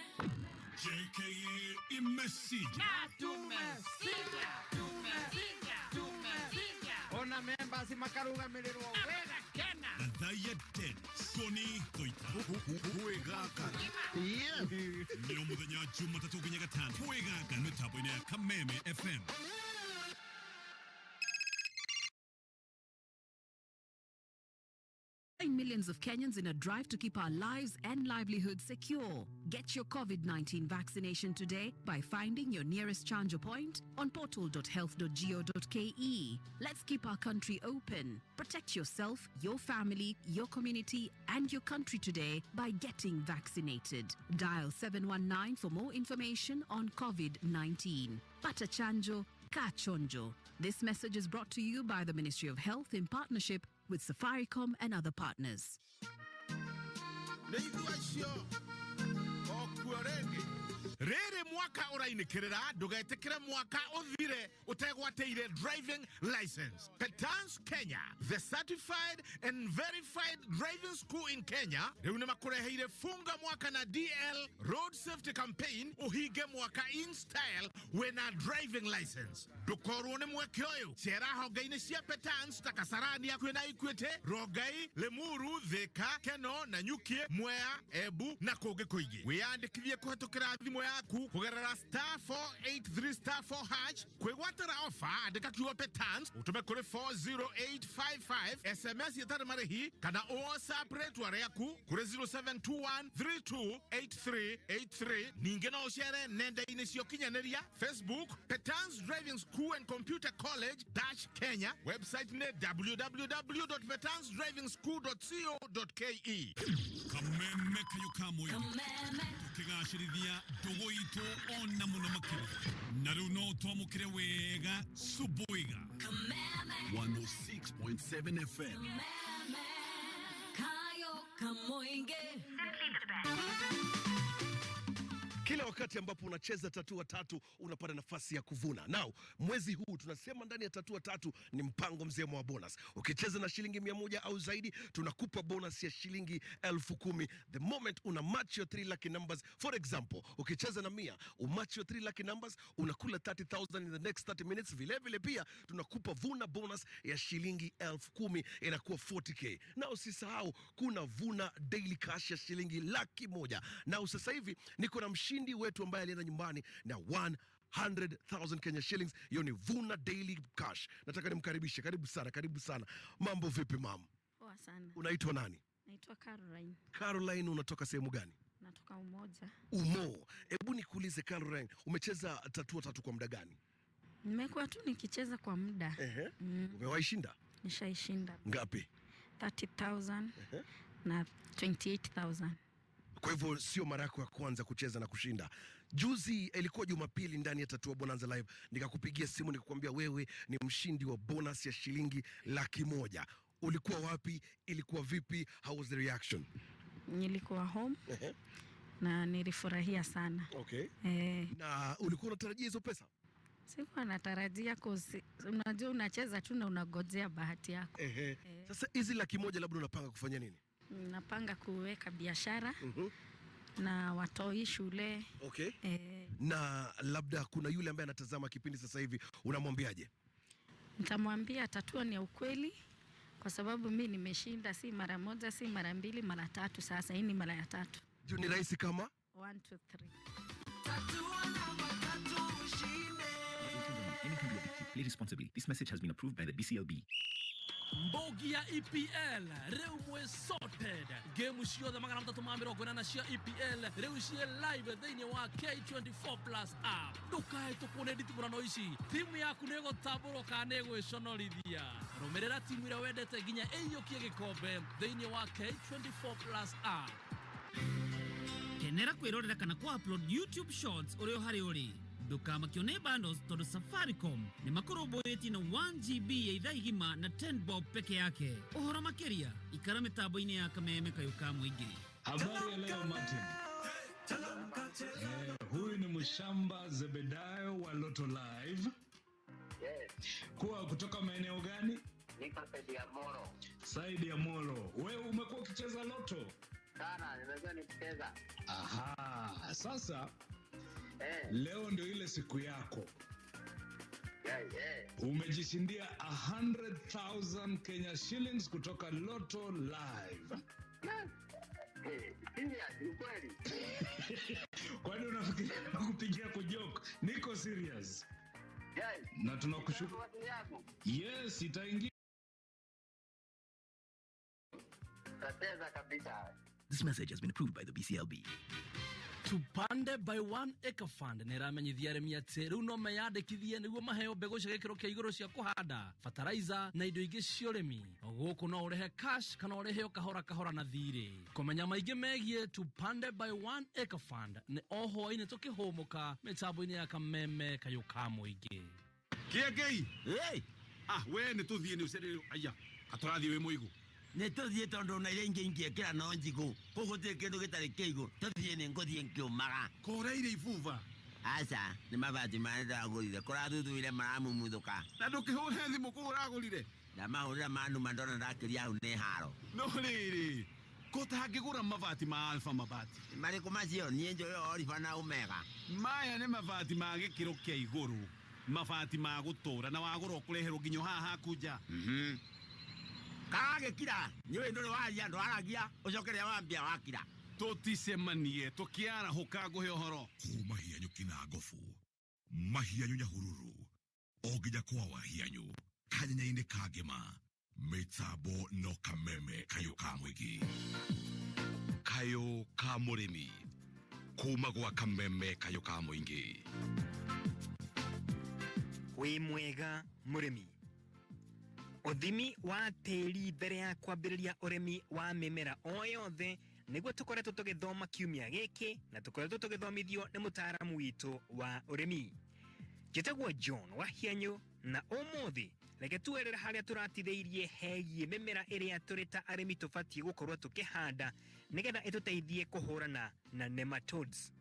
JKA imesija. Tumesija, tumesija, tumesija. Ona members makarũgamĩrĩrwo wega kena. Gathaiya Dennis Koni Thoita Kwĩgaka. Yes. Nĩ o mũthenya wa Jumatatũ nginya Gatano Kwĩgaka mĩtambo-inĩ ya Kameme FM. Millions of Kenyans in a drive to keep our lives and livelihoods secure. Get your COVID-19 vaccination today by finding your nearest Chanjo point on portal.health.go.ke. Let's keep our country open. Protect yourself, your family, your community, and your country today by getting vaccinated. Dial 719 for more information on COVID-19. Pata Chanjo, Kachonjo. This message is brought to you by the Ministry of Health in partnership with Safaricom and other partners. Rĩrĩ mwaka ũrainĩkĩrĩra ndũgetĩkĩre mwaka ũthire ũtegwatĩire driving license. Petans Kenya, the certified and verified driving school in Kenya, rĩu nĩ makũreheire funga mwaka na DL road safety campaign ũhinge mwaka in style wĩna driving license. Ndũkorwo nĩ mweke ũyũ, cera honge-inĩ cia Petans ta Kasarani hakuhĩ na Equity, Rongai, Limuru, Thika, Keno, Nanyuki, Mwea, Embu na kũngĩ kũingĩ. Wĩyandĩkithie kũhetũkĩra thimũ yaku kũgerera star 483 star 4 hash kwĩgwatĩra ofa andĩka kiugo Petans ũtũme kũrĩ 40855 SMS ĩtarĩ marĩhi kana WhatsApp rĩtwa rĩaku kũrĩ 0721328383. Ningĩ no ũcere nenda-inĩ cia ũkinyanĩria Facebook Petans Driving School and Computer College dash Kenya, website nĩ www.petansdrivingschool.co.ke. Kameme Kayũ ka mũingĩ tũkĩgacĩrithia ndũgũ itũ ona mũno makĩria. Na rĩu no twamũkĩre wega Subuiga 106.7 FM. Kayo Kamoinge. Kila wakati ambapo unacheza tatua tatu unapata nafasi ya kuvuna. Now, mwezi huu tunasema ndani ya tatua tatu ni mpango mzima wa bonus. Ukicheza na shilingi 100 au zaidi tunakupa bonus ya shilingi 10,000 the moment una match your 3 lucky numbers. For example, ukicheza na 100 umatch your 3 lucky numbers unakula 30,000 in the next 30 minutes. Vile vile pia tunakupa vuna bonus ya shilingi 10,000 inakuwa 40k. Na usisahau kuna vuna daily cash ya shilingi 100,000. Na sasa hivi niko na mshindi wetu ambaye alienda nyumbani na 100,000 Kenya shillings. Hiyo ni Vuna Daily Cash. Nataka nimkaribishe. Karibu sana, karibu sana. Mambo vipi mam? Poa sana. Unaitwa nani? Naitwa Caroline. Caroline, unatoka sehemu gani? Natoka Umoja. Umo. Hebu nikuulize Caroline, umecheza tatua tatu kwa muda gani? Nimekuwa tu nikicheza kwa muda. Ehe. Umewahi shinda? Nishaishinda Ngapi? 30,000 na 28,000. Kwa hivyo sio mara yako ya kwanza kucheza na kushinda. Juzi ilikuwa Jumapili ndani ya Tatua Bonanza Live, nikakupigia simu nikakwambia wewe ni mshindi wa bonus ya shilingi 100,000. Ulikuwa wapi? Ilikuwa vipi? How was the reaction? Nilikuwa home na nilifurahia sana. Okay. Eh, Na ulikuwa unatarajia hizo pesa? sikuwa natarajia cause unajua unacheza tu na unagojea bahati yako. Ehe. Sasa hizi 100,000 labda unapanga kufanya nini? Napanga kuweka biashara na watoi shule. Okay. Eh, Na labda kuna yule ambaye anatazama kipindi sasa hivi unamwambiaje? nitamwambia tatua ni ya ukweli kwa sababu mi nimeshinda si mara moja, si mara mbili, mara tatu. Sasa hii ni mara ya tatu. Juu ni rahisi kama 1 2 3. Gaming can be addictive. Play responsibly. This message has been approved by the BCLB. Mbogi ya EPL rĩu mwĩ sorted ngĩmu ciothe 340 cia EPL rĩu ciĩ live thĩinĩ wa K24 plus app. Ndũkahĩtũkwo nĩ nditimũrano ici, timu yaku nĩ ĩgũtambũrwo kana nĩ ĩgwĩconorithia. Rũmĩrĩra timu ĩrĩa wendete nginya ĩiyũkie gĩkombe thĩinĩ wa K24 plus app. Kenera kwirorera kana kwa upload YouTube Shorts uri o harĩa ũrĩ. Ndũkamakio nĩ bundles tondũ Safaricom nĩ makũrũmbũyĩtie na 1 GB ya ithaa igima na 10 bob peke yake. Ũhoro makĩria ikara mĩtambo-inĩ ya kameme kayũ ka mũingĩ. Habari ya leo Martin. Huyu ni Mshamba Zebedayo wa Loto Live. Yes, Kuwa kutoka maeneo gani? Niko saidi ya Moro. Saidi ya Molo. Wewe umekuwa ukicheza Loto? Sana, nimekuwa nikicheza. Aha, sasa leo ndio ile siku yako. Yeah, yeah. Umejishindia 100,000 Kenya shillings kutoka Loto Live. Eh, serious, ni kweli. Kwani unafikiria kupigia kujoke? Niko serious. Yes. Na tunakushukuru. Watu yangu. Yes, itaingia. Tacheza kabisa. This message has been approved by the BCLB. Tupande by One Acre Fund nä ĩramenyithia arĩmi atĩ rĩu no meyandĩkithie nĩguo maheo mbegũ cia gĩkĩro kĩa igũrũ cia kũhanda fertilizer na indo ingĩ cia ũrĩmi. Gũkũ no ũrĩhe cash kana ũrĩhe o kahora kahora na thirĩ. Kũmenya maingĩ megiĩ Tupande by One Acre Fund nĩ o hwaĩ-inĩ tũkĩhũmũka mĩtambo-inĩ ya kameme kayũ ka mũingĩ. Kĩengei. Ah, we nĩ tũthiĩ nĩ ũcerere aya. Atũrathiĩ wĩ mũigũ. Nä tå thiä tondå na iria ingä ingäkä no njigå kå gå tirä kä ndå gä tarä kä igå tå thiä nä ngå thiä ngä å maga. Koreire ibuba. Aca nä mabati marä ndagå rire kå rathuthuire maramumuthå ka. Na ndũkĩhũre thimũ kũu ũragũrire. Ndamahå rä ra manuma ndona ndakä ria hau nä haro. No rĩrĩ, ko tangĩgũra mabati ma Alpha Mabati. Marä kå macio niä njå yo Oliver na Omega. Maya nĩ mabati ma gĩkĩro kĩa igũrũ. Mabati ma gũtũra na wagũra ũkũreherwo nginya haha haku nja. Karagä kira nä å ndå rä waria ndwaragia å coke rä a wambia wakira. Tũticemanie tũkĩarahũka ngũhe ũhoro. Kuma Hianyu kina Gofu, Mahianyu Nyahururu, o nginya kwa Wahianyu, kanyenya-inĩ ka ngĩma, mĩtambo no kameme kayũ ka mũingĩ. Kayũ ka mũrĩmi, kuma gwa kameme kayũ ka mũingĩ. Wĩ mwega mũrĩmi. Ũthimi wa tĩri mbere ya kwambĩrĩria ũrĩmi wa mĩmera o yothe nĩguo tũkoretwo tũgĩthoma kiumia gĩkĩ na tũkoretwo tũgĩthomithio nĩ mũtaaramu witũ wa ũrĩmi. Njĩtagwo John Wahianyũ na ũmũthĩ reke tuerere harĩa tũratithĩirie hegiĩ mĩmera ĩrĩa tũrĩ ta arĩmi tũbatiĩ gũkorwo tũkĩhanda nĩgetha ĩtũteithie kũhũrana na nematodes.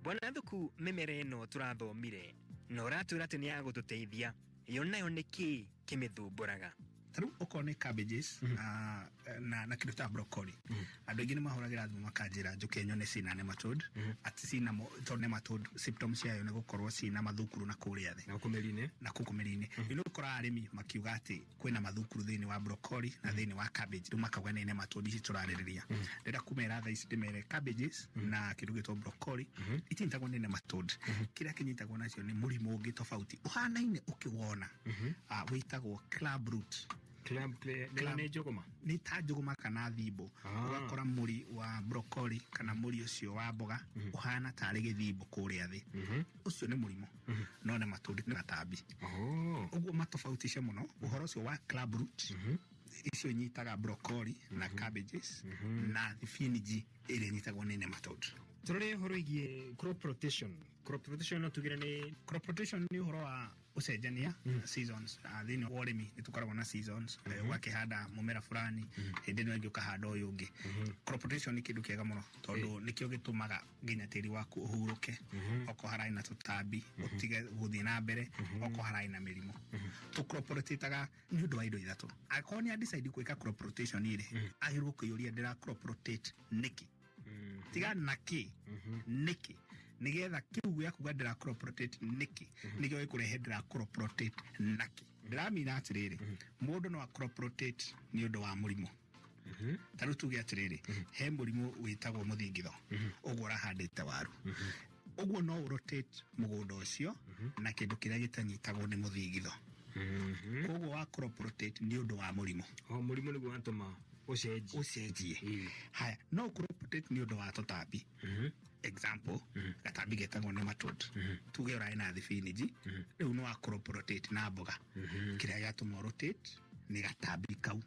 Bwana Thuku, mĩmera ĩno tũrathomire na ũratwĩra atĩ nĩ ya gũtũteithia, yo nayo nĩ kĩĩ kĩmĩthumbũraga? Ta rĩu okorwo nĩ cabbages na kĩndũ ta broccoli, andũ aingĩ nĩ mahũragĩra thimũ makanjĩra njũke nyone cina nematode, atĩ cina tondũ nematode symptoms ciayo nĩ gũkorwo cina mathukuru na kũrĩa thĩ na kũu mĩri-inĩ. Rĩu nĩ ũkoraga arĩmi makiuga atĩ kwĩna mathukuru thĩinĩ wa broccoli na thĩinĩ wa cabbage, rĩu makauga nĩ nematode ici tũrarĩrĩria. Ndĩrenda kũmera thaa ici ndĩmere cabbages na kĩndũ gĩtwo broccoli itinyitagwo nĩ nematode. Kĩrĩa kĩnyitagwo nacio nĩ mũrimũ ũngĩ tofauti ũhanaine ũkĩwona, wĩtagwo club root. Club nĩ njũgũma? Nĩ ta njũgũma kana thimbo. Ũgakora mũri wa broccoli kana mũri ũcio wa mboga ũhana tarĩ gĩthimbo kũrĩa thĩ. Ũcio nĩ mũrimũ, no nematode nĩ gatambi. Ũguo matofautishe mũno ũhoro ũcio wa club root icio inyitaga broccoli na cabbages na thibinji ĩrĩa ĩnyitagwo nĩ nematode. Tũrore ũhoro wĩgiĩ crop rotation. Crop rotation no tugire nĩ Crop rotation nĩ ũhoro wa ũcenjania seasons. Thĩinĩ wa ũrĩmi nĩ tũkoragwo na seasons. Ũgakĩhanda mũmera fulani, hĩndĩ ĩno ĩngĩ ũkahanda ũyũ ũngĩ. Crop rotation nĩ kĩndũ kĩega mũno tondũ nĩkĩo gĩtũmaga nginya tĩri waku ũhurũke, okorwo hararĩ na tũtambi ũtige gũthiĩ na mbere, okorwo hararĩ na mĩrimũ. Tũ crop rotateaga nĩ ũndũ wa indo ithatũ. Angĩkorwo nĩ decide gwĩka crop rotation rĩ, agĩrĩirwo kwĩyũria, ndĩra crop rotate nĩkĩ? Tiga na kĩ, nĩkĩ? Nigetha kĩu gĩa kuga ndĩra crop rotate nĩkĩ nĩkĩo gĩkũrehe ndĩra crop rotate nakĩ. Ndĩramina atĩrĩrĩ, mũndũ no a crop rotate nĩ ũndũ wa mũrimũ. Ta rĩu tuge atĩrĩrĩ, he mũrimũ wĩtagwo mũthingitho, ũguo ũrahandĩte waru, ũguo no ũrotate mũgũnda ũcio na kĩndũ kĩrĩa gĩtanyitagwo nĩ mũthingitho. Koguo wa crop rotate nĩ ũndũ wa mũrimũ. O mũrimũ nĩguo watũma ũcenjie. Ũcenjie. Haya, no crop rotate nĩ ũndũ wa tũtambi. Example, gatambi getagwo nematode. Tuge ũrarĩ na thibinji, rĩu nĩ wa crop rotate na mboga. Kĩrĩa gĩatũma rotate nĩ gatambi kau.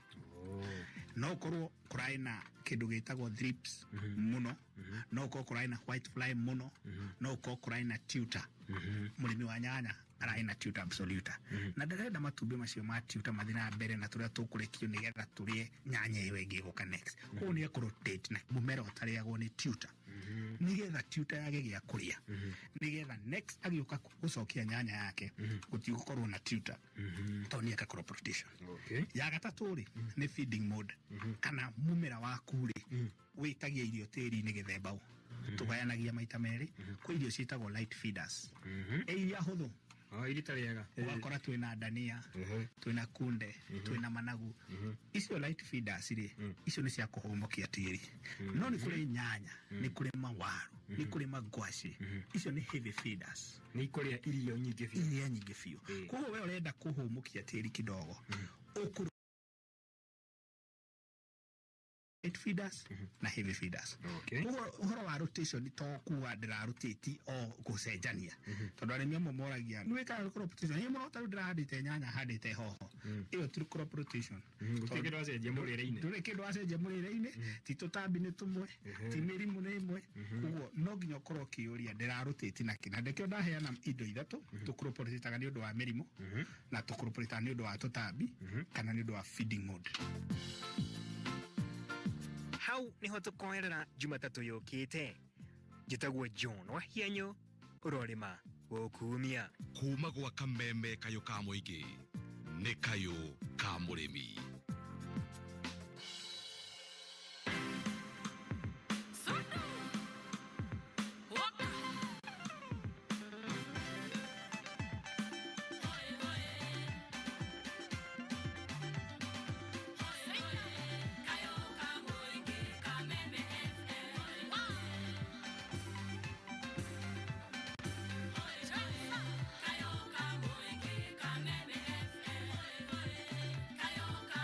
No ũkorwo kũrarĩ na kĩndũ gĩtagwo thrips mũno, no ũkorwo kũrarĩ na white fly mũno, no ũkorwo kũrarĩ na tuta. Mũrĩmi wa nyanya ararĩ na tuta absoluta na ndarenda matumbĩ macio ma tuta mathiĩ na mbere na tũrĩa tũkũrekio nĩgetha tũrĩe nyanya ĩyo ĩngĩ ĩgũka next. Koguo nĩ ekũrotate na mũmera ũtarĩagwo nĩ tuta, nĩgetha tuta yage gĩa kũrĩa, nĩgetha next agĩũka gũcokia nyanya yake gũtigũkorwo na tuta, tondũ nĩ eka crop rotation. Ya gatatũ rĩ, nĩ feeding mode, kana mũmera waku rĩ wĩitagia irio tĩri-inĩ gĩthemba ũ. Tũgayanagia maita merĩ. Kwĩ irio ciĩtagwo light feeders, ĩ iria hũthũ. Iria itarĩaga. Ũgakora twĩna ndania, twĩna kunde, twĩna managu. Icio light feeders rĩ, icio nĩ cia kũhũmũkia tĩri. No nĩ kũrĩ nyanya, nĩ kũrĩ mawaru, nĩ kũrĩ mangwacĩ, icio nĩ heavy feeders. Nĩ ikũrĩa irio nyingĩ biũ. Irio nyingĩ biũ. Koguo we ũrenda kũhũmũkia tĩri kidogo, ũkũ light feeders na heavy feeders. Koguo ũhoro wa rotation to kuga ndĩrarotate o gũcenjania, tondũ arĩmi amwe moragia, nĩ wĩkaga crop rotation ĩ mũno? Tarĩu ndĩrahandĩte nyanya, handĩte hoho, ĩyo ti crop rotation. Gũtirĩ kĩndũ wacenjia mũrĩre-inĩ. Ndũrĩ kĩndũ wacenjia mũrĩre-inĩ, ti tũtambi nĩ tũmwe, ti mĩrimũ nĩ ĩmwe. Koguo no nginya ũkorwo ũkĩũria, ndĩrarotate nakĩ? Na ndĩkĩo ndaheana indo ithatũ: tũcrop rotateaga nĩ ũndũ wa mĩrimũ, na tũcrop rotateaga nĩ ũndũ wa tũtambi, kana nĩ ũndũ wa feeding mode. Hau niho tũkoerera Jumatatũ yũkĩte. Njĩtagwo John Wahianyũ, ũrorĩma gũkumia. Kuma gwa kameme kayũ ka mũingĩ nĩ kayũ ka mũrĩmi. Kayo ka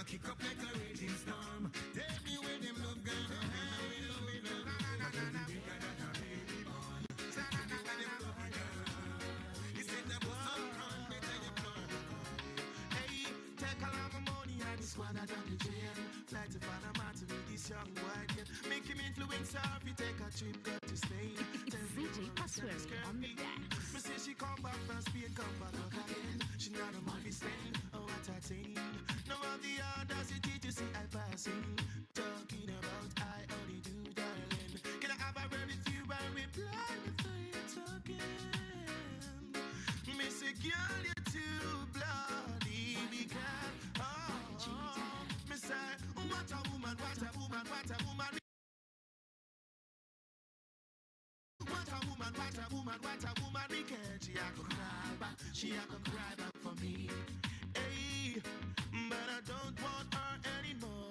I kick up like a raging storm. Tell me where them love gone. Bigger than a baby born. Tell me where them love gone. He said that was some con, better you plan. Hey, take all of my money and the squad out of the jail. Fly to Panama to meet this young white girl. Make him influencer if you take a trip, go to Spain. It's ZJ Pasweri on the decks. Me say she come back from Spain, come back again. She not a movie star, oh what a thing. No of the audacity to see I passing. Talking about I only do, darling. Can I have a word with you and reply before you talking? Me say girl, you're too bloody because oh, me say what a woman, what a woman, what a woman. What a woman, what a woman, what a woman we can. She a go cry back, she a go cry back for me. Hey, but I don't want her anymore.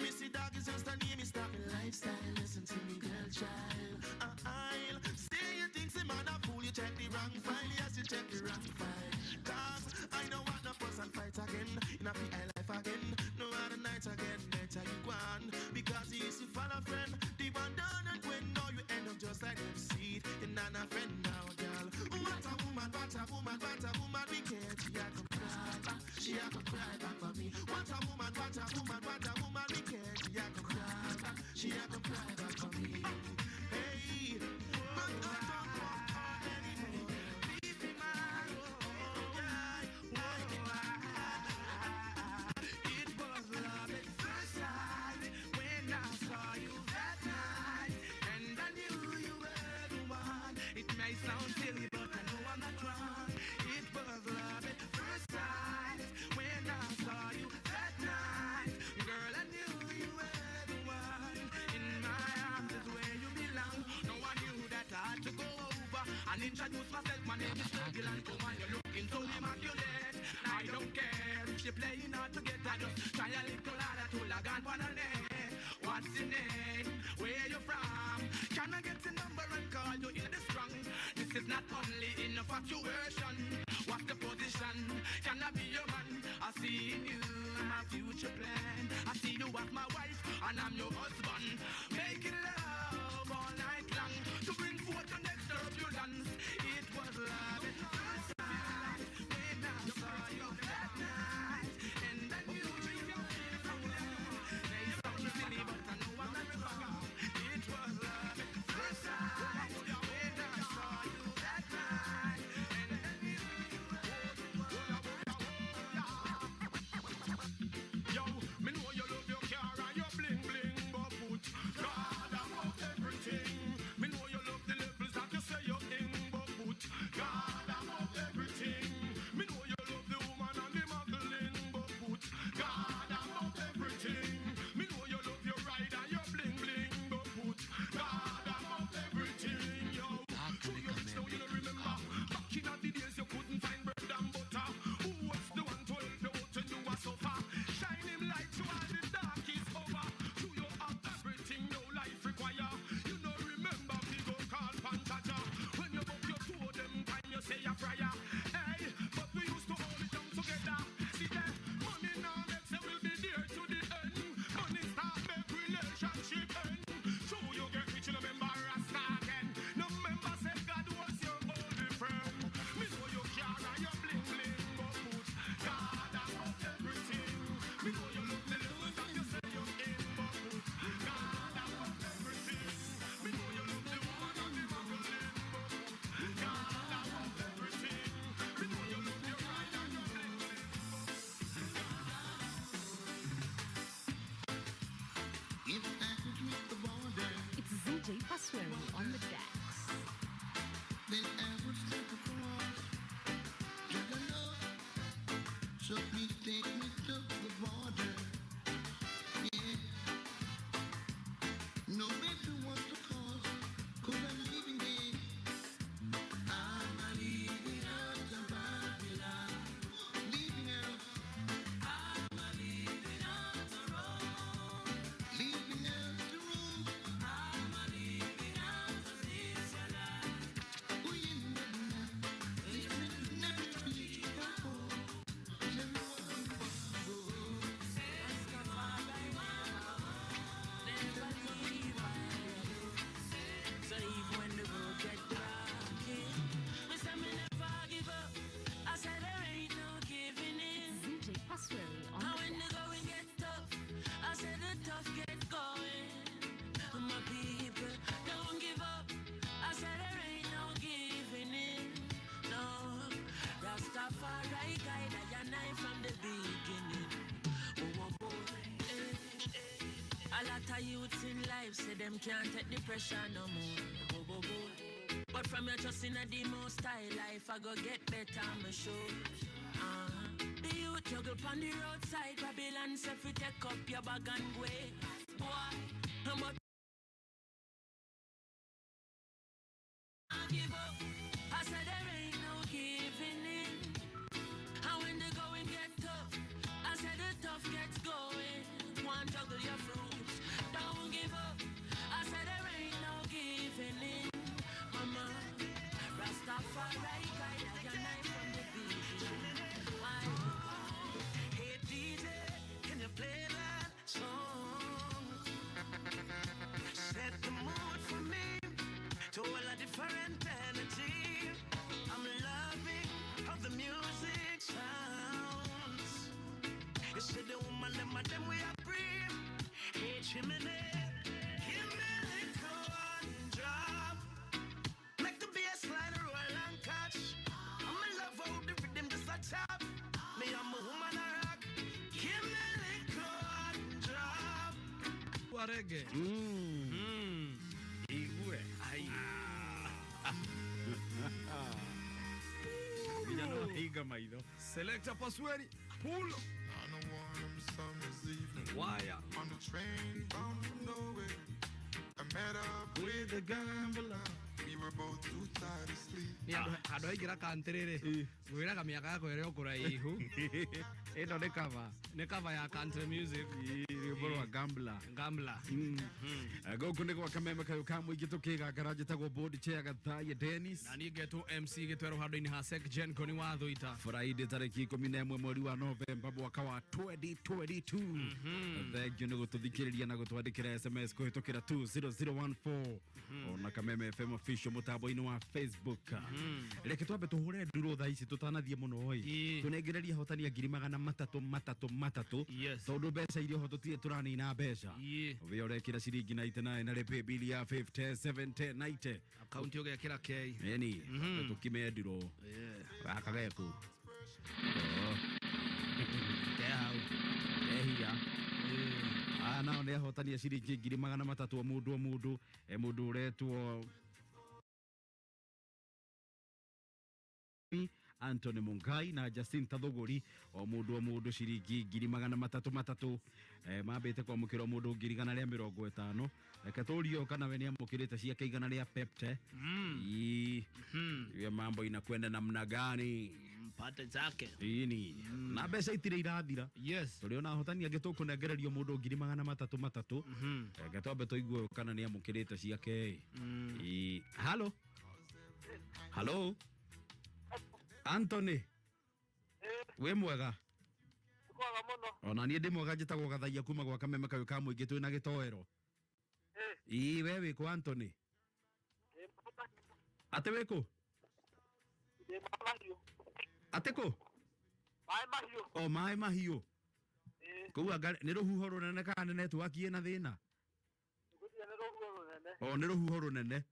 Missy Dog is just a name, it's not my lifestyle. Listen to me, girl, child. I'll say you think some man a fool, you check the wrong file. Yes, you check the wrong file. Cause I don't want no fuss and fight again. In a PI life again, no other night again. Better you go on, because you used to follow friend. The one done and when now you end up just like them seed. You're not a friend now, girl. What a woman, what a woman, what a woman we get. She a go cry back, she a go cry back for me. What a woman, what a woman, what a woman we get. She a go cry back, she a go cry back for me. Hey, but I don't want her anymore. Leave me man, oh yeah, oh yeah. It was love at first sight when I saw you that night, and I knew you were the one. It may sound silly, but I know I'm not wrong. It was love at first sight when I saw you that night. Girl, I knew you were the one. In my arms is where you belong. No one knew that I had to go over and introduce myself. My name is Turbulent. Come on, you're looking so immaculate. I don't care if you're playing hard to get. I just try a little harder to log on for the net. What's your name? Where you from? Can I get your number and call you in the strong? This is not only infatuation. What's the position? Can I be your man? I see in you my future plan. I see you as my wife and I'm your husband. Making love all night long to bring forth the next turbulence. It was love at first sight when I saw you that night, and I knew you were the one. May sound silly, but I know I'm not wrong. It was love at first sight when I saw you that night, and I knew you were the one. Yo, me know you love your car and your bling bling, but put God above everything. Me know you love the levels that you say you're in, but put God above everything. Me know you love the woman and the muggling, but put God above everything. Me know you love your ride and your bling bling, but put God above everything. Yo, so you rich now you don't remember. Back in the days you couldn't find bread and butter. Who was the one to help you out when you were suffer? Shine him light to all the dark is over. To you have everything no life require. You no remember we go call Panchaja. When you buck your toe, them time you say a prayer. Hey, but we used to hold it down together. See that money now makes it will be there to the end. Money start make relationship end. So you get rich, you remember Rasta again. No member said God was your only friend. Me know you care and you bling bling, but put God above everything. Me know you love the levels that you say you're in, but put God above everything. Me know you love the woman and the muggling, but put God above everything. Me know you love your ride and your bling bling. If I could reach the border, It's ZJ Pasweri on the decks. then I would step across. Juggernaut, so please take me to the border. Yeah. No matter what the cost, 'cause I'm leaving there. I'm leaving out of Babylon. Leaving out. I'm leaving out the road. Leaving out the road. I'm leaving out of this life. We in the night. This will never be. Them can't take the pressure no more. Go, go, go. But from your trust in a the most high life, I go get better, I'm sure. The youth juggle on the roadside, Babylon say fi take up your bag and go. Boy, I'm a I give up. I said there ain't no giving in. And when the going get tough, I said the tough gets going. One juggle your fruits, don't give up. I said there ain't no giving in. Mama, Rastafari guide your knife from the beach. Hey DJ, can you play that song? Set the mood for me to all a different energy. I'm loving how the music sounds. You see the woman, them we are breathe. Hey chimney, give me liquor one drop. Make the bass line roll and catch. I'm in love how the rhythm just a tap. Me, I'm a woman a rock. Give me liquor one drop. Reggae. Igue. Ai. Vijana wahiga maitho. Selector Pasweri. Pull. On a warm summer's evening. Wire. On the train bound for nowhere. I met up with a gambler. We were both too tired to sleep. Ni andå aingä country rä ngwä raga mä aka yakwa ä rä o kå raihu ä no nä cover nä cover ya country music rwĩmbo rwa gambler gambler gũkũ nĩ gwa kameme kayũ ka mũingĩ tũkĩgangara njĩtagwo board chair Gathaia Dennis na niĩ ngetwo MC gĩtwerwo handũ-inĩ ha Sek Gen Koni wa Thuita Friday tarĩki 11 mweri wa Novemba mwaka wa 2022. Thank you nĩ gũtũthikĩrĩria na gũtwandĩkĩra SMS kũhĩtũkĩra 20014 ona Kameme FM official mũtambo-inĩ wa Facebook. Reke twambe tũhũre ndurũ thaa ici tũtanathiĩ mũno ĩ tũnengererie ahotani a 300 3 3 tondũ mbeca iria ho tũtirĩ tũranina mbeca we ũrekĩra ciringi 99 na rĩ bili ya 50 70 90 akaunti ũgekĩra K ĩni tũkime ndurũ gaka geku ke hau ehia nao nĩ ahotani a ciringi 300 o mũndũ o mũndũ mũndũ ũretwo Anthony Mungai na Jacinta Thuguri o mũndũ ciringi 300 mambĩte kwamũkĩra mũndũ 150 reke tũrio kana we nĩamũkĩrĩte ciake 100 pepte. Ii mambo inakwenda namna gani mpate zake ini na mbeca itirĩ irathira. Yes, tũrĩ ona ahotani angĩ tũkũnengererio mũndũ 300 reke twambe tũigue kana nĩamũkĩrĩte ciake. Halo halo Anthony, wĩ mwega? Mwega mũno. Ona niĩ ndĩ mwega njĩtagwo Gathaia kuma gwa Kameme kayũ ka mũingĩ twĩna gĩtoero. Ĩĩ we wĩ kũ Anthony? Atĩ wĩ kũ? Atĩ kũ? Maĩ mahiũ. O maĩ mahiũ. Kũu anga nĩ rũhuho rũnene kana nĩ network ĩna thĩna? Ngwĩciria nĩ rũhuho rũnene. O nĩ rũhuho rũnene.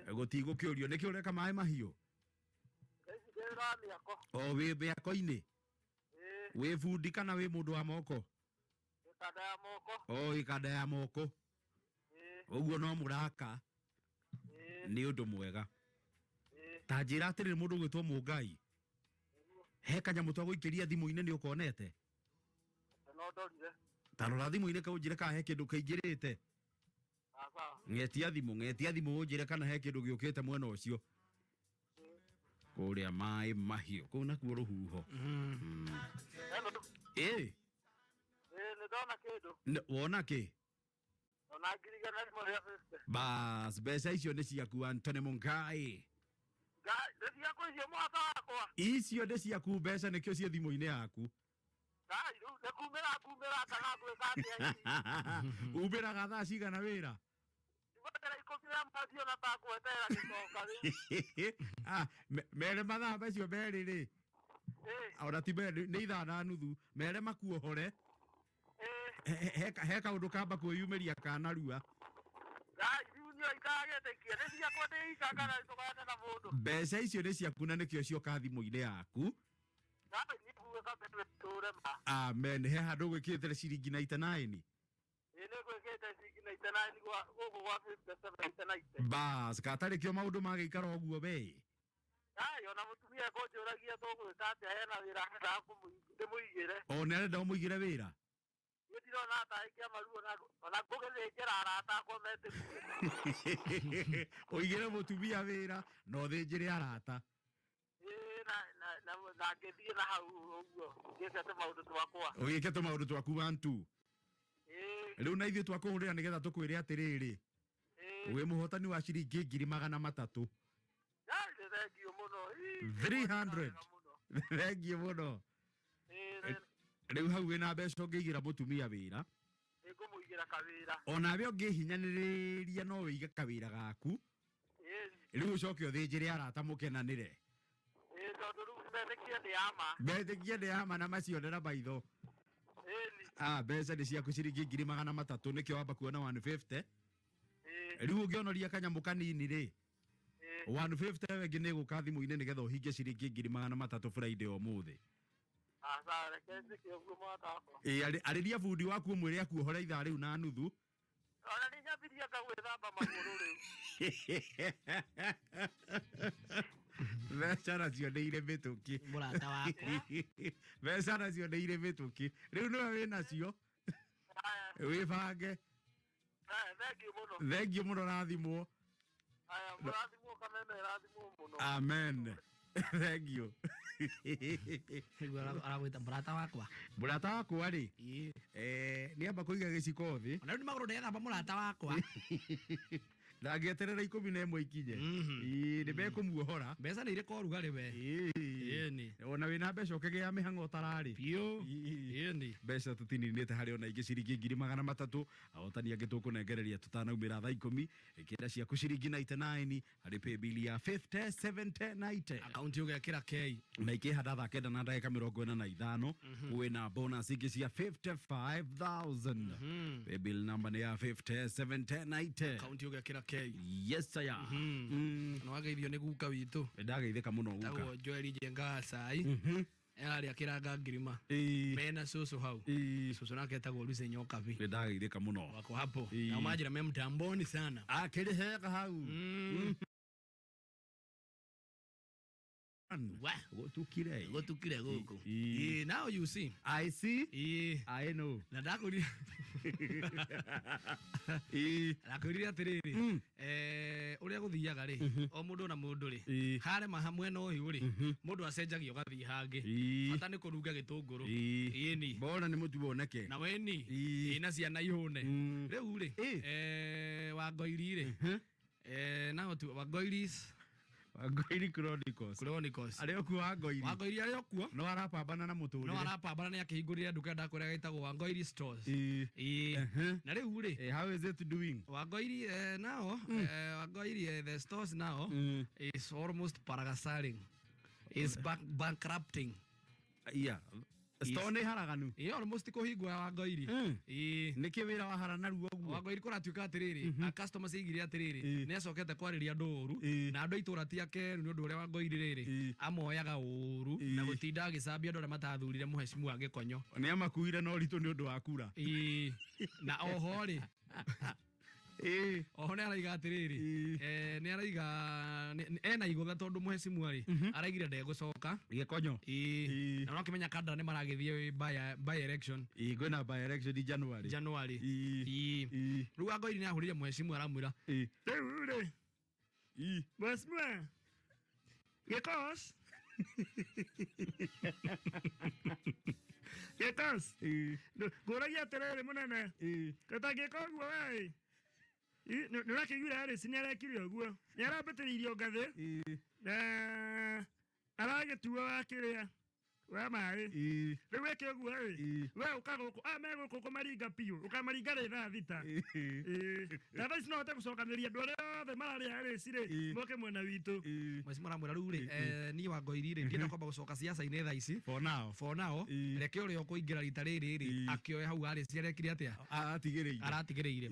Gũtigũkĩũrio nĩkĩ ũreka maĩ mahiũ? O wĩ mĩako-inĩ? Wĩ bundi kana wĩ mũndũ wa moko? Kanda ya moko. O wĩ kanda ya moko. Ũguo no mũraka. Nĩ ũndũ mwega. Ta njĩra atĩrĩrĩ mũndũ ũgwĩtwo Mũngai. He kanyamũ twagũikĩria thimũ-inĩ nĩ ũkonete? No ndorire. Ta rora thimũ-inĩ kau ũnjĩre kana he kĩndũ kĩingĩrĩte. Ng'etia thimũ ũnjĩre kana he kĩndũ gĩũkĩte mwena ũcio. Kũrĩa maĩ mahiũ kũu nakuo rũhuho. Ĩ nĩ ndona kĩndũ. Wona kĩ? Ona 150. Bas mbeca icio nĩ ciaku Anthony Mungai. Nĩ ciaku icio mũhaka wakwa. Icio nĩ ciaku mbeca nĩkĩo ciĩ thimũ-inĩ yaku. Ngai rĩu nĩ kumĩra kumĩra kana gwĩka atĩa hihi? Umĩraga thaa cigana wĩra? Mere mathaa macio merĩ rĩ ona ti merĩ nĩ ithaa na nuthu mere makuohore he kaũndũ kamba kwĩyumĩria kanarua. Mbeca icio nĩ ciaku na nĩkĩo cioka thimũ-inĩ yaku. Amen. He handũ gwĩkĩrĩte ciringi 99. Gũkũ gwa 57 Bas, katarĩ kĩo maũndũ magĩikara ũguo we. Ai, ona mũtumia ekũnjũragia tũgwĩka atĩa hena wĩra endaga ndĩmũigĩre. O nĩ arenda ũmũigĩre wĩra? Niĩ ndirona tarĩ kĩama ruo ona ngũgĩthĩnjĩra arata akwa metĩkie. Ũigĩre mũtumia wĩra na ũthĩnjĩre arata. Ĩĩ, na ngĩthiĩ na hau ũguo ngĩte tũmaũndũ twakwa. Ũgĩke tũmaũndũ twaku one two. Ĩĩ. Rĩu na ithuĩ twakũhũrĩra nĩgetha tũkwĩre atĩrĩrĩ. Wĩ mũhotani wa ciringi 300,000. Ai, nĩ thengiũ mũno. Ii, 300. Thengiũ mũno. Ĩĩ, Rĩu hau wĩna mbeca ũngĩigĩra mũtumia wĩra. nĩngũmũigĩra kawĩra. Onawe ũngĩhinyanĩrĩria no wĩige kawĩra gaku. Ĩĩ, Rĩu ũcoke ũthĩnjĩre arata mũkenanĩre. ĩĩ, tondũ rĩu metĩkie nĩ ya ma. Metĩkie nĩ ya ma na macionera maitho. Ĩni. Ah, mbeca nĩ ciaku ciringi 300,000 nĩkĩo wamba kuona 150. Rĩu ũngĩonoria kanyamũ kanini rĩ, 150 ĩyo ĩngĩ nĩ ĩgũka thimũ-inĩ nĩgetha ũhinge ciringi 300,000 Friday ũmũthĩ. Aca, reke njĩke ũguo mwaka wakwa. Ĩ, arĩria bundi waku ũmwĩre akuohore ithaa rĩu na nuthu. Ona nĩ nyambirie anga gwĩthamba magũrũ rĩu. Mbeca nacio nĩ irĩ mĩtũkĩ. Mũrata wakwa. Mbeca nacio nĩ irĩ mĩtũkĩ. Rĩu nĩwe wĩ nacio. Wĩbange. Aya, thengiũ mũno. Thengiũ mũno rathimwo. Aya, mũrathimwo kameme, rathimwo mũno. Amen. Thengiũ. Aragwĩta mũrata wakwa. Mũrata wakwa rĩ, nĩ amba kũiga gĩciko thĩ. Ona rĩu nĩ magũrũ ndethamba mũrata wakwa. Ndangĩeterera 11 ikinye. Ĩĩ, nĩ mekũmuohora. Mbeca nĩ irĩ kwa ũrugarĩ we. Ĩĩ. Ona wĩna mbeca ũkĩgĩa mĩhang'o ũtararĩ. Biũ. Ĩni. Mbeca tũtininĩte harĩ ona ingĩ ciringi 300,000. Ahotani angĩ tũkũnengereria tũtanaumĩra thaa 10. Ĩkĩra ciaku ciringi 99 harĩ paybill ya 50 70 90. Akaunti ũgekĩra K. Na ikĩhanda thaa 9:45 kwĩna bonus ingĩ cia 55,000. Paybill number nĩ ya 50 70 90. Akaunti ũgekĩra K. Yes sir. Na wageithio nĩ guka witũ. Ndageithĩka mũno guka. Tagwo Joel Njenga Cai. Arĩa kĩranga ngirima. Mena cũcũ hau. Cũcũ nake etagwo Lucy Nyokabi. Ndageithĩka mũno. Wako hapo. Na manjĩra me mtamboni sana. Akĩrĩ hega hau. Gũtukire. Gũtukire gũkũ. Ĩĩ, now you see. I see. Ĩĩ. I know. Na ndakwĩrire. Ĩĩ. Ndakwĩrire atĩrĩrĩ, ũrĩa gũthiaga rĩ, o mũndũ na mũndũ rĩ, harema hamwe na ũyũ rĩ, mũndũ acenjagia ũgathiĩ hangĩ. Bata nĩ kũrunga gĩtũngũrũ. Ĩni. Bora nĩ mũtu woneke. Na weni. Ĩĩ, na ciana ihũne. Rĩu rĩ, Wangoiri rĩ, nao tu Wangoiris. Wangoiri Chronicles. Chronicles. Arĩ okuo Wangoiri. Wangoiri arĩ okuo. No arapambana na mũtũrĩre. No arapambana nĩ akĩhingũrire nduka ndakwĩra ĩtagwo Wangoiri Stores. Ĩĩ. Ĩĩ. Na rĩu rĩ, How is it doing? Wangoiri now, Wangoiri the stores now is almost paragasaling. Is bankrupting. Yeah. Store nĩ haraganu. Ĩĩ, almost kũhingwo ya Wangoiri. Ĩĩ. Nĩkĩ wĩra wa harana ruo ũguo? Wangoiri kũratuĩka atĩrĩrĩ, a customers aigire atĩrĩrĩ, nĩ acokete kwarĩria andũ ũru, na andũ a itũra ti akeru nĩ ũndũ ũrĩa Wangoiri rĩrĩ, amoyaga ũru, na gũtinda agĩcambia andũ arĩa matathurire mũhecimu wa Gĩkonyo. Nĩ amakuire na ũritũ nĩ ũndũ wa kura. Ĩĩ. Na oho rĩ, oho nĩ araiga atĩrĩrĩ, nĩ araiga ena igũtha tondũ mũhecimu rĩ, araigire ndegũcoka. Gĩkonyo. Ĩĩ. Na no kĩmenya Kandara nĩ maragĩthiĩ by election. Ĩĩ, kwĩna by election in January. January. Ĩĩ. Rĩu Wangoiri nĩ ahũrire mũhecimu aramwĩra, Rĩu rĩ, Mheshimiwa Gĩkos. Gĩkos. Ngũragia atĩrĩrĩ mũnene. Tũtangĩka ũguo we. Nĩ ũrakĩiguire Alice nĩ arekire ũguo. Nĩ arambĩtĩrĩirio ngathĩ. Na aragĩtua wa kĩrĩa wa maĩ. Rĩu wĩke ũguo ĩ, we ũka gũkũ, aya me gũkũ ũkũmaringa biũ, ũkamaringa rĩ thaa 6. Na thaa ici no hote gũcokanĩria andũ arĩa othe mararĩ Alice rĩ, moke mwena witũ. Mheshimiwa aramwĩra rĩu rĩ, niĩ Wangoiri rĩ, ndienda kwamba gũcoka ciaca-inĩ thaa ici. For now. For now, reke ũrĩa ũkũingĩra rita rĩrĩ rĩ, akĩoe hau Alice arekire atĩa? Aratigĩrĩire. Aratigĩrĩire.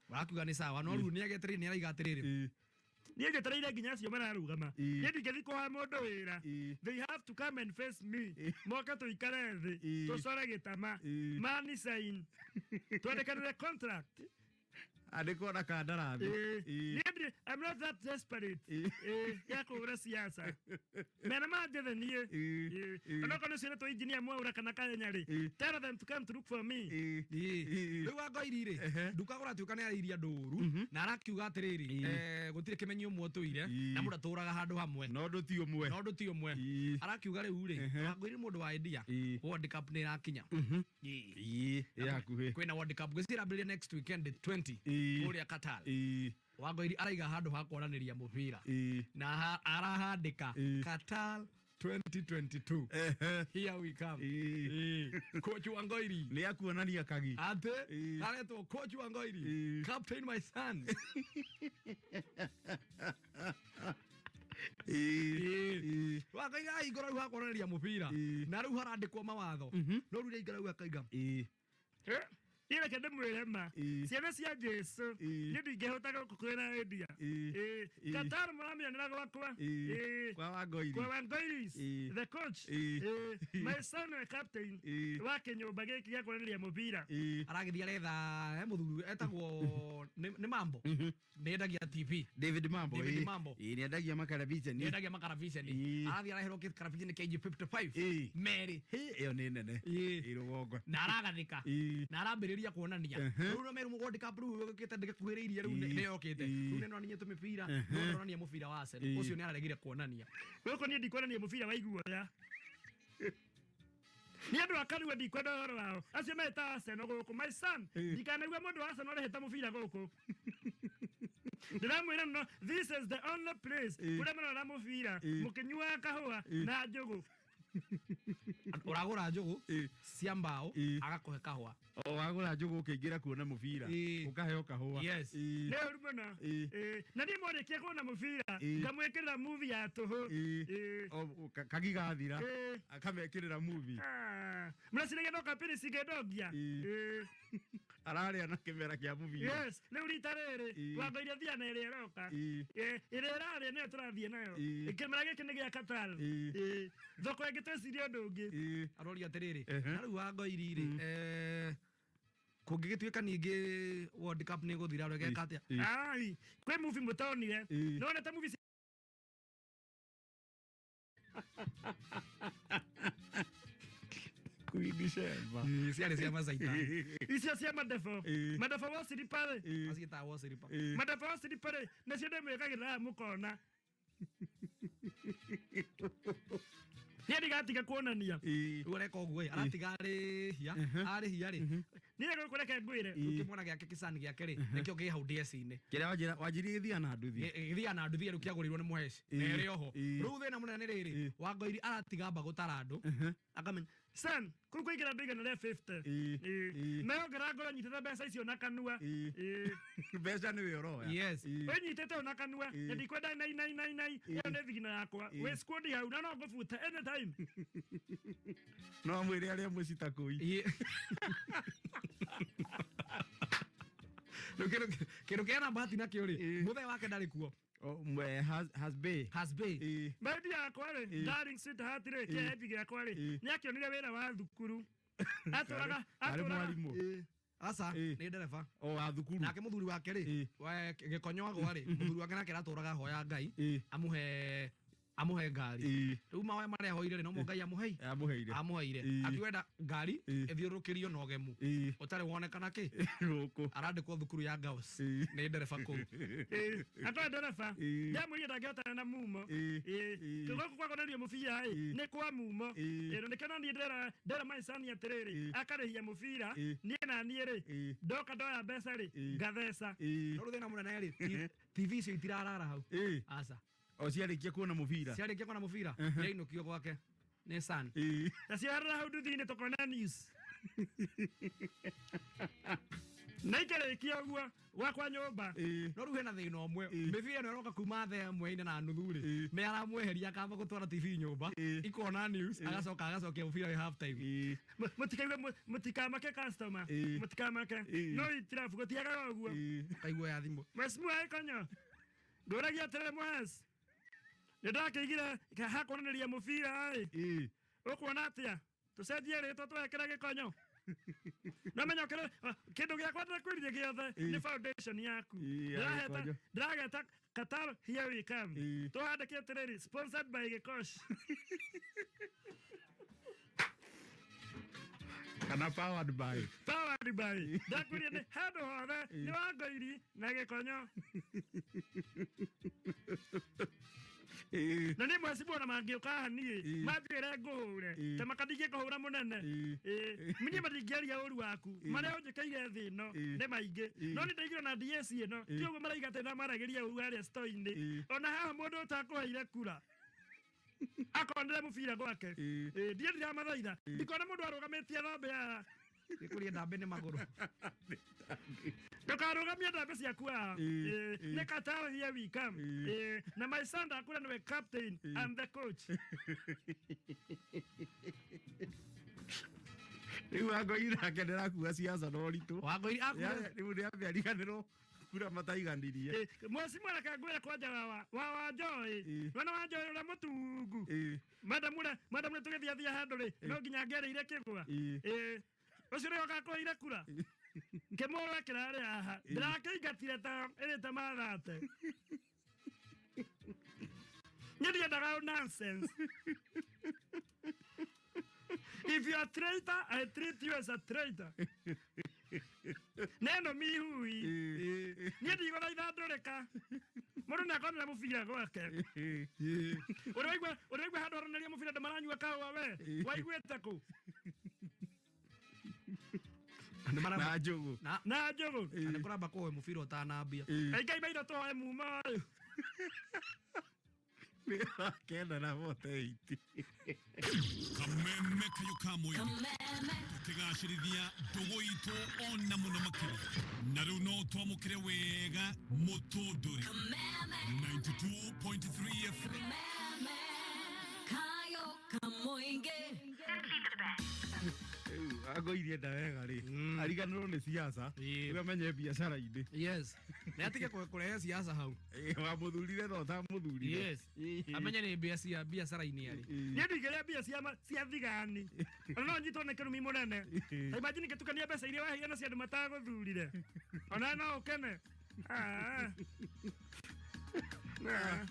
Ũrakiuga nĩ sawa, no rĩu nĩ agetereire, nĩ araiga atĩrĩrĩ. Niĩ njetereire nginya acio mararũgama. Niĩ ndingĩthiĩ kũhoya mũndũ wĩra. They have to come and face me. Moke tũikare thĩ, tũcore gĩtama, money sign, twandĩkanĩre contract. Andĩkwo na kandarathi. Niĩ I'm not that desperate ya kũhũra siasa mena manjethe niĩ. Onokorwo nĩ ciĩrĩtwo engineer Mwaura kana Kanyanya rĩ, tell them to come to look for me. Rĩu Wangoiri rĩ, ndukagũra tuĩka nĩ arĩirie andũ ũru na arakiuga atĩrĩrĩ, gũtirĩ kĩmenyi ũmwe ũtũire na mũndũ atũraga handũ hamwe no ũndũ ti ũmwe, no ũndũ ti ũmwe. Arakiuga rĩu rĩ, Wangoiri nĩ mũndũ wa idea, World Cup nĩ ĩrakinya. Ĩ hakuhĩ. Kwĩna World Cup gwĩciria ĩrambĩrĩria next weekend 20 kũrĩa Qatar. Wangoiri araiga handũ ha kwananĩria mũbira na arahandĩka Qatar 2022, here we come. Coach Wangoiri nĩ akuonania kagi. Atĩ aretwo Coach Wangoiri, captain my son. Wangoiri ahingũra rĩu hakuonanĩria mũbira na rĩu harandĩkwo mawatho, no rĩu rĩaingĩra rĩu akaiga. Niĩ reke ndĩmwĩre ma, ciana cia Jesu, niĩ ndingĩhota gũkũ kwĩna endia. Qatar mũramĩonera gwakwa. Kwa Wangoiri. Kwa Wangoiris, the coach. My son we captain wa kĩnyũmba gĩkĩ gĩa kuonania mũbira. Aragĩthiĩ aretha he mũthuri etagwo nĩ Mambo, nĩ endagia TV. David Mambo. David Mambo. Nĩ endagia makarabiceni. Nĩ endagia makarabiceni. Arathiĩ araherwo kĩkarabiceni kĩa inji 55 merĩ. Ĩyo nĩ nene. Ĩ rũgongo. Na aragathĩka na arambĩrĩria kuonania rĩu no meru World Cup rĩu yũkĩte ndĩgĩkuhĩrĩirie rĩu nĩ yokĩte rĩu nĩ nonania tũmĩbira, no ndonania mũbira wa Arsenal ũcio nĩ araregire kuonania. Gũkũ niĩ ndikuonania mũbira wa iguoya. Nĩ andũ a Karua, ndikwenda ũhoro wao acio meta Arsenal gũkũ. My son, ndikanaigua mũndũ wa Arsenal arehete mũbira gũkũ. Ndĩramwĩra, no, this is the only place kũrĩa marora mũbira mũkĩnyuaga kahũa na njũgũ. Ũragũra njũgũ cia mbao, agakũhe kahũa. O wagũra njũgũ ũkĩingĩra kuona mũbira, ũkaheo kahũa. Yes. Nĩ ũru mũno. Na niĩ mwarĩkia kuona mũbira, ngamwĩkĩrĩra movie ya tũhũ. Kagi gathira akamekĩrĩra movie. Ah, mũraciragia no kampeni cingĩndongia. Ararĩa na kĩmera kĩa mũbira. Yes, rĩu rita rĩrĩ Wangoiria thia na ĩrĩa ĩroka. Ĩrĩa ĩrarĩa nĩyo tũrathiĩ nayo. Kĩmera gĩkĩ nĩ gĩa Qatar. Thoko ĩngĩ twĩcirie ũndũ ũngĩ. Aroria atĩrĩrĩ, na rĩu Wangoiri rĩ, kũngĩgĩtuĩka ningĩ World Cup nĩ gũthira rwegeka atĩa? Ai, kwĩ movie mũtonire. Nĩwonete movie? Queen Sheba. Ciarĩ cia macaita. Icio cia madebo madebo wa siripa rĩ. Aciĩtaga wa siripa. Madebo wa siripa rĩ, nacio ndĩmwĩkagĩra haha mũkona. Niĩ ndigatiga kuonania. Rĩu areka ũguo ĩ, aratiga arĩhia arĩhia rĩ. Niĩ gũkũ reke ngwĩre. Rĩu kĩmwana gĩake kĩcani gĩake rĩ, nĩkĩo kĩ hau DS-inĩ. Kĩrĩa wanjĩra wanjirie gĩthia na nduthi. Gĩthiaga na nduthi rĩu kĩagũrirwo nĩ mũheci na ĩrĩ oho. Rĩu thĩna mũnene nĩ rĩrĩ, Wangoiri aratiga amba gũtara andũ akamenya. Son, kũu kũingĩra andũ 150. Meyongera ngoro nyitĩte mbeca icio na kanua. Mbeca nĩwe ũroya. Yes. Wĩnyitĩte o na kanua na ndikwenda nai nai nai nai. Ĩyo nĩ thigino yakwa. Wĩ squad hau na no ngũbute anytime. No mwĩre arĩa mũcitakũi. Rĩu kĩndũ kĩana bahati nakĩo rĩ, mũthee wake ndarĩ kuo. Hasbay. Hasbay. Baby yakwa rĩ, darling sweetheart rĩ, kĩhendi gĩakwa rĩ, nĩ akĩonire wĩra wa thukuru. Atũraga Arĩ atũraga mwarimũ. Aca, nĩ ndereba. O wa thukuru. Nake mũthuri wake rĩ, gĩkonyo agwa rĩ, mũthuri wake nake aratũraga hoya Ngai amuhe ngari. Rĩu mahoya marĩa ahoire rĩ, nomo Ngai amuhei Amũheire. Amũheire. Akiwenda ngari ĩthiũrũrũkĩrio na ũgemu ũtarĩ wonekana kĩ gũkũ. Arandĩkwo thukuru ya Girls, nĩ ndereba kũu. Akorwo ndereba ndamwĩrire ndangĩhotana na mumo. Gũkũ kwakonania mũbira ĩ nĩ kwa mumo. Na nĩkĩo na niĩ ndera ndera maicani atĩrĩrĩ, akarĩhia mũbira niĩ na niĩ rĩ, ndoka ndoya mbeca rĩ, ngatheca. No rĩu thĩna mũnene rĩ, TV icio itirarara hau. Aca. O ciarĩkia kuona mũbira. Ciarĩkia kuona mũbira, nĩainũkio gwake nĩ san. Naciarara hau nduthi-inĩ tũkona news na ikĩrĩkia ũguo gwakwa nyũmba. No rĩu hena thĩna ũmwe, mĩbira ĩno ĩroka kuma thaa ĩmwe na nuthu rĩ, nĩ aramweheria akamba gũtwara TV nyũmba ikona news, agacoka agacokia mũbira wĩ half time. Mũtikaigue mũtikamake customer, mũtikamake no itirabu gũtiagaga ũguo. Kaigua ya thimũ. Mheshimiwa Gĩkonyo, ngũragia atĩrĩrĩ, Mũhes, nĩ ndakĩigire hakuonanĩria mũbira ĩ, ũkuona atĩa tũcenjie rĩtwa twekĩra Gĩkonyo? No menya ũkĩre kĩndũ gĩakwa ndĩrakwĩrire gĩothe nĩ foundation yaku. Agĩkonyo. Ndĩrageta Qatar here we come. Tũhandĩke atĩrĩrĩ sponsored by Gĩkosh. Kana powered by. Powered by. Ndakwĩrire nĩ handũ hothe nĩ Wangoiri na Gĩkonyo. Na nĩ mwecibu ona mangĩũka haha niĩ manjĩre ngũhũre ta makandingĩkũhũra mũnene. Ĩĩ, niĩ matingĩaria ũru waku marĩa ũnjĩkĩire thĩ ĩno nĩ maingĩ no nĩ ndaigire ona DS ĩno ti ũguo maraiga atĩ ndamaragĩria ũru harĩa store-inĩ ona haha mũndũ ũtakũheire kura akonere mũbira gwake. Ĩĩ, ndiĩ ndiramathaitha ndikona mũndũ arũgamĩtie thambĩ haha Gĩkũria ndambĩ nĩ magũrũ. Ndũkarũgamie ndambĩ ciaku haha. Ĩĩ, nĩ Qatar here we come. Ĩĩ, na my son ndakũra nĩwe captain, I'm the coach. Rĩu Wangoiri nake ndĩrakua ciaca na ũritũ. Wangoiri akuire- Rĩu nĩ ambe ariganĩrwo kura mataiganirie. Mweci mwereke ngwĩre kwanja wa Wanjoĩ wena Wanjoĩ ũrĩa mũtungu madamure madamure tũgĩthiathia handũ rĩ no nginya ngereire kĩgwa. Ĩĩ, ũcio nĩwe ũgakũheire kura kĩmũrwe kĩrarĩ haha ndĩrakĩingatire ta ĩrĩ ta mathate. Niĩ ndiendaga nonsense. If you are traitor, I treat you as a traitor. Neno mihui. Niĩ ndigũthaitha ndũrĩka. Mũndũ nĩ akonera mũbira gwake. Ũraigua ũraigua handũ haroneria mũbira andũ maranyua kahũa we. Waiguĩte kũ? Na njũgũ. Na njũgũ. Na nĩ kũramba kũhoe mũbira ũtanambia. Aikai maitho tũhoe muma ũyũ. Kenda na 48. Kameme kayo ka mũingĩ tũkĩgacĩrithia ndũgũ itũ ona mũno makĩria na rĩu no twamũkĩre wega mũtũndũri 92.3 FM. Kayo kamoinge. Rĩu Wangoiri enda wega rĩ ariganĩrwo nĩ ciaca rĩu amenye biacara-inĩ. Yes. Na atige kũrehe ciaca hau. Wamũthurire no ũtamũthurire. Yes. Amenye nĩ mbia cia biacara-inĩ arĩ. Niĩ ndingĩrĩa mbia cia thigani ona no nyitwo nĩ kĩrumi mũnene. Ta imagine ngĩtukania mbeca iria waheire na cia andũ matagũthurire ona no ũkene. Ah. Ah.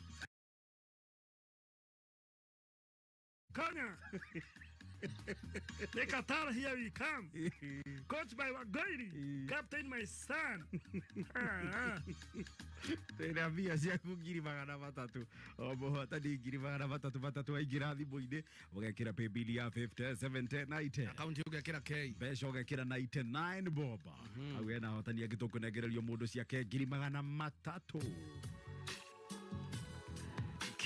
Konya. Nĩ Qatar here we come. Coach by Wagoiri, captain my son. Ah. Twĩna mbia ciaku 300,000 o mũhotani 300,000 aingĩra thimũ-inĩ ũgekĩra paybill ya 50 70 90 akaunti ũgekĩra K mbeca ũgekĩra 99 boba hau hena ahotani angĩ tũkũnengererio mũndũ ciake 300,000.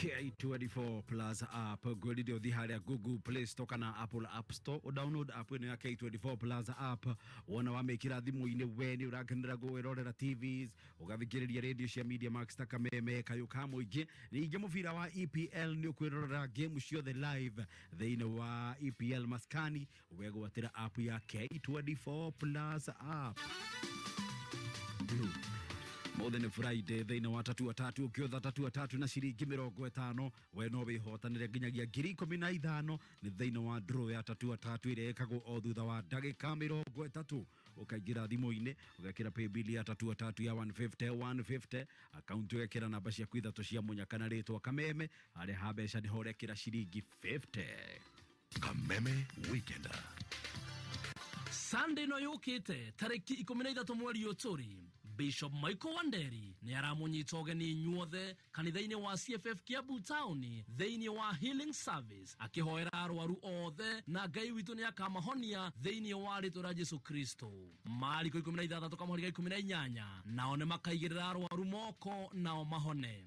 K24 Plus app ngwĩrire ũthiĩ harĩa Google Play Store kana Apple App Store ũdownload app ĩno ya K24 Plus app wona wamĩkĩra thimũ-inĩ we nĩ ũrakenera gwĩrorera TVs ũgathikĩrĩria radio cia Media Max ta Kameme kayũ ka mũingĩ ningĩ mũbira wa EPL nĩ ũkwĩrorera game ciothe live thĩinĩ wa EPL maskani wegwatĩra app ya K24 Plus app. Mothe nĩ Friday thĩinĩ wa tatua tatu ũkĩotha tatua tatu na ciringi 50 we no wĩhotanĩre nginyagia 15,000 nĩ thĩinĩ wa draw ya tatua tatu ĩrĩa ĩkagwo o thutha wa ndagĩka 30 ũkaingĩra thimũ-inĩ ũgekĩra paybill ya tatua tatu ya 150 150 akaunti ũgekĩra namba ciaku ithatũ cia mũnyaka na rĩtwa Kameme harĩa ha mbeca nĩho ũrekĩra ciringi 50. Kameme Weekender. Sunday no yũkĩte tarĩki 13 mweri ũyũ tũrĩ Bishop Michael Wanderi nĩ aramũnyita ũgeni inyuothe kanitha-inĩ wa CFF Kiambu Town thĩinĩ wa Healing Service akĩhoera arwaru othe na Ngai witũ nĩ akamahonia thĩinĩ wa rĩtwa rĩa Jesu Kristo. Mariko 16 kamũhari ga 18 nao nĩ makaigĩrĩra arwaru moko nao mahone.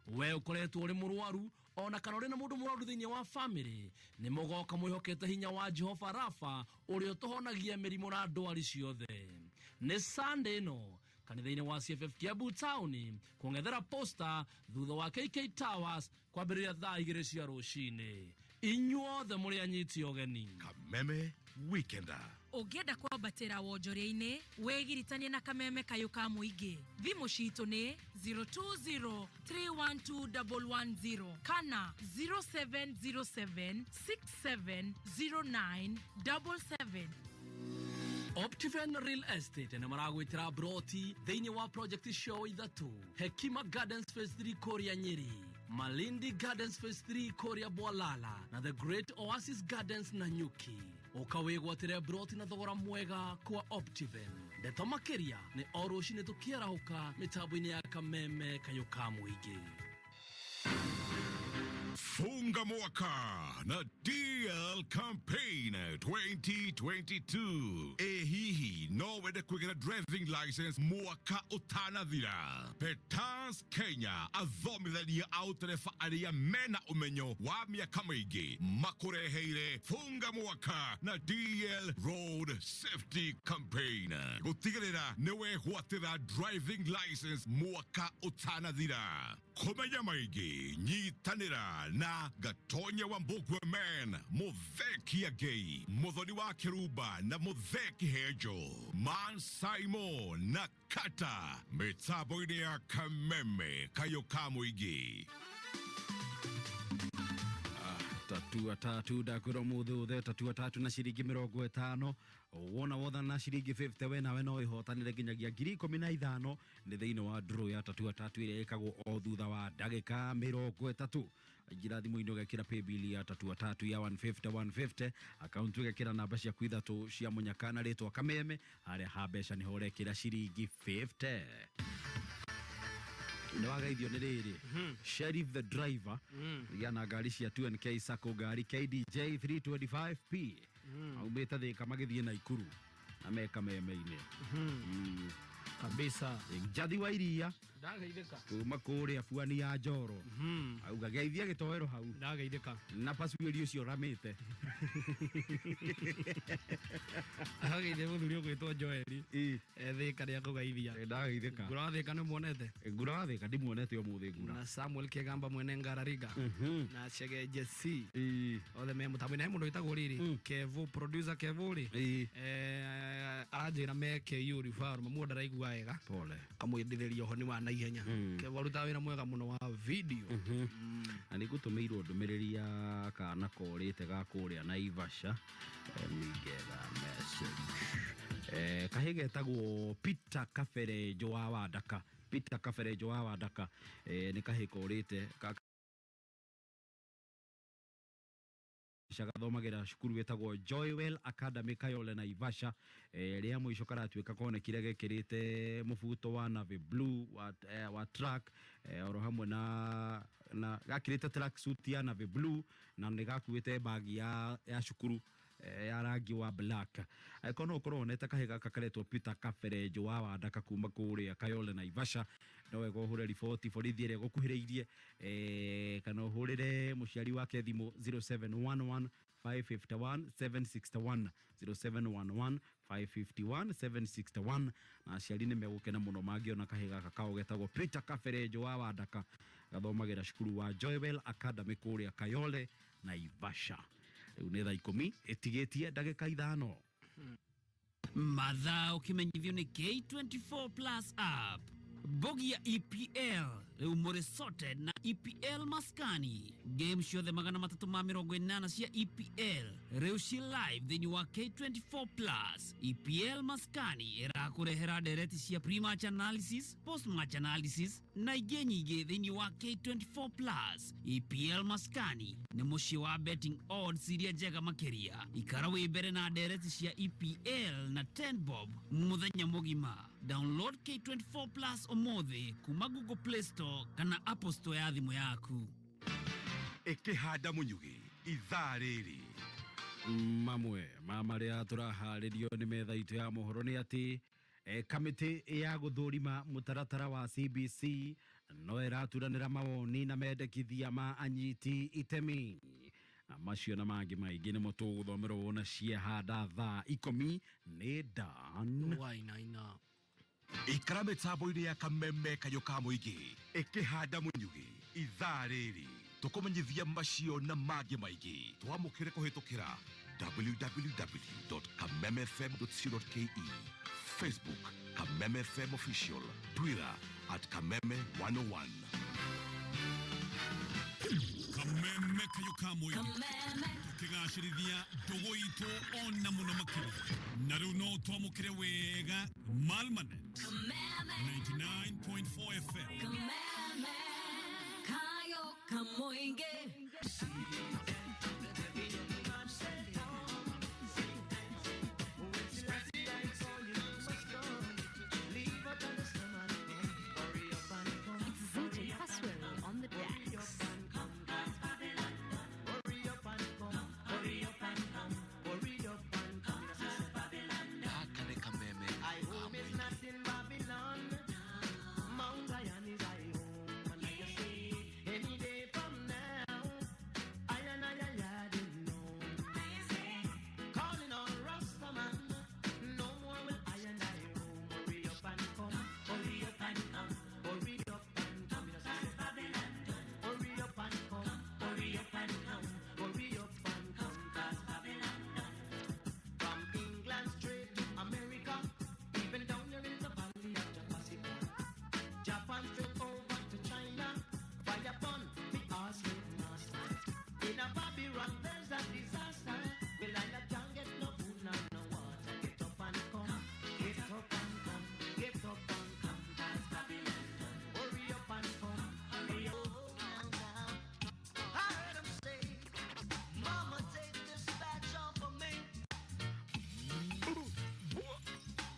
We ũkoretwo ũrĩ mũrwaru ona kana ũrĩ na mũndũ mũrwaru thĩinĩ wa famĩlĩ nĩ mũgoka mwĩhokete hinya wa Jehova Rafa ũrĩa ũtũhonagia mĩrimũ na ndwari ciothe. Nĩ Sunday ĩno kanitha-inĩ wa CFF Kiambu Town kũng'ethera posta thutha wa KK Towers kwambĩrĩria thaa 2 cia rũcinĩ. Inyuothe mũrĩ anyiti ũgeni. Kameme Weekender. Ũngĩenda kwambatĩra wonjoria-inĩ wĩgiritanie na Kameme kayũ ka mũingĩ thimũ citũ nĩ 020312110 kana 0707670977. Optiven Real Estate nĩ maragwĩtĩra broti thĩinĩ wa project ciao ithatũ: Hekima Gardens Phase 3 kũrĩa Nyeri, Malindi Gardens Phase 3 kũrĩa Bwalala na The Great Oasis Gardens Nanyuki. Ũka wĩgwatĩre broti na thogora mwega kwa Optiven. Ndeto makĩria nĩ o rũcinĩ tũkĩarahũka mĩtambo-inĩ ya Kameme Kayũ ka Mũingĩ. Funga mwaka na DL Campaign 2022. Ĩ hihi no wende kwĩgĩra driving license mwaka ũtanathira? Petans Kenya, athomithania a ũtereba arĩa mena ũmenyo wa mĩaka mĩingĩ, makũreheire Funga mwaka na DL Road Safety Campaign gũtigĩrĩra nĩ wegwatĩra driving license mwaka ũtanathira. Kũmenya maingĩ, nyitanĩra na Gatonye wa Mbugwe Man, Mutheki Agei, Muthoni wa Kĩrumba na Mutheki Henjo, Man Simon na Kata, mĩtambo-inĩ ya Kameme Kayũ ka Mũingĩ. Tatua tatu, ndakwĩra ũmũthĩ ũthe tatua tatu na ciringi 50. Wona wotha na ciringi 50, we nawe no ĩhotanĩre nginyagia 15,000. Nĩ thĩinĩ wa draw ya tatua tatu ĩrĩa ĩkagwo o thutha wa ndagĩka 30. Njĩra thimũ-inĩ, ũgekĩra paybill ya tatua tatu ya 150 150, akaunti ũgekĩra namba ciaku ithatũ cia mũnyaka na rĩtwa Kameme. Harĩa ha mbeca nĩho ũrekĩra ciringi 50. Nĩ wageithio nĩ rĩrĩ Sheriff the driver gĩa na ngari cia 2NK Sacco, ngari KDJ 325P, aumĩte Thĩka magĩthiĩ Naikuru na me Kameme-inĩ. Kabisa. Njathi wa iria Ndageithĩka. Kuma kũrĩa buani ya Njoro auga geithia gĩtoero hau. Ndageithĩka. Na pasuĩri ũcio ramĩte. Ageithia mũthuri ũgwĩtwo Joeli Thĩka, rĩa kũgeithia. Ndageithĩka. Ngura wa Thĩka nĩ muonete? Ngura wa Thĩka ndimuonete ũmũthĩ ngura. Na Samuel Kĩgamba mwene Ngarariga na Chege Jesse, othe me mũtambo-inĩ. He mũndũ wĩtagwo rĩrĩ Kevo, producer Kevo rĩ, aranjĩra me KU referral, mamu ndaraigua wega. Pole. Kamwĩndĩrĩria ũhoni wa naihenya. Kevo arutaga wĩra mwega mũno wa video. Na nĩ ngũtũmĩirwo ndũmĩrĩri ya kana korĩte ga kũrĩa Naivasha. Let me get a message. Kahĩ getagwo Peter Kaberenjo wa Wandaka. Peter Kaberenjo wa Wandaka, nĩ kahĩ korĩte ka gathomagĩra cukuru wĩtagwo Joywell Academy, Kayole, Naivasha. Rĩa mũico karatuĩka konekire gekĩrĩte mũbuto wa navy blue wa track, oro hamwe na gakĩrĩte track suit ya navy blue, na nĩ gakuĩte bagi ya cukuru ya rangi wa black. Angĩkorwo no ũkorwo wonete kahĩ gaka karetwo Peter Kaberenjo wa Wandaka kuma kũrĩa Kayole, Naivasha, no wega ũhũre riboti borithi ĩrĩa ĩgũkuhĩrĩirie, kana ũhũrĩre mũciari wake thimũ 0711 551 761, 0711 551 761. Na aciari nĩ megũkena mũno mangĩona kahĩ gaka kao getagwo Peter Kaberenjo wa Wandaka, gathomagĩra cukuru wa Joywell Academy kũrĩa Kayole, Naivasha. Rĩu nĩ thaa 10 ĩtigĩtie ndagĩka 5. Mathaa ũkĩmenyithio nĩ K24 Plus app. Bogi ya EPL rĩu mũrĩ sorted na EPL maskani. Game ciothe 380 cia EPL rĩu ci live thĩinĩ wa K24 Plus. EPL maskani ĩrakũrehera ndereti cia pre-match analysis, post-match analysis na ingĩ nyingĩ thĩinĩ wa K24 Plus. EPL maskani nĩ mũciĩ wa betting odds iria njega makĩria. Ikara wĩ mbere na ndereti cia EPL na 10 bob mũthenya mũgima. Download K24 Plus ũmũthĩ kuma Google Play Store kana Apple Store ya thimũ yaku. Ĩkĩhanda mũnyugĩ ithaa rĩrĩ. Mamwe ma marĩa tũraharĩrio nĩ metha itũ ya mohoro nĩ atĩ kamĩtĩ ya gũthũrima mũtaratara wa CBC no ĩraturanĩra mawoni na mendekithia ma anyiti itemi. Na macio na mangĩ maingĩ nĩmo tũgũthomerwo na ciehanda thaa 10 nĩ Dan Wainaina. Ikara mĩtambo-inĩ ya Kameme Kayũ ka Mũingĩ. Ĩkĩhanda mũnyugĩ ithaa rĩrĩ, tũkũmenyithia macio na mangĩ maingĩ. Twamũkĩre kũhĩtũkĩra www.kamemefm.co.ke, Facebook Kameme FM Official, Twitter @Kameme101. Kameme kayũ ka mũingĩ tũkĩgacĩrithia ndũgũ itũ ona mũno makĩria na rĩu no twamũkĩre wega Malmanet 99.4 FM. Kameme kayo kamoinge. It's ZJ Paswell on the decks. Gaka nĩ kameme I home is not in Babylon. Mount Zion is I home. And I say, any day from now, I and I didn't know. Calling on Rasta man, no more will I and I roam. Hurry up and come, hurry up and come, hurry up and come. Hurry up and come, hurry up and come, hurry up and come. 'Cause Babylon done. From England straight to America, even down there in the valley of Japasica. Japan straight over to China, fire upon the slave master. In a Babylon there's a disaster. Well, I can't get no food nor no water. Get up and come, get up and come, get up and come. 'Cause Babylon done. Hurry up and come, hurry up. I heard 'em say, Mama, take this badge off of me.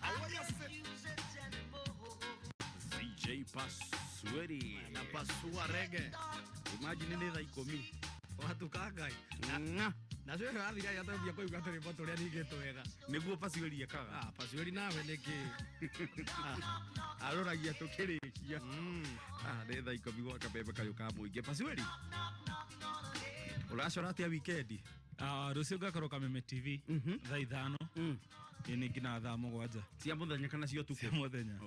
I can't use it anymore. ZJ Pasweri Napasua rege. Imagine nĩ thaa ikũmi. Watuka ngai. Nacio ĩyo yathira yatambia kũigua tũrĩmbo tũrĩa ningĩ twega. Nĩguo Pasweri ekaga. Ah, Pasweri nawe nĩkĩ? Aroragia tũkĩrĩkia. Ah, nĩ thaa ikũmi gwa kameme kayũ ka mũingĩ. Pasweri, ũracora atĩa wikendi? Rũciũ ngakorwo Kameme TV thaa 5 ĩni nginya thaa 7 cia mũthenya kana cia ũtukũ? Cia mũthenya.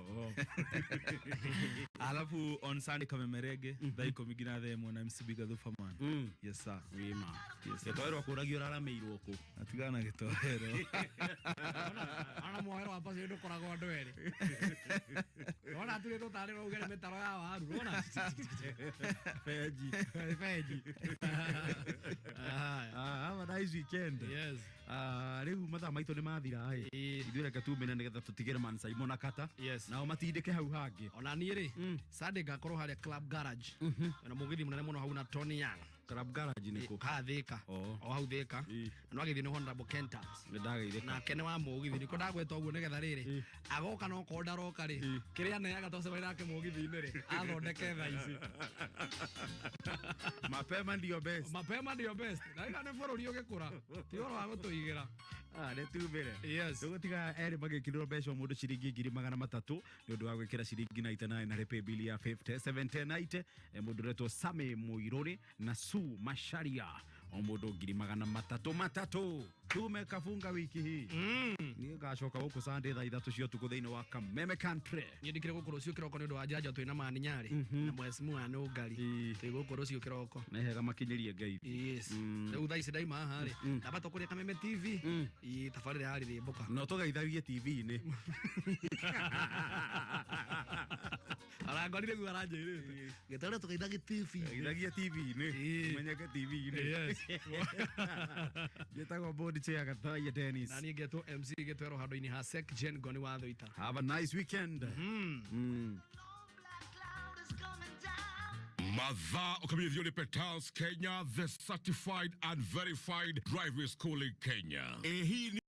Alafu on Sunday Kameme Rege thaa 10 nginya thaa 1 na MC Big Thufaman. Yes sir. Wima. Yes sir. Gĩtoero akũragia ũraramĩirwo kũ? Atigana na gĩtoero. Ona mwohero wa Pasweri ndũkoragwo andũ erĩ. Wona aturĩtwo tarĩ rauge nĩ mĩtaro ya waru. Wona? Benji. Benji. Ah, have a nice weekend. Yes. Ah, rĩu mathaa maitũ nĩ mathira ĩ. Ithuĩ reke tumĩre nĩgetha tũtigĩre Man Simon na Kata. Yes. Nao matindĩke hau hangĩ. Ona niĩ rĩ, Sunday ngakorwo harĩa Club Garage. Na mũgithi mũnene mũno hau na Tony Young. Club Garage nĩ kũ? Ha Thika. O hau Thika. Na no agĩthiĩ nĩ Honorable Kentans. Nĩ ndageithĩka. Nake nĩ wa mũgithi nĩkĩo ndagweta ũguo nĩgetha rĩrĩ agoka no korwo ndaroka rĩ kĩrĩa aneaga twacemania nake mũgithi-inĩ rĩ athondeke thaa ici. Mapema ndio best. Mapema ndio best. Na ĩno nĩ bũrũri ũgĩkũra ti ũhoro wa gũtũigĩra. Ah, nĩ tumĩre. Yes. Tũgũtiga erĩ magĩkĩrĩrwo mbeca o mũndũ ciringi 300,000 nĩ ũndũ wa gwĩkĩra ciringi 99 harĩ paybill ya 50 70 90. Mũndũ ũretwo Sami Mũirũrĩ na Su Macharia o mũndũ 300,000 tume kafunga wiki hii. Niĩ ngacoka gũkũ Sunday thaa 3 cia ũtukũ thĩinĩ wa Kameme Country. Niĩ ndikĩrĩ gũkũ rũciũ kĩroko nĩ ũndũ wa njanjo twĩna mani nyarĩ na mheshimiwa Nũngari twĩ gũkũ rũciũ kĩroko. Nĩ hega makinyĩrie ngeithi. Yes. Rĩu thaa ici ndaima haha rĩ ndamba tũkũrĩa Kameme TV ĩ tabarĩra ya rĩrĩmbũka. No tũgeithagie TV-inĩ. Arangorire guo aranjĩrĩte gĩtarĩ tũgeithagie TV. Geithagia TV-inĩ. Menyeke TV-inĩ. Yes. Njĩtagwo board chair Gathaia Dennis. Na niĩ ngetwo MC gĩtwerwo handũ-inĩ ha Sek Gen Ngoni wa Thũita. Have a nice weekend. Mathaa ũkamenyithio nĩ Petals Kenya, the certified and verified driving school in Kenya. Ĩ hihi